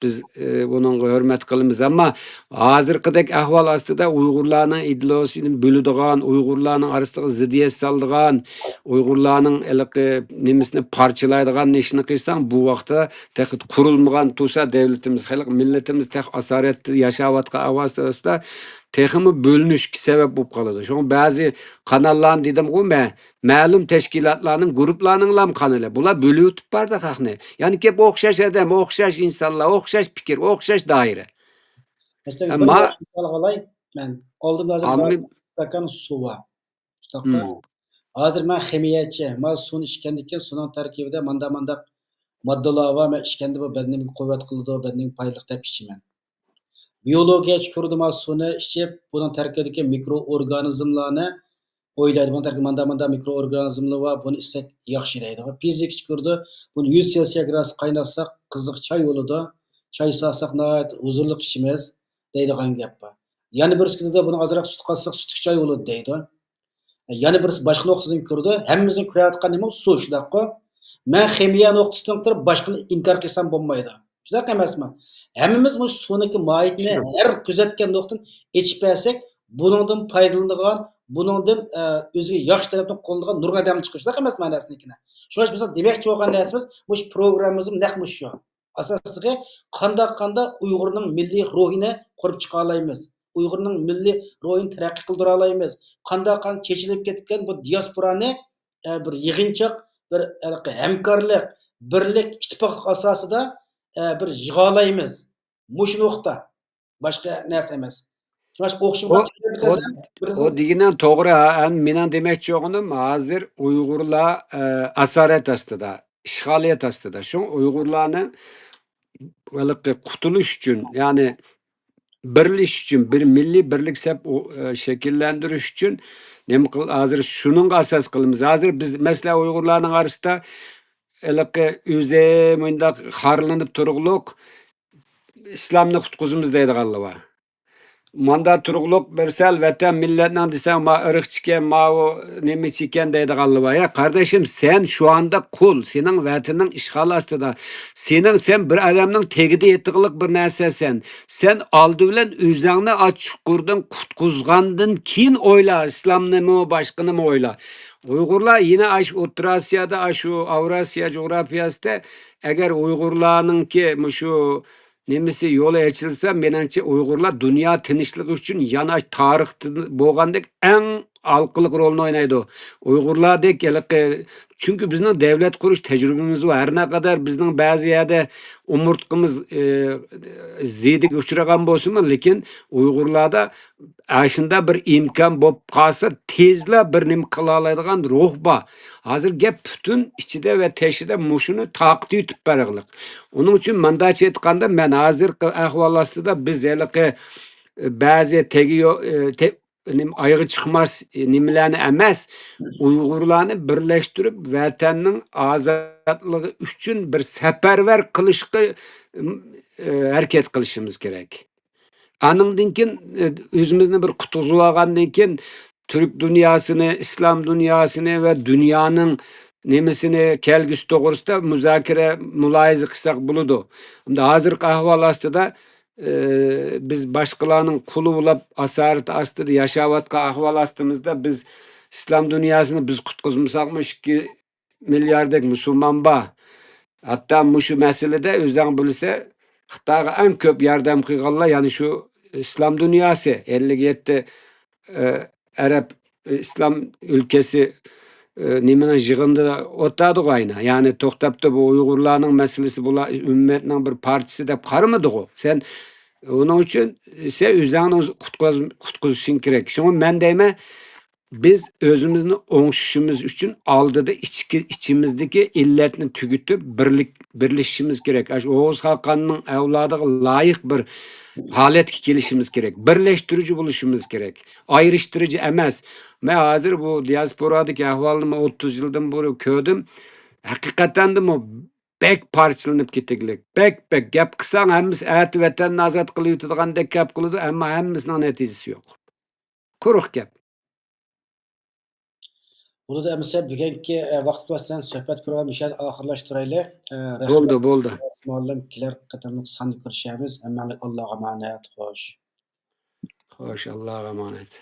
بىز، ئى، بۇنىڭغا ھۆرمەت قىلىمىز. ئەمما ھازىرقىدەك ئەھۋال ئاستىدا ئۇيغۇرلارنىڭ ئىدېئولوگىيەسىنى بۆلىدىغان، ئۇيغۇرلارنىڭ ئارىسىغا زىددىيەت سالىدىغان، ئۇيغۇرلارنىڭ ھېلىقى نېمىسىنى پارچىلايدىغان ئىشنى قىلساڭ، بۇ ۋاقىتتا تېخى قۇرۇلمىغان تۇرسا دۆلىتىمىز، خەلق مىللىتىمىز تېخى ئاسارەتتە ياشاۋاتقان ئەھۋال ئاستىدا تېخىمۇ بۆلۈنۈشكە سەۋەب بولۇپ قالىدۇ. شۇڭا بەزى قاناللارنى دېدىمغۇ مەن، مەلۇم تەشكىلاتلارنىڭ، گۇرۇپپىلارنىڭلام قانىلى. بۇلار بۆلۈۋېتىپ باردا خەقنى. يەنى كەپ ئوخشاش ئادەم، ئوخشاش ئىنسانلار، ئوخشاش پىكىر، ئوخشاش دائىرە. مەسىلەن، بىر ئەمما مىسال ئالاي، مەن ئالدىمدا ھازىر ئالدىم. بىر ئىستاكان سۇ بار. شۇنداقتا، مم. ھازىر مەن خىمىيەچى، ما سۇنى ئىچكەندىن كېيىن سۇنىڭ تەركىبىدە ماندا مانداق ماددىلار بار، مەن ئىچكەندە بۇ بەدىنىمگە قۇۋۋەت قىلىدۇ، بەدىنىمگە پايدىلىق دەپ ئىچىمەن. بىيولوگىيە چۈشۈردىمۇ سۇنى ئىچىپ، بۇنىڭ تەركىبىدىكى مىكرو ئورگانىزملارنى ئويلايدۇ. بۇنىڭ تەركىبىدە ماندا، ماندا مىكرو ئورگانىزملار بار، بۇنى ئىچسەك ياخشى دەيدۇ. فىزىكا چۈشۈردى، بۇنى يۈز سېلسىيە گرادۇسقا قايناتساق قىزىق چاي بولىدۇ. چاي سالساق ناھايىتى ھۇزۇرلۇق ئىچىمىز دەيدىغان گەپ بار. يەنە بىرسى كېلىدۇ، بۇنى ئازراق سۈت قاتساق سۈتلۈك چاي بولىدۇ دەيدۇ. يەنە بىرسى باشقا نۇقتىدىن كۆرىدۇ. ھەممىمىزنىڭ كۆرۈۋاتقان نېمە سۇ، شۇنداققۇ؟ مەن خىمىيە نۇقتىسىدىن تۇرۇپ باشقىنى ئىنكار قىلسام بولمايدۇ. شۇنداق ئەمەسمۇ؟ ھەممىمىز مۇشۇ سۇنىڭكى ماھىيىتىنى شۇنداق. ھەر كۆزەتكەن نۇقتىدىن ئېچىپ بەرسەك، بۇنىڭدىن پايدىلىنىدىغان، بۇنىڭدىن، ئە، ئۆزىگە ياخشى تەرەپتىن قوللىنىدىغان نۇرغۇن ئادەم چىقىدۇ. شۇنداق ئەمەسمۇ مەنىسىنىڭكىنى؟ شۇڭا بىز دېمەكچى بولغان نەرسىمىز، مۇشۇ پروگراممىمىزمۇ نەق مۇشۇ. ئاساسلىقى قانداق قاندا ئۇيغۇرنىڭ مىللىي روھىنى قۇرۇپ چىقالايمىز، ئۇيغۇرنىڭ مىللىي روھىنى تەرەققىي قىلدۇرالايمىز، قانداق قاندا چېچىلىپ كەتكەن بۇ دىياسپورانى، ئە، بىر يىغىنچاق، بىر ھېلىقى ھەمكارلىق، بىرلىك، ئىتتىپاقلىق ئاساسىدا، ئە، بىر يىغالايمىز. مۇشۇ نۇقتا. باشقا نەرسە ئەمەس. شۇڭلاشقا ئوخشىمىغان ئۇ، ئۇ دېگىنىڭ توغرا. ھە، ئەمدى مېنىڭ دېمەكچى بولغىنىم، ھازىر ئۇيغۇرلار، ئە، ئاسارەت ئاستىدا، ئىشغالىيەت ئاستىدا. شۇڭا ئۇيغۇرلارنى ھېلىقى قۇتۇلۇش ئۈچۈن، يەنى بىرلىشىش ئۈچۈن، بىر مىللىي بىرلىك سەپ ئۇ، ئە، شەكىللەندۈرۈش ئۈچۈن نېمە قىل-، ھازىر شۇنىڭغا ئاساس قىلىمىز. ھازىر بىز، مەسىلەن، ئۇيغۇرلارنىڭ ئارىسىدا ھېلىقى ئۆزى مۇنداق خارلىنىپ تۇرغۇلۇق، ئىسلامنى قۇتقۇزىمىز دەيدىغانلار بار. ماندا تۇرغۇلۇق بىر سەل ۋەتەن مىللەتنىڭ دېسەڭ، ما ئىرقچىكەن، ماۋۇ نېمىچىكەن دەيدىغانلار بار. يا قارداشىم، سەن شۇ ئانداق قۇل، سېنىڭ ۋەتىنىڭ ئىشغال ئاستىدا. سېنىڭ، سەن بىر ئادەمنىڭ تېگىدە يېتىغلىق بىر نەرسە سەن. سەن ئالدى بىلەن ئۆزۈڭنى ئاچ چۇقۇردىن قۇتقۇزغاندىن كېيىن ئويلا، ئىسلامنىمۇ، باشقىنىمۇ ئويلا. ئۇيغۇرلار يەنە ئاشۇ ئوتتۇرا ئاسىيادا، ئاشۇ ئاۋراسىيا جۇغراپىيەسىدە، ئەگەر ئۇيغۇرلارنىڭكى مۇشۇ نېمىسى، يولى ئېچىلسا، مېنىڭچە ئۇيغۇرلار دۇنيا تىنچلىقى ئۈچۈن يەنە تارىختا بولغاندەك ئەڭ ھالقىلىق رولنى ئوينايدۇ. ئۇيغۇرلاردەك ھېلىقى، چۈنكى بىزنىڭ دەۋلەت قۇرۇش تەجرىبىمىز بار. ھەر نەقەدەر بىزنىڭ بەزى يەردە ئومۇرتقىمىز، ئى، زىيىدىگە ئۇچرىغان بولسىمۇ، لېكىن ئۇيغۇرلاردا ئاشۇنداق بىر ئىمكان بولۇپ قالسا، تېزلا بىر نېمە قىلالايدىغان روھ بار. ھازىر گەپ پۈتۈن ئىچىدە ۋە تېشىدا مۇشۇنى تارقىتىۋېتىپ بەرگلىك. ئۇنىڭ ئۈچۈن مانداچە ئېيتقاندا، مەن ھازىرقى ئەھۋال ئاستىدا بىز ھېلىقى، ئە، بەزى تېگى يو-، ئە، تە-، نېمە، ئايىغى چىقماس، ئە، نېمىلەرنى ئەمەس، ئۇيغۇرلارنى بىرلەشتۈرۈپ، ۋەتەننىڭ ئازادلىقى ئۈچۈن بىر سەپەرۋەر قىلىشقا، ئىم، ئە، ھەرىكەت قىلىشىمىز كېرەك. ئانىڭدىن كېيىن، ئە، ئۆزىمىزنى بىر قۇتقۇزۇۋالغاندىن كېيىن، تۈرك دۇنياسىنى، ئىسلام دۇنياسىنى ۋە دۇنيانىڭ نېمىسىنى، كەلگۈسى توغرىسىدا مۇزاكىرە، مۇلاھىزە قىلساق بولىدۇ. ئەمدى ھازىرقى ئەھۋال ئاستىدا، ئى، بىز باشقىلارنىڭ قۇلى بولاپ، ئاسارىتى ئاستىدا ياشاۋاتقان ئەھۋال ئاستىمىزدا بىز ئىسلام دۇنياسىنى بىز قۇتقۇزمىساقمۇ، ئىككى مىلياردەك مۇسۇلمان بار. ھەتتا مۇشۇ مەسىلىدە ئۆزۈڭ بىلسە، خىتايغا ئەڭ كۆپ ياردەم قىلغانلار يەنە شۇ ئىسلام دۇنياسى، ئەللىك يەتتە، ئە، ئەرەب، ئىسلام ئۆلكىسى، ئە، نېمىنىڭ يىغىنىدا ئولتۇردىغۇ ئاينا. يەنى توختاپتۇ، بۇ ئۇيغۇرلارنىڭ مەسىلىسى، بۇلار ئۈممەتنىڭ بىر پارچىسى دەپ قارىمىدىغۇ. سەن ئۇنىڭ ئۈچۈن سەن ئۆزۈڭنى قۇتقۇز-، قۇتقۇزۇشۇڭ كېرەك. شۇڭا مەن دەيمەن، بىز ئۆزىمىزنى ئوڭشىشىمىز ئۈچۈن ئالدىدا ئىچكى، ئىچىمىزدىكى ئىللەتنى تۈگىتىپ، بىرلىك، بىرلىشىشىمىز كېرەك. ئاشۇ ئوغۇز خاقاننىڭ ئەۋلادىغا لايىق بىر ھالەتكە كېلىشىمىز كېرەك. بىرلەشتۈرۈجى بولۇشىمىز كېرەك. ئايرىشتۇرۇجى ئەمەس. مەن ھازىر بۇ دىياسپورادىكى ئەھۋالنى ئوتتۇز يىلدىن بۇرۇن كۆردۈم. ھەقىقەتەندىمۇ بەك پارچىلىنىپ كېتىگلىك. بەك، بەك گەپ قىلساڭ، ھەممىسى ئەتە ۋەتەننى ئازاد قىلىۋېتىدىغاندەك گەپ قىلىدۇ، ئەمما ھەممىسىنىڭ نەتىجىسى يوق. قۇرۇق گەپ. بولىدۇ، ئەمىسە بۈگۈنكى، ئە، ۋاقىت بىلەن سۆھبەت پروگراممىنى مۇشۇ يەردە ئاخىرلاشتۇرايلى. ئە، رەھمەت. بولدى، بولدى. مۇئەللىم، كېلەر قېتىملىق ساندا كۆرۈشەرمىز. ھەممەڭلارگە ئاللاغا ئامانەت. خوش. خوش، ئاللاغا ئامانەت.